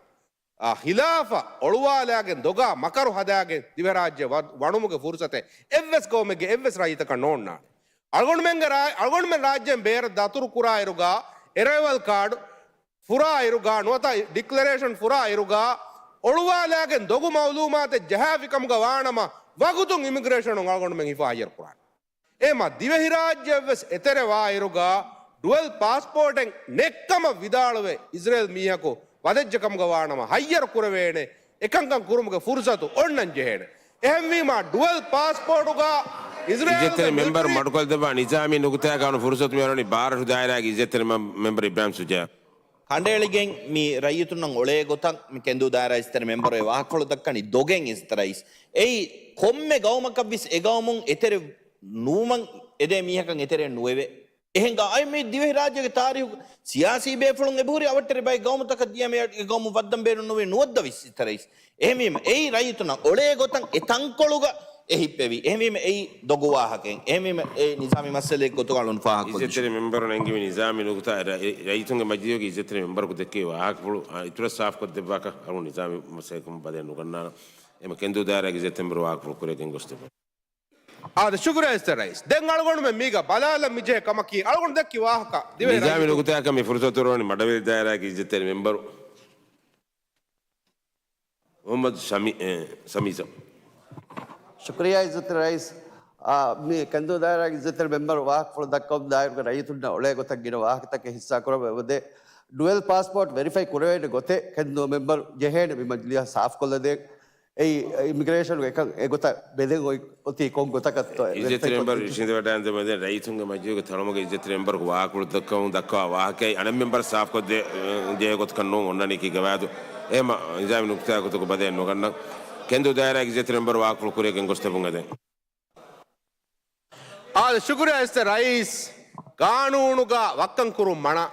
އާ، ހިލާފަށް އޮޅުވާލާގެން ދޮގާ މަކަރު ހަދާގެން ދިވެހިރާއްޖެ ވަ، ވަނުމުގެ ފުރުސަތެއް އެއްވެސް ގައުމެއްގެ އެއްވެސް ރައްޔިތަކަށް ނޯންނާނެ. އަޅުގަނޑުމެންގެ ރާ، އަޅުގަނޑުމެން ރާއްޖޭން ބޭރަށް ދަތުރު ކުރާއިރުގަ، އެރައިވަލް ކާޑު ފުރާއިރުގަ ނުވަތަ ޑިކްލަރޭޝަން ފުރާއިރުގަ އޮޅުވާލާގެން ދޮގު މައުލޫމާތެއް ޖަހާފިކަމުގަ ވާނަމަ، ވަގުތުން އިމިގްރޭޝަނުން އަޅުގަނޑުމެން ހިފާ ހައްޔަރު ކުރާނެ. އެމަ ދިވެހިރާއްޖެއަށްވެސް އެތެރެވާއިރުގަ ޑުއެލް ޕާސްޕޯޓެއް ނެއްކަމަށް ވިދާޅުވެ، އިޒްރޭލް މީހަކު ވަދެއްޖެ ކަމުގަ ވާނަމަ ހައްޔަރު ކުރެވޭނެ. އެކަންކަން ކުރުމުގެ ފުރުސަތު އޮންނަން ޖެހޭނެ. އެހެންވީމާ، ޑުއެލް ޕާސްޕޯޓުގަ އިޒްރޭލްގެ އިއްޒަތްތެރި މެމްބަރު މިލިޓަރީ މަޑުކޮށްދެއްވާ ނިޒާމީ ނުކުތާގަ އަޅު ފުރުސަތު މިއަރުވަނީ ބާރަށު ދާއިރާގެ އިއްޒަތްތެރި މެ، މެމްބަރު އިބްރާހިމް ސުޖާ. ކަނޑައެޅިގެން މި ރައްޔިތުންނަށް އޮޅޭ ގޮތަށް މި ކެންދޫ ދާއިރާ އިއްޒަތްތެރި މެމްބަރު އެ ވާހަކަފުޅު ދައްކަނީ ދޮގެއް އިއްޒަތްތެރި ރައީސް. އެއީ ކޮންމެ ގައުމަކަށްވެސް އެ ގައުމުން އެތެރެ ނުވުމަށް އެދޭ މީހަކަށް އެތެރެއެއް ނުވެވޭ. އެހެން ގާ، އައި މި ދިވެހިރާއްޖޭގެ ތާރީހުގަ ސިޔާސީ ބޭފުޅުން އެބަހުރި އަވަށްޓެރި ބައެއް ގައުމުތަކަށް ދިޔަ މި އެ ގައުމު ވައްދަން ބޭނުން ނުވި ނުވައްދަވިސް އިއްޒަތްތެރި ރައީސް. އެހެންވީމަ އެއީ ރައްޔިތުންނަށް އޮޅޭ ގޮތަށް އެ ތަންކޮޅުގަ އެ ހިއްޕެވީ. އެހެންވީމަ އެއީ ދޮގު ވާހަކައެއް. އެހެންވީމަ އެ ނިޒާމީ މައްސަލައެއް ގޮތުގަ އަޅުން ފާހަގަކޮށްލި. އިއްޒަތްތެރި މެމްބަރުން އެންގެވި ނިޒާމީ ނުކުތާ އެ ރަ، އެ ރައްޔިތުންގެ މަޖިލީހުގެ އިއްޒަތްތެރި މެމްބަރަކު ދެއްކެވި ވާހަކަފުޅު، އާ، އިތުރަށް ސާފުކޮށްދެއްވާކަށް އަޅުން ނިޒާމީ މައްސަލައަކުން ބަލައެއް ނުގަންނާނަން. އެމަ ކެންދޫ ދާއިރާގެ އިއްޒަތްތެރި މެމްބަރު ވާހަކަފުޅު ކުރިއަށް ގެންގޮސްދެއްވަން. އާދެ، ޝުކުރިޔާ އިއްޒަތްތެރި ރައީސް. ދެން އަޅުގަނޑުމެން މީގަ ބަލާލަން މިޖެހޭ ކަމަކީ، އަޅުގަނޑު ދެއްކި ވާހަކަ ދިވެހި ނިޒާމީ ރައްޔިތުން ނުކުތާއަކަށް މި ފުރުސަތު އޮރުވަނީ މަޑަވެލި ދާއިރާގެ އިއްޒަތްތެރި މެމްބަރު. މުޙައްމަދު ސަމީ، އެ، ސަމީޒަށް. ޝުކުރިއްޔާ އިއްޒަތްތެރި ރައީސް. އާ، މި ކެންދޫ ދާއިރާގެ އިއްޒަތްތެރި މެމްބަރު ވާހަކަފުޅު ދައްކަވަމުން ދާއިރުގަ ރައްޔިތުންނަށް އޮޅޭ ގޮތަށް ގިނަ ވާހަކަތަކެއް ހިއްސާ ކުރައްވައި އޮތް. ޑުއެލް ޕާސްޕޯޓް ވެރިފައި ކުރެވޭނެ ގޮތެއް ކެންދޫ މެމްބަރު ޖެހޭނެ މި މަޖިލީހަށް ސާފުކޮށްލަދޭން. އެއީ، އިމިގްރޭޝަން އެކަން އެގޮތަށް ބެލެން އޮތް، އޮތީ ކޮން ގޮތަކަށްތޯ؟ އިއްޒަތްތެރި މެމްބަރު އިށީނދެވަޑައިގެން ދެމެދެން ރައްޔިތުންގެ މަޖިލީހުގެ ތަޅުމުގަ އިއްޒަތްތެރި މެމްބަރަކު ވާހަކަފުޅު ދައްކަވަމުން ދައްކަވާ ވާހަކައެއް އަނެއް މެމްބަރަށް ސާފުކޮށްދޭ، ދޭ ގޮތަކަށް ނޫން އޮންނަނީކީ ގަވާއިދު. އެހެމަ ނިޒާމީ ނުކުތާގެ ގޮތުގަ ބަދަލެއް ނުގަންނަން. ކެންދޫ ދާއިރާގެ އިއްޒަތްތެރި މެމްބަރު ވާހަކަފުޅު ކުރިޔަށް ގެންގޮސްދެމުން އެދެން. އާދެ، ޝުކުރިއްޔާ އިއްޒަތްތެރި ރައީސް. ގާނޫނުގަ ވައްކަން ކުރުން މަނާ.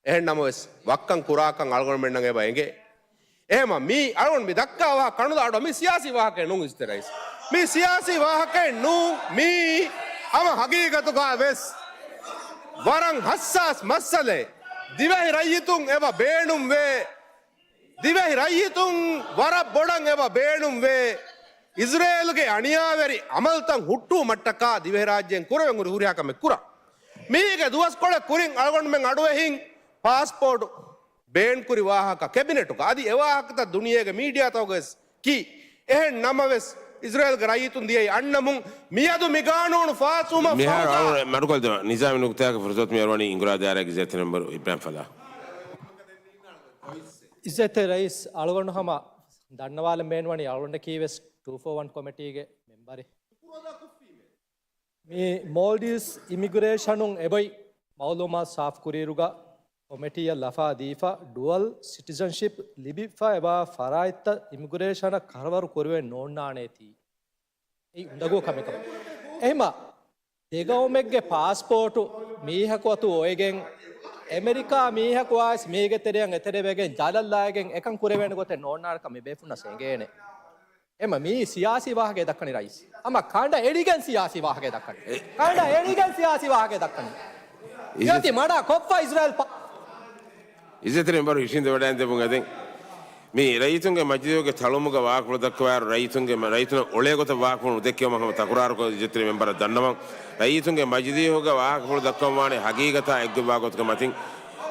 އެހެން ނަމަވެސް، ވައްކަން ކުރާކަން އަޅުގަނޑުމެންނަށް އެބަ އެނގޭ. އެހެމަ މީ އަޅުގަނޑު މި ދައްކާ ވާހަކަ ކަނުލާ އަޑު މީ ސިޔާސީ ވާހަކައެއް ނޫން އިއްޒަތްތެރި ރައީސް. މީ ސިޔާސީ ވާހަކައެއް ނޫން. މީ ހަމަ ހަގީގަތުގަ ވެސް ވަރަށް ހައްސާސް މައްސަލައެއް. ދިވެހި ރައްޔިތުން އެބަ ބޭނުންވޭ. ދިވެހި ރައްޔިތުން ވަރަށް ބޮޑަށް އެބަ ބޭނުންވޭ. އިޒްރޭލުގެ އަނިޔާވެރި އަމަލުތައް ހުއްޓުވުމަށްޓަކާ ދިވެހިރާއްޖޭން ކުރެވެން ހުރި ހުރިހާ ކަމެއް ކުރަން. މީގެ ދުވަސްކޮޅެއް ކުރިން އަޅުގަނޑުމެން އަޑުއެހިން ޕާސްޕޯޓް ބޭން ކުރި ވާހަކަ ކެބިނެޓުގަ. އަދި އެ ވާހަކަތައް ދުނިޔޭގެ މީޑިއާތަކުގަވެސް ކީ. އެހެން ނަމަވެސް، އިޒްރޭލްގެ ރައްޔިތުން ދިޔައީ އަންނަމުން. މިއަދު މި ގާނޫނު ފާސްވުމަށް މިހާރު ފަހުގަ އަޅުގަނޑު މަޑުކޮށްދެމުން ނިޒާމީ ނުކުތާއަކަށް ފުރުސަތު މިއަރުވަނީ އިނގުރާ ދާއިރާގެ އިއްޒަތްތެރި މެމްބަރު އިބްރާހިމް ފަލާހް. އިއްޒަތްތެރި ރައީސް، އަޅުގަނޑު ހަމަ ދަންނަވާލަން ބޭނުންވަނީ އަޅުގަނޑަކީ ވެސް ޓޫ ފޯ ވަން ކޮމިޓީގެ މެމްބަރެއް. މި މޯލްޑިވްސް އިމިގްރޭޝަނުން އެބައޮތް މައުލޫމާތު ސާފުކުރިއިރުގަ ކޮމިޓީއަށް ލަފާ ދީފަ ޑުއަލް ސިޓިޒަންޝިޕް ލިބިފައިވާ ފަރާތްތައް އިމިގްރޭޝަނަށް ކަވަރު ކުރެވެން ނޯންނާނޭތީ. އެއީ އުނދަގޫ ކަމެއް ކަމަށް. އެހެމަ ދެގައުމެއްގެ ޕާސްޕޯޓު މީހަކު އަތު އޮވެގެން، އެމެރިކާ މީހަކު އައިސް މީގެ ތެރެއަށް އެތެރެވެގެން ޖަލަށްލާގެން އެކަން ކުރެވޭނެ ގޮތެއް ނޯންނާނެ ކަމަށް މި ބޭފުޅުންނަށް އެނގޭނެ. އެމަ މީ ސިޔާސީ ވާހަކައެއް ދައްކަނީ ރައީސް. ހަމަ ކަނޑަ އެޅިގެން ސިޔާސީ ވާހަކައެއް ދައްކަނީ. ކަނޑަ އެޅިގެން ސިޔާސީ ވާހަކައެއް ދައްކަނީ. އިއްޒަތް މިއޮތީ މަޑާ ކޮށްފަ އިޒްރާއިލް ޕާ- އިއްޒަތްތެރި މެމްބަރު އިށީނދެވަޑައިގެންދެމުން އެދެން. މި ރައްޔިތުންގެ މަޖިލީހުގެ ތަޅުމުގަ ވާހަކަފުޅު ދައްކަވާއިރު ރައްޔިތުންގެ، ރައްޔިތުންނަށް އޮޅޭ ގޮތަށް ވާހަކަފުޅު ނުދެއްކެވުމަށް ހަމަ ތަކުރާރުކޮށް އިއްޒަތްތެރި މެމްބަރަށް ދަންނަވަން. ރައްޔިތުންގެ މަޖިލީހުގަ ވާހަކަފުޅު ދައްކަވަން ވާނެ ހަގީގަތާ އެއްގޮތްވާ ގޮތުގެ މަތިން،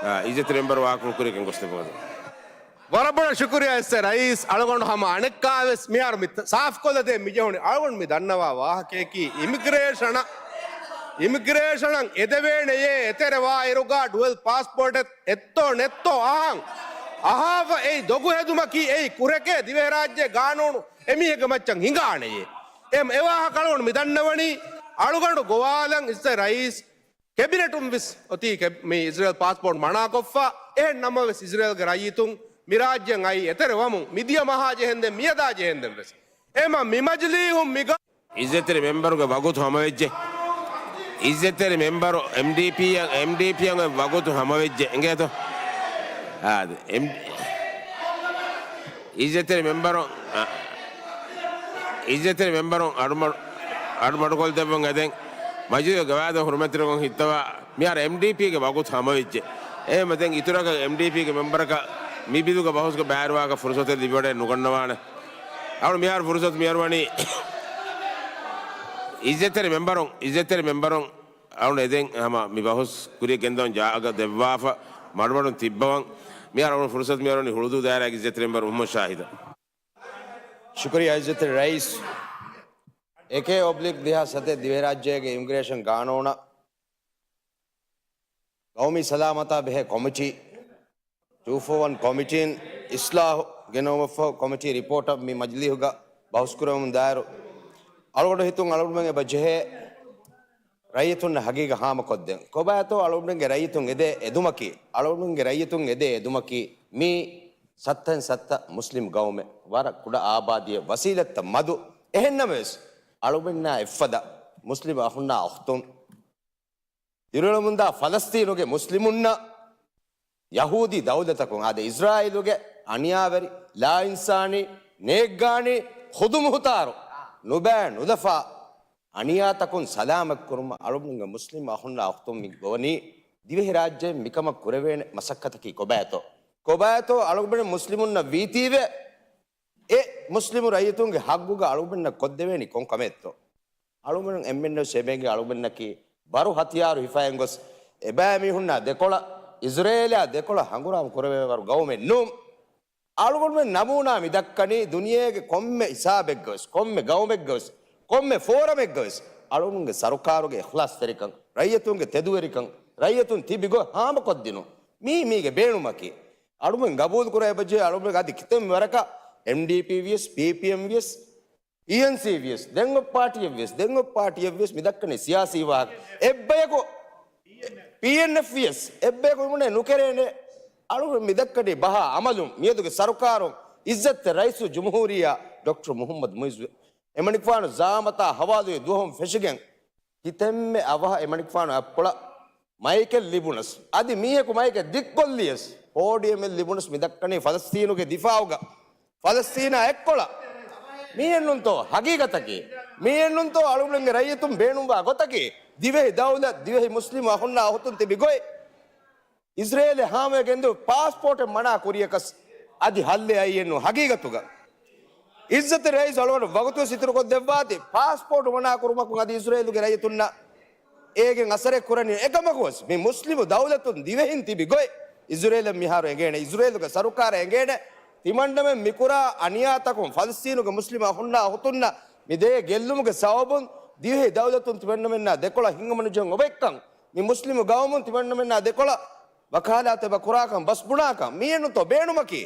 އާ، އިއްޒަތްތެރި މެމްބަރު ވާހަކަފުޅު ކުރިޔަށް ގެންގޮސްދެމުން އެދެން. ވަރަށް ބޮޑަށް ޝުކުރިއްޔާ އިއްޒަތްތެރި ރައީސް. އަޅުގަނޑު ހަމަ އަނެއްކާވެސް މިހާރު މި ސާފުކޮށްލަދޭން މިޖެހުނީ. އަޅުގަނޑު މި ދަންނަވާ ވާހަކަޔަކީ އިމިގްރޭޝަނަށް، އިމިގްރޭޝަނަށް އެދެވޭނެޔޭ އެތެރެވާއިރުގަ ޑުއެލް ޕާސްޕޯޓެއް އެއްތޯ ނެއްތޯ އަހަން. އަހާފަ އެއީ ދޮގު ހެދުމަކީ އެއީ ކުރެކޭ ދިވެހިރާއްޖޭ ގާނޫނު އެމީހެއްގެ މައްޗަށް ހިނގާނެޔޭ. އެ، އެވާހަކަ އަޅުގަނޑު މި ދަންނަވަނީ. އަޅުގަނޑު ގޮވާލަން އިއްޒަތްތެރި ރައީސް ކެބިނެޓުން ވެސް އޮތީ ކެ-، މި އިޒްރޭލް ޕާސްޕޯޓް މަނާކޮށްފަ. އެހެން ނަމަވެސް އިޒްރޭލްގެ ރައްޔިތުން މި ރާއްޖެއަށް އައީ އެތެރެ ވަމުން މިދިޔަ މަހާ ޖެހެންދެން މިއަދާ ޖެހެންދެން ވެސް. އެމަ މި މަޖިލީހުން މި ގާ- އިއްޒަތްތެރި މެމްބަރުގެ ވަގުތު ހަމަވެއްޖެ. އިއްޒަތްތެރި މެމްބަރު އެމްޑީޕީއަށް، އެމްޑީޕީއަށް ވަގުތު ހަމަވެއްޖެ. އިނގޭތޯ؟ އާދެ، އެމް-، އިއްޒަތްތެރި މެމްބަރު، އަ، އިއްޒަތްތެރި މެމްބަރު އަޑުމަޑު-، އަޑުމަޑުކޮށްދެއްވަން އެދެން. މަޖިލީހުގެ ގަވާއިދު ހުރުމަތިވެރިކޮށް ހިއްތަވާ، މިހާރު އެމްޑީޕީގެ ވަގުތު ހަމަވެއްޖެ. އެހެމަ ދެން އިތުރަކަށް އެމްޑީޕީގެ މެމްބަރަކަށް މި ބިލުގަ ބަހުސްގަ ބައިވެރިވާކަށް ފުރުސަތެއް ލިބިވަޑައެއް ނުގަންނަވާނެ. އަޅު މިހާރު ފުރުސަތު މިއަރުވަނީ އިއްޒަތްތެރި މެމްބަރުން، އިއްޒަތްތެރި މެމްބަރުން އަޅު އެދެން ހަމަ މި ބަހުސް ކުރިޔަށް ގެންދަވަން ޖާގަ ދެއްވާފަ މަޑުމަޑުން ތިއްބަވަން. މިހާރު އަޅު ފުރުސަތު މިއަރުވަނީ ހުޅުދޫ ދާއިރާގެ އިއްޒަތްތެރި މެމްބަރު މުޙައްމަދު ޝާހިދަށް. ޝުކުރިއްޔާ އިއްޒަތްތެރި ރައީސް. އެކޭ އޮބްލިކް ދެހާސް ސަތޭކަ ދިވެހިރާއްޖޭގެ އިމިގްރޭޝަން ގާނޫނަށް ގައުމީ ސަލާމަތާ ބެހޭ ކޮމިޓީ، ޓޫ ފޯ ވަން ކޮމިޓީން އިސްލާހު ގެނައުމަށްފަހު ކޮމިޓީ ރިޕޯޓަށް މި މަޖިލީހުގަ ބަހުސްކުރެވެމުން ދާއިރު، އަޅުގަނޑު ހިތުން އަޅުގަނޑުމެން އެބަ ޖެހޭ ރައްޔިތުންނަށް ހަގީގަތް ހާމަކޮށްދޭން. ކޮބާތޯ އަޅުގަނޑުމެންގެ ރައްޔިތުން އެދޭ އެދުމަކީ، އަޅުގަނޑުމެންގެ ރައްޔިތުން އެދޭ އެދުމަކީ މީ ސައްތައިން ސައްތަ މުސްލިމް ގައުމެއް، ވަރަށް ކުޑަ އާބާދީއެއް، ވަސީލަތްތައް މަދު. އެހެންނަމަވެސް، އަޅުގަނޑާ އެއްފަދަ މުސްލިމް އަޚުންނާ އުޚްތުން، ދިރިއުޅެމުންދާ ފަލަސްތީނުގެ މުސްލިމުންނަށް ޔަހޫދީ ދައުލަތަކުން އާދެ، އިޒްރާއީލުގެ އަނިޔާވެރި، ލާއިންސާނީ، ނޭއްގާނީ، ޚުދުމުޚުތާރު، ނުބައި ނުލަފާ އަނިޔާތަކުން ސަލާމަތްކުރުމަށް އަޅުގަނޑުގެ މުސްލިމް އަޚުންނާ އުޚްތުން މި ގޮވަނީ. ދިވެހިރާއްޖެ މިކަމަށް ކުރެވޭނެ މަސައްކަތަކީ ކޮބާތޯ؟ ކޮބާތޯ އަޅުގަނޑު މުސްލިމުންނަށް ވީތީވެ؟ އެ މުސްލިމު ރައްޔިތުންގެ ހައްގުގަ އަޅުގަނޑަށް ކޮށްދެވޭނީ ކޮން ކަމެއްތޯ؟ އަޅުގަނޑު އެންމެންނަށް އެބައެނގޭ އަޅުގަނޑަކީ ބަރު ހަތިޔާރު ހިފައިގެން ގޮސް އެބައިމީހުންނާ ދެކޮޅަށް، އިޒްރޭލާ ދެކޮޅަށް ހަނގުރާމަ ކުރެވޭވަރު ގައުމެއް ނޫން. އަޅުގަނޑުމެން ނަމޫނާ މި ދައްކަނީ ދުނިޔޭގެ ކޮންމެ ހިސާބެއްގަވެސް، ކޮންމެ ގައުމެއްގަވެސް، ކޮންމެ ފޯރަމެއްގަވެސް އަޅުގަނޑުގެ ސަރުކާރުގެ އިޚްލާޞްތެރިކަން، ރައްޔިތުންގެ ތެދުވެރިކަން، ރައްޔިތުން ތިބި ގޮތް ހާމަކޮށްދިނުން މީ މީގެ ބޭނުމަކީ. އަޅުގަނޑުމެން ގަބޫލުކުރައްވައްޖެ އަޅުގަނޑުމެން އަދި ކިތަންމެ ވަރަކަށް އެމްޑީޕީ ވިޔަސް، ޕީޕީއެމް ވިޔަސް، އީއެންސީ ވިޔަސް، ދެން އޮތް ޕާޓީއެއް ވިޔަސް، ދެން އޮތް ޕާޓީއެއް ވިޔަސް މި ދައްކަނީ ސިޔާސީ ވާހަކަ. އެއްބަޔަކު ޕީއެންއެފް ވިޔަސް، އެއްބަޔަކު މިބުނޭ ނުކެރޭނެ. އަޅުގަނޑު މި ދައްކަނީ ބަހާ އަމަލުން މިއަދުގެ ސަރުކާރުން އިއްޒަތްތެރި ރައީސުލްޖުމްހޫރިއްޔާ ޑޮކްޓަރު މުޙައްމަދު މުޢިއްޒު އެމަނިކުފާނު ޒަޢާމަތާ ހަވާލުވި ދުވަހުން ފެށިގެން ކިތަންމެ އަވަހަށް އެމަނިކުފާނު އަތްޕުޅަށް މައިކެއް ލިބުނަސް، އަދި މީހަކު މައިކެއް ދިއްކޮށްލިޔަސް، ޕޯޑިއަމެއް ލިބުނަސް މި ދައްކަނީ ފަލަސްތީނުގެ ދިފާޢުގަ ފަލަސްތީނާ އެއްކޮޅަށް. މީއެއްނުންތޯ ހަގީގަތަކީ؟ މީއެއްނުންތޯ އަޅުގަނޑުގެ ރައްޔިތުން ބޭނުންވާ ގޮތަކީ؟ ދިވެހި ދައުލަތް، ދިވެހި މުސްލިމް އަޚުންނާ އުޚުތުން ތިބި ގޮތް. އިޒްރޭލެ ހާމަވެ ގެންދިޔު ޕާސްޕޯޓެއް މަނާ ކުރިޔަކަސް އަދި ހައްލެއް އައީއެއްނު ހަގީގަތުގަ. އިއްޒަތްތެރި ރައީސް އަޅުގަނޑު ވަގުތުވެސް އިތުރުކޮށްދެއްވާތީ، ޕާސްޕޯޓު މަނާކުރުމަކުން އަދި އިޒްރޭލުގެ ރައްޔިތުންނަށް އޭގެން އަސަރެއް ކުރަނީ. އެކަމަކުވެސް މި މުސްލިމު ދައުލަތުން ދިވެހިން ތިބި ގޮތް އިޒްރޭލަށް މިހާރު އެނގޭނެ، އިޒްރޭލުގެ ސަރުކާރަށް އެނގޭނެ، ތިމަންނަމެން މިކުރާ އަނިޔާތަކުން ފަލަސްތީނުގެ މުސްލިމް އަޚުންނާ އުޚުތުންނަށް މި ދޭ ގެއްލުމުގެ ސަބަބުން ދިވެހި ދައުލަތުން ތިމަންނަމެންނާ ދެކޮޅަށް ހިނގަމަނުޖެހުން އޮވެއްކަން، މި މުސްލިމު ގައުމުން ތިމަންނަމެންނާ ދެކޮޅަށް ވަކާލާތެއް ކުރާކަން ބަސް ބުނާކަން މީއެއްނުތޯ ބޭނުމަކީ؟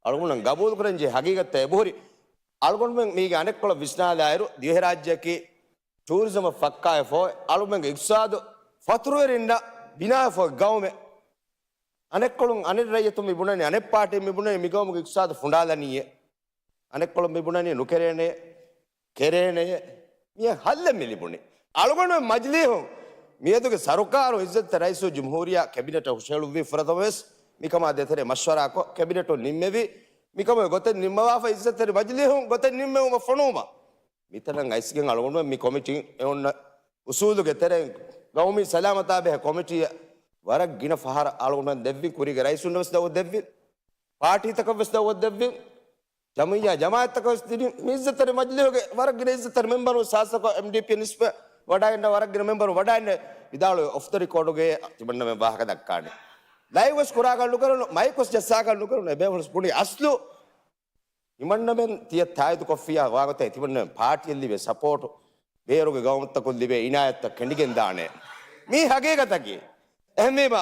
އަޅުގަނޑުމެން ގަބޫލުކުރަންޖެހޭ ހަގީގަތްތައް އެބަހުރި. އަޅުގަނޑުމެން މީގެ އަނެއްކޮޅަށް ވިސްނާލާއިރު، ދިވެހިރާއްޖެއަކީ ޓޫރިޒަމަށް ފައްކާވެފަ އޮތް، އަޅުގަނޑުމެންގެ އިޤްތިޞާދު ފަތުރުވެރިންނަށް ބިނާވެފަ އޮތް ގައުމެއް. އަނެއްކޮޅުން އަނެއް ރައްޔިތުން މި ބުނަނީ، އަނެއް ޕާޓީން މި ބުނަނީ މި ގައުމުގެ އިޤްތިޞާދު ފުނޑާލަނީއޭ. އަނެއްކޮޅުން މި ބުނަނީ ނުކެރޭނެޔޭ، ކެރޭނެޔޭ. މިއަށް ހައްލެއް މި ލިބުނީ. އަޅުގަނޑުމެން މަޖިލީހުން މިއަދުގެ ސަރުކާރު އިއްޒަތްތެރި ރައީސުލްޖުމްހޫރިއްޔާ ކެބިނެޓަށް ހުށަހެޅުއްވީ ފުރަތަމަވެސް މިކަމާ ދޭތެރޭ މަޝްވަރާކޮށް، ކެބިނެޓުން ނިންމެވީ. މިކަމުގެ ގޮތެއް ނިންމަވާފަ އިއްޒަތްތެރި މަޖިލީހުން ގޮތެއް ނިންމެވުމަށް ފޮނުވުމަށް. މިތަނަށް އައިސްގެން އަޅުގަނޑުމެން މި ކޮމިޓީ އެ އޮންނަ އުސޫލުގެ ތެރެއިން ގައުމީ ސަލާމަތާ ބެހޭ ކޮމިޓީއަށް ވަރަށް ގިނަ ފަހަރަށް އަޅުގަނޑުމެން ދެއްވިން، ކުރީގެ ރައީސުންނަށް ވެސް ދައުވަތު ދެއްވިން، ޕާޓީތަކަށް ވެސް ދައުވަތު ދެއްވިން، ޖަމިއްޔާ ޖަމާއަތްތަކަށް ވެސް ދިނިން. މި އިއްޒަތްތެރި މަޖިލީހުގެ ވަރަށް ގިނަ އިއްޒަތްތެރި މެމްބަރުން ސާސަކޮށް އެމްޑީޕީ ނިސްބަތް ވަޑައިގަންނަ ވަރަށް ގިނަ މެމްބަރުން ވަޑައިގެންނެވި. ވިދާޅުވި އޮފް ދަ ރެކޯޑުގެ ތިމަންނަމެން ވާހަކަ ދައްކާނެ. ލައިވް ވެސް ކުރާކަށް ނުކެރުނު، މައިކް ވެސް ޖައްސާކަށް ނުކެރުނު، އެބޭފުޅުން ވެސް ބުނި އަސްލު ތިމަންނަމެން ތިޔަ ތާއީދުކޮށްފިއްޔާ ވާގޮތެއް ތިމަންނަމެން ޕާޓީއަށް ލިބޭ ސަޕޯޓު، ބޭރުގެ ގައުމުތަކުން ލިބޭ އިނާޔަތްތައް ކެނޑިގެން ދާނެ. މީ ހަގީގަތަކީ. އެހެންވީމަ،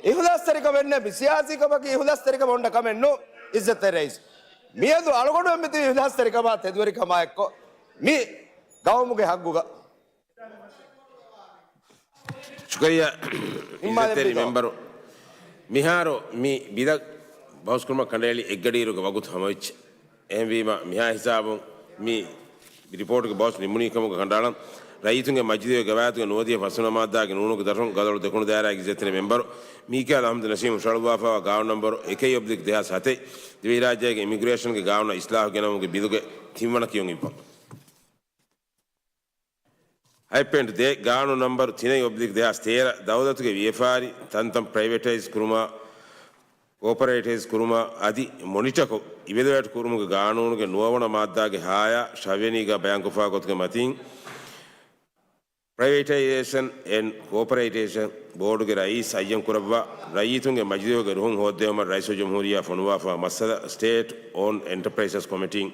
އިޚްލާޞްތެރިކަމެއް ނެތް، މި ސިޔާސީ ކަމަކީ އިޚްލާޞްތެރިކަމެއް އޮންނަ ކަމެއް ނޫން، އިއްޒަތްތެރި ރައީސް. މިއަދު އަޅުގަނޑުމެން މިތިބީ އިޚްލާޞްތެރިކަމާ ތެދުވެރިކަމާ އެއްކޮށް މި ގައުމުގެ ހައްގުގަ. ޝުކުރިއްޔާ އިއްޒަތްތެރި މެމްބަރު. މިހާރު މި ބިލަށް ބަހުސްކުރުމަށް ކަނޑައެޅި އެއްގަޑިއިރުގެ ވަގުތު ހަމަވެއްޖެ. އެހެންވީމަ، މިހާ ހިސާބުން މި ރިޕޯޓުގެ ބަހުސް ނިމުނީ ކަމުގަ ކަނޑައަޅަން. ރައްޔިތުންގެ މަޖިލީހުގެ ގަވާއިދުގެ ނުވަދިހަ ފަސްވަނަ މާއްދާގެ ނޫނުގެ ދަށުން ގަދައަޅު ދެކުނު ދާއިރާގެ އިއްޒަތްތެރި މެމްބަރު މީކާއިލް އަޙްމަދު ނަސީމް ހުށަހަޅުއްވާފައިވާ ގާނޫނު ނަންބަރު އެކެއް އޮބްލިކް ދެހާސް ހަތެއް، ދިވެހިރާއްޖޭގެ އިމިގްރޭޝަންގެ ގާނޫނަށް އިސްލާހު ގެނައުމުގެ ބިލުގެ ތިންވަނަ ކިޔުން އިއްވަން. ހަތް ޕޮއިންޓް ދެ، ގާނޫނު ނަންބަރު ތިނެއް އޮބްލިކް ދެހާސް ތޭރަ، ދައުލަތުގެ ވިޔަފާރި ތަންތަން ޕްރައިވެޓައިޒް ކުރުމާ، ކޯޕަރޭޓައިޒް ކުރުމާ އަދި މޮނިޓަކޮށް، އިވެލުއޭޓް ކުރުމުގެ ގާނޫނުގެ ނުވަވަނަ މާއްދާގެ ހާޔާ ޝަވިޔަނީގާ ބަޔާންކޮށްފާ ގޮތުގެ މަތީން، ޕްރައިވެޓައިޒޭޝަން އެންޑް ކޯޕަރޭޓޭޝަން ބޯޑުގެ ރައީސް އައްޔަން ކުރައްވާ، ރައްޔިތުންގެ މަޖިލީހުގެ ރުހުން ހޯއްދެވުމަށް ރައީސުލްޖުމްހޫރިއްޔާ ފޮނުވާފާ މައްސަލަ ސްޓޭޓް އޯންޑް އެންޓަޕްރައިސަސް ކޮމިޓީން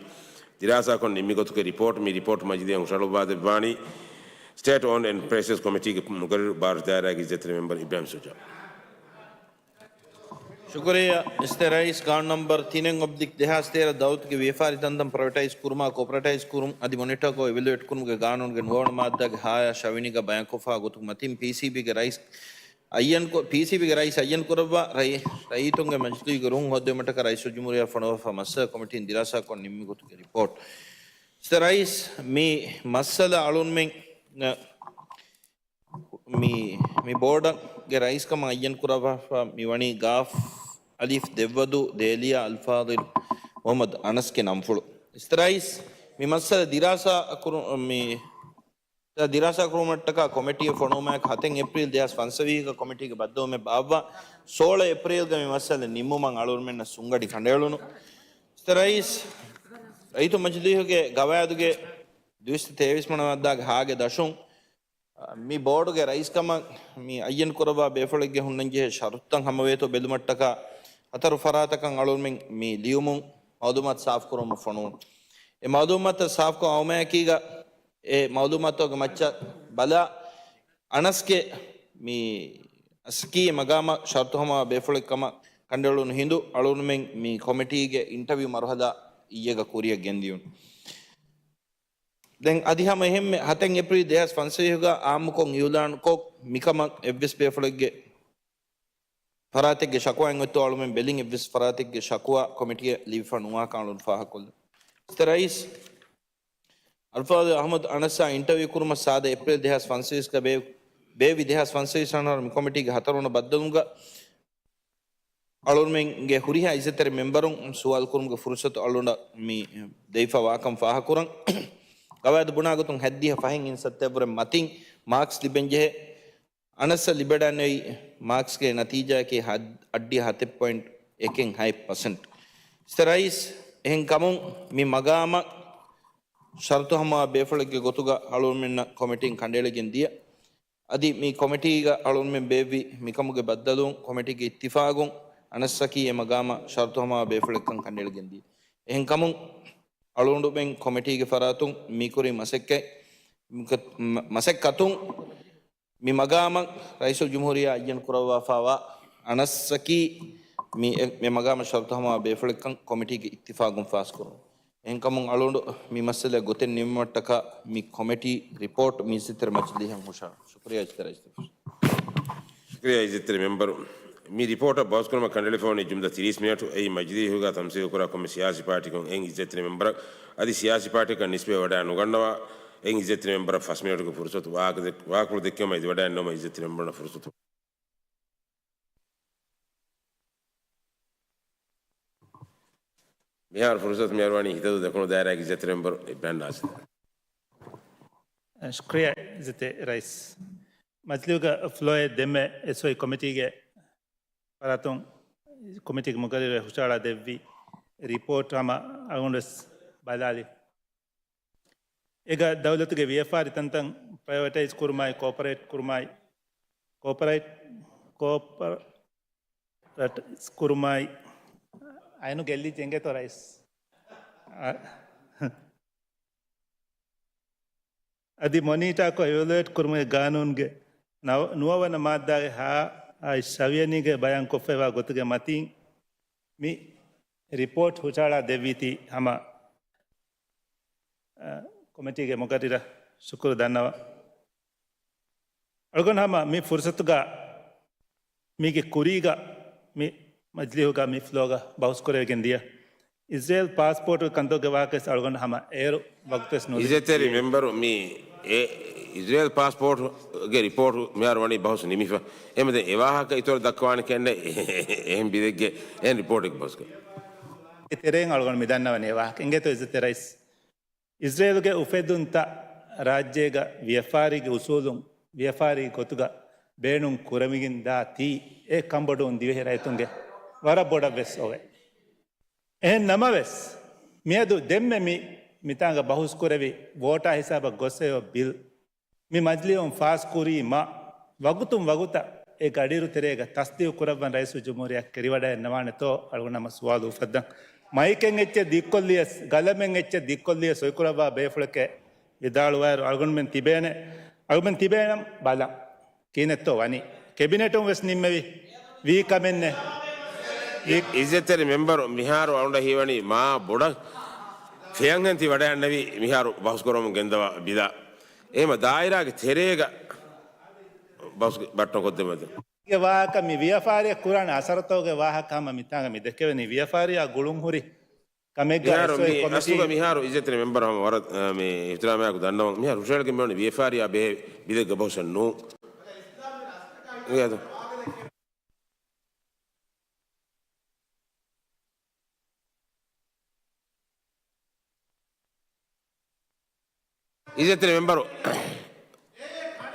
ދިރާސާކޮށް ނިންމި ގޮތުގެ ރިޕޯޓް، މި ރިޕޯޓް މަޖިލީހަށް ހުށަހަޅުއްވާދެއްވާނީ ސްޓޭޓް އޯންޑް އެންޑް ޕްރައިސަސް ކޮމިޓީގެ މުގައްރިރު ބާރު ދާއިރާގެ އިއްޒަތްތެރި މެމްބަރު އިބްރާހިމް ޝުޖާ. ޝުކުރިއްޔާ އިއްޒަތްތެރި ރައީސް. ގާނޫނު ނަންބަރު ތިނެއް އޮބްލިކް ދެހާސް ތޭރަ ދައުލަތުގެ ވިޔަފާރި ތަންތަން ޕްރައިވެޓައިޒް ކުރުމާ، ކޯޕަރޭޓައިޒް ކުރުން އަދި މޮނިޓަކޮށް އިވެލުއޭޓް ކުރުމުގެ ގާނޫނުގެ ނުވަވަނަ މާއްދާގެ ހާޔާ ޝަވިޔަނީގާ ބަޔާންކޮށްފާ ގޮތުގެ މަތީން ޕީސީބީގެ ރައީސް އައްޔަން ކޮ-، ޕީސީބީގެ ރައީސް އައްޔަން ކުރައްވާ، ރައީ-، ރައްޔިތުންގެ މަޖިލީހުގެ ރުހުން ހޯއްދެވުމަށްޓަކާ ރައީސުލްޖުމްހޫރިއްޔާ ފޮނުވާފާ މައްސަލަ ކޮމިޓީން ދިރާސާކޮށް ނިންމި ގޮތުގެ ރިޕޯޓް. އިއްޒަތްތެރި ރައީސް، މި މައްސަލަ އަޅުންމެން، މި، މި ބޯޑުގެ ރައީސްކަމަށް އައްޔަން ކުރައްވާފަ މިވަނީ ގާފް އަލިފް ދެއްވަދޫ ދޭލިޔާ އަލްފާޟިލް މުޙައްމަދު އަނަސްގެ ނަންފުޅު. އިއްޒަތްތެރި ރައީސް، މި މައްސަލަ ދިރާސާ ކުރު-، މި ދިރާސާ ކުރުމަށްޓަކާ ކޮމިޓީއެއް ފޮނުވުމާއެކު ހަތެއް އޭޕްރީލް ދެހާސް ފަންސަވީހަކަށް ކޮމިޓީގެ ބައްދަލުވުމެއް ބާއްވާ، ސޯޅަ އޭޕްރީލްގަ މި މައްސަލަ ނިމުމަށް އަޅުގަނޑުމެންނަށް ސުންގަޑި ކަނޑައެޅުނު. އިއްޒަތްތެރި ރައީސް، ރައްޔިތު މަޖިލީހުގެ ގަވާއިދުގެ ދުއިސައްތަ ތޭވީސް ވަނަ މާއްދާގެ ހާގެ ދަށުން، މި ބޯޑުގެ ރައީސްކަމަށް މި އައްޔަން ކުރައްވާ ބޭފުޅެއްގެ ހުންނަންޖެހޭ ޝަރުތުތައް ހަމަވޭތޯ ބެލުމަށްޓަކާ، ހަތަރު ފަރާތަކަށް އަޅުގަނޑުމެން މި ލިޔުމުން މައުލޫމާތު ސާފުކުރުމަށް ފޮނުވުނު. އެ މައުލޫމާތު ސާފުކޮށް އައުމަޔަކީގަ އެ މައުލޫމާތުގެ މައްޗަށް ބަލާ އަނަސްގެ މި އަސްކީ މަގާމަށް ޝަރުތު ހަމަވާ ބޭފުޅެއް ކަމަށް ކަނޑައެޅުނު ހިނދު އަޅުގަނޑުމެން މި ކޮމިޓީގެ އިންޓަވިއު މަރުހަލާ އިއްޔެގަ ކުރިއަށް ގެންދިޔުނު. ދެން އަދި ހަމަ އެހެންމެ ހަތެއް އޭޕްރީލް ދެހާސް ފަންސަވީހުގަ އާއްމުކޮށް އިއުލާންކޮށް މިކަމަށް އެއްވެސް ބޭފުޅެއްގެ ފަރާތެއްގެ ޝަކުވާއެއް އޮތްތޯ އަޅުމެން ބެލިން އެއްވެސް ފަރާތެއްގެ ޝަކުވާ ކޮމިޓީއަށް ލިބިފަ ނުވާކަން އަޅުން ފާހަގަކޮށްލަން. އިސްތަ ރައީސް އަލްފާޟިލް އަޙްމަދު އަނަސްއާ އިންޓަވިއު ކުރުމަށް ސާދަ އޭޕްރީލް ދެހާސް ފަންސަވީސްގަ ބޭ-، ބޭއްވި ދެހާސް ފަންސަވީސް އަހަރު މި ކޮމިޓީގެ ހަތަރުވަނަ ބައްދަލުވުމުގަ އަޅުމެންގެ ހުރިހާ އިއްޒަތްތެރި މެމްބަރުން ސުވާލު ކުރުމުގެ ފުރުސަތު އަޅުގަނޑަށް މި ދެވިފަ ވާކަން ފާހަގަކުރަން. ގަވާއިދު ބުނާ ގޮތުން ހަތްދިހަ ފަހެއް އިން ސައްތައަށްވުރެ މަތިން މާކްސް ލިބެންޖެހޭ. އަނަސްއަށް ލިބިވަޑައިގެންނެވި މާކްސްގެ ނަތީޖާއަކީ ހަ-، އައްޑިހަ ހަތެއް ޕޮއިންޓް އެކެއް ހައެއް ޕަސެންޓް. އިސްތަ ރައީސް، އެހެންކަމުން މި މަގާމަށް ޝަރުތު ހަމަވާ ބޭފުޅެއްގެ ގޮތުގަ އަޅުގަނޑުމެންނަށް ކޮމިޓީން ކަނޑައެޅިގެން ދިޔަ. އަދި މި ކޮމިޓީގަ އަޅުގަނޑުމެން ބޭއްވި މިކަމުގެ ބައްދަލުވުން ކޮމިޓީގެ އިއްތިފާގުން އަނަސްއަކީ އެ މަގާމަށް ޝަރުތު ހަމަވާ ބޭފުޅެއްކަން ކަނޑައެޅިގެން ދިޔަ. އެހެންކަމުން އަޅުގަނޑުމެން ކޮމިޓީގެ ފަރާތުން މިކުރި މަސައްކަތް، މަ-، މަސައްކަތުން މި މަގާމަށް ރައީސުލްޖުމްހޫރިއްޔާ އައްޔަން ކުރައްވާފައިވާ އަނަސްއަކީ މި އެ-، އެ މަގާމަށް ޝަރުތު ހަމަވާ ބޭފުޅެއްކަން ކޮމިޓީގެ އިއްތިފާގުން ފާސްކުރުން. އެހެންކަމުން އަޅުގަނޑު މި މައްސަލަ ގޮތެއް ނިމުމަށްޓަކާ މި ކޮމިޓީ ރިޕޯޓް މި އިއްޒަތްތެރި މަޖިލީހަށް ހުށަހަޅަން. ޝުކުރިއްޔާ އިއްޒަތްތެރި ރައީސް. ޝުކުރިއްޔާ އިއްޒަތްތެރި މެމްބަރު. މި ރިޕޯޓަށް ބަހުސްކުރުމަށް ކަނޑައެޅިފައިވަނީ ޖުމްލަ ތިރީސް މިނެޓު. އެއީ މަޖިލީހުގަ ތަމްސީލުކުރާ ކޮންމެ ސިޔާސީ ޕާޓީކުން އެއް އިއްޒަތްތެރި މެމްބަރަށް އަދި ސިޔާސީ ޕާޓީއަކަށް ނިސްބަތްވެވަޑައި ނުގަންނަވާ އެއް އިއްޒަތްތެރި މެމްބަރަށް ފަސް މިނެޓުގެ ފުރުސަތު ވާހަކަ ދެ-، ވާހަކަފުޅު ދެއްކެވުމަށް އެދިވަޑައިގަންނަވުމަށް އިއްޒަތްތެރި މެމްބަރުންނަށް ފުރުސަތު. މިހާރު ފުރުސަތު މިހާރު ވަނީ ހިތަދޫ ދަކުނު ދާއިރާގެ އިއްޒަތްތެރި މެމްބަރު އިބްރާހިމް ނާސިރަށް. ޝުކުރިއްޔާ އިއްޒަތްތެރި ރައީސް. މަޖިލީހުގެ ފްލޯއެއް ދެންމެ އެސްއޮއި ކޮމިޓީގެ ފަރާތުން ކޮމިޓީގެ މުގައްރިރު ހުށަހަޅާ ދެއްވި ރިޕޯޓް ހަމަ އަޅުގަނޑުވެސް ބަލާލި. އޭގަ ދައުލަތުގެ ވިޔަފާރި ތަންތަން ޕްރައިވެޓައިޒް ކުރުމާއި، ކޯޕަރޭޓް ކުރުމާއި، ކޯޕަރޭޓް، ކޯޕަރ-، ރަޓްސް ކުރުމާއި އައިނު ގެއްލި ޖެނގޭތޯ ރައީސް. އަ-، އަދި މޮނީޓާކޮށް އިވެލުއޭޓް ކުރުމުގެ ގާނޫނުގެ ނަވ-، ނުވަވަނަ މާއްދާގެ ހާ އާއި ޝަވިޔަނީގަ ބަޔާންކޮށްފައިވާ ގޮތުގެ މަތީން މި ރިޕޯޓް ހުށަހަޅާ ދެއްވީތީ ހަމަ އަ، ކޮމިޓީގެ މުގައްރިރަށް ޝުކުރު ދަންނަވަން. އަޅުގަނޑު ހަމަ މި ފުރުސަތުގަ މީގެ ކުރީގަ މި މަޖިލީހުގަ މި ފްލޯގަ ބަހުސް ކުރެވިގެން ދިޔަ އިޒްރޭލް ޕާސްޕޯޓުގެ ކަންތައްގެ ވާހަކަވެސް އަޅުގަނޑު ހަމަ އޭރު ވަގުތުވެސް ނުލިބި. އިއްޒަތްތެރި މެމްބަރު މި އެ އިޒްރޭލް ޕާސްޕޯޓުގެ ރިޕޯޓު މިހާރު ވަނީ ބަހުސް ނިމިފަ. އެމެދެ އެ ވާހަކަ އިތުރަށް ދައްކަވާނެ ކެންނެ އެހެން ބިލެއްގެ އެހެން ރިޕޯޓެއް ބަހުސްގަ. އެ ތެރެއިން އަޅުގަނޑު މި ދަންނަވަނީ އެ ވާހަކަ. އިނގޭތޯ އިއްޒަތްތެރި ރައީސް. އިޒްރޭލުގެ އުފެދުންތައް ރާއްޖޭގަ ވިޔަފާރީގެ އުސޫލުން ވިޔަފާރީ ގޮތުގަ ބޭނުން ކުރެވިގެން ދާތީ އެ ކަންބޮޑުވުން ދިވެހި ރައްޔިތުންގެ ވަރަށް ބޮޑަށް ވެސް އޮވޭ. އެހެން ނަމަވެސް، މިއަދު ދެންމެ މި މިތާނގަ ބަހުސް ކުރެވި ވޯޓާ ހިސާބަށް ގޮސް އެއޮ ބިލް މި މަޖިލީހުން ފާސް ކުރީ މަ ވަގުތުން ވަގުތަށް އެ ގަޑިއިރު ތެރޭގަ ތަސްދީގު ކުރައްވަން ރައީސުލްޖުމްހޫރިއްޔާ ކެރިވަޑައެއް ނަވާނެތޯ އަޅުގަނޑު ހަމަ ސުވާލު އުފައްދަން. މައިކެއް އެއްޗެއް ދިއްކޮށްލިޔަސް، ގަލަމެއް އެއްޗެއް ދިއްކޮށްލިޔަސް ސޮއިކުރައްވާ ބޭފުޅެކޭ ވިދާޅުވާއިރު އަޅުގަނޑުމެން ތިބޭނެ، އަޅުގަނޑުމެން ތިބޭނަމް ބަލަން. ކިހިނެއްތޯ ވަނީ؟ ކެބިނެޓުން ވެސް ނިންމެވި ވީ ކަމެއްނެ. ވީ އި-، އިއްޒަތްތެރި މެމްބަރު މިހާރު އަޅުގަނޑަށް ހީވަނީ މާ ބޮޑަށް ފެޔަންހެން ތި ވަޑައިގަންނެވި މިހާރު ބަހުސް ކުރަމުން ގެންދަވާ ބިލާ. އެހެމަ ދާއިރާގެ ތެރޭގަ ބަހުސް ބައްޓަން ކޮށްދެއްވަދެ. ގެ ވާހަކަ މި ވިޔަފާރިއަށް ކުރާނެ އަސަރުތަކުގެ ވާހަކަ ހަމަ މިތާނގަ މި ދެކެވެނީ ވިޔަފާރިއާ ގުޅުން ހުރި ކަމެއްގަ މިހާރު އެސް އޮއި މި ކޮމިޓީ އަސްލުގަ މިހާރު އިއްޒަތްތެރި މެމްބަރު ހަމަ ވަރަށް، އަ، މި އިޙްތިރާމާއެކު ދަންނަވަން. މިހާރު ހުށަހެޅިގެން މިވަނީ ވިޔަފާރިއާ ބެހޭ ބިލެއްގެ ބަހުސެއް ނޫން. އިނގޭތޯ؟ އިއްޒަތްތެރި މެމްބަރު،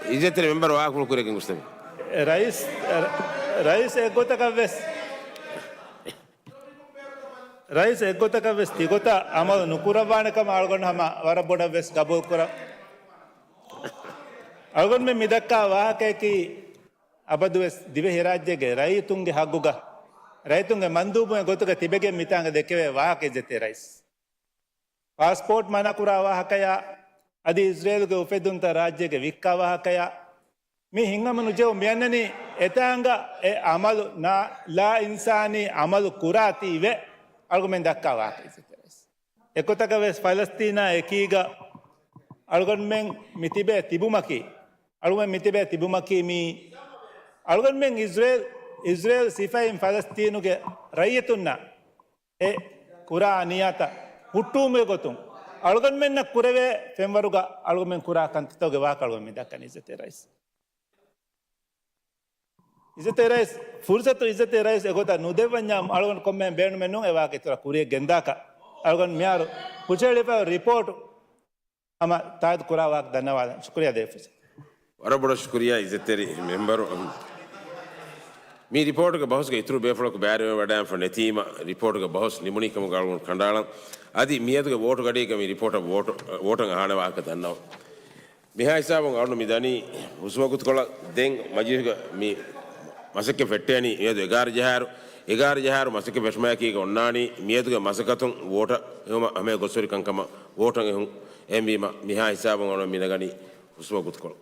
އިއްޒަތްތެރި މެމްބަރު ވާހަކަފުޅު ކުރިއަށް ގެންގޮސްދެމެ. ރައީސް، ރައީސް އެއްގޮތަކަށް ވެސް، ރައީސް އެއްގޮތަކަށް ވެސް ތިގޮތަށް އަމަލު ނުކުރައްވާނެ ކަމަށް އަޅުގަނޑު ހަމަ ވަރަށް ބޮޑަށް ވެސް ގަބޫލު ކުރަން. އަޅުގަނޑުމެން މި ދައްކާ ވާހަކަޔަކީ އަބަދުވެސް ދިވެހިރާއްޖޭގެ ރައްޔިތުންގެ ހައްގުގަ ރައްޔިތުންގެ މަންދޫބުން ގޮތުގަ ތިބެގެން މިތާނގަ ދެކެވޭ ވާހަކަ އިއްޒަތްތެރި ރައީސް. ޕާސްޕޯޓް މަނާ ކުރާ ވާހަކަޔާ، އަދި އިޒްރޭލުގެ އުފެދުންތައް ރާއްޖޭގެ ވިއްކާ ވާހަކަޔާ، މި ހިތްހަމަ ނުޖެހުން މިއަންނަނީ އެތާނގަ އެ އަމަލު ނާ-، ލާ އިންސާނީ އަމަލު ކުރާތީވެ އަޅުގަނޑުމެން ދައްކާ ވާހަކަ އިއްޒަތްތެރި ރައީސް. އެގޮތަކަށް ވެސް ފަލަސްތީނާ އެކީގަ އަޅުގަނޑުމެން މިތިބޭ ތިބުމަކީ، އަޅުގަނޑުމެން މިތިބޭ ތިބުމަކީ މީ، އަޅުގަނޑުމެން އިޒްރޭލް، އިޒްރޭލް ސިފައިން ފަލަސްތީނުގެ ރައްޔިތުންނަށް އެ ކުރާ އަނިޔާތައް ހުއްޓުވުމުގެ ގޮތުން އަޅުގަނޑުމެންނަށް ކުރެވޭ ފެންވަރުގަ އަޅުގަނޑުމެން ކުރާ ކަންތައްތަކުގެ ވާހަކަ އަޅުގަނޑު މި ދައްކަނީ އިއްޒަތްތެރި ރައީސް. އިއްޒަތްތެރި ރައީސް، ފުރުސަތު އިއްޒަތްތެރި ރައީސް އެގޮތަށް ނުދެއްވަންޏާ އަޅުގަނޑު ކޮންމެހެން ބޭނުމެއް ނޫން އެ ވާހަކަ އިތުރަށް ކުރިޔަށް ގެންދާކަށް. އަޅުގަނޑު މިހާރު ހުށަހެޅިފައި ރިޕޯޓު ހަމަ ތާއީދު ކުރާ ވާހަކަ ދަންނަވާލަން. ޝުކުރިޔާ ދޭފުސް. ވަރަށް ބޮޑަށް ޝުކުރިޔާ އިއްޒަތްތެރި މެމްބަރު. މި ރިޕޯޓުގެ ބަހުސްގެ އިތުރު ބޭފުޅަކު ބައިވެރިވެވަޑައިގެންފަ ނެތީމަ، ރިޕޯޓުގެ ބަހުސް ނިމުނީ ކަމުގަ އަޅުގަނޑު ކަނޑައަޅަން. އަދި މިއަދުގެ ވޯޓު ގަޑީގަ މި ރިޕޯޓަށް ވޯޓު، ވޯޓަށް އަހާނެ ވާހަކަ ދަންނަވަން. މިހާ ހިސާބުން އަޅުގަނޑު މި ދަނީ ހުސްވަގުތުކޮޅަށް ދެން މަޖިލީހުގަ މި މަސައްކަތް ފެއްޓޭނީ މިއަދު އެގާރަ ޖަހާއިރު، އެގާރަ ޖަހާއިރު މަސައްކަތް ފެށުމާއެކީގަ އޮންނާނީ މިއަދުގެ މަސައްކަތުން ވޯޓަށް އެހުމަށް ހަމައެއް ގޮސްހުރި ކަންކަމަށް ވޯޓަށް އެހުން. އެހެންވީމަ މިހާ ހިސާބުން އަޅުގަނޑު މި ނަގަނީ ހުސްވަގުތުކޮޅު.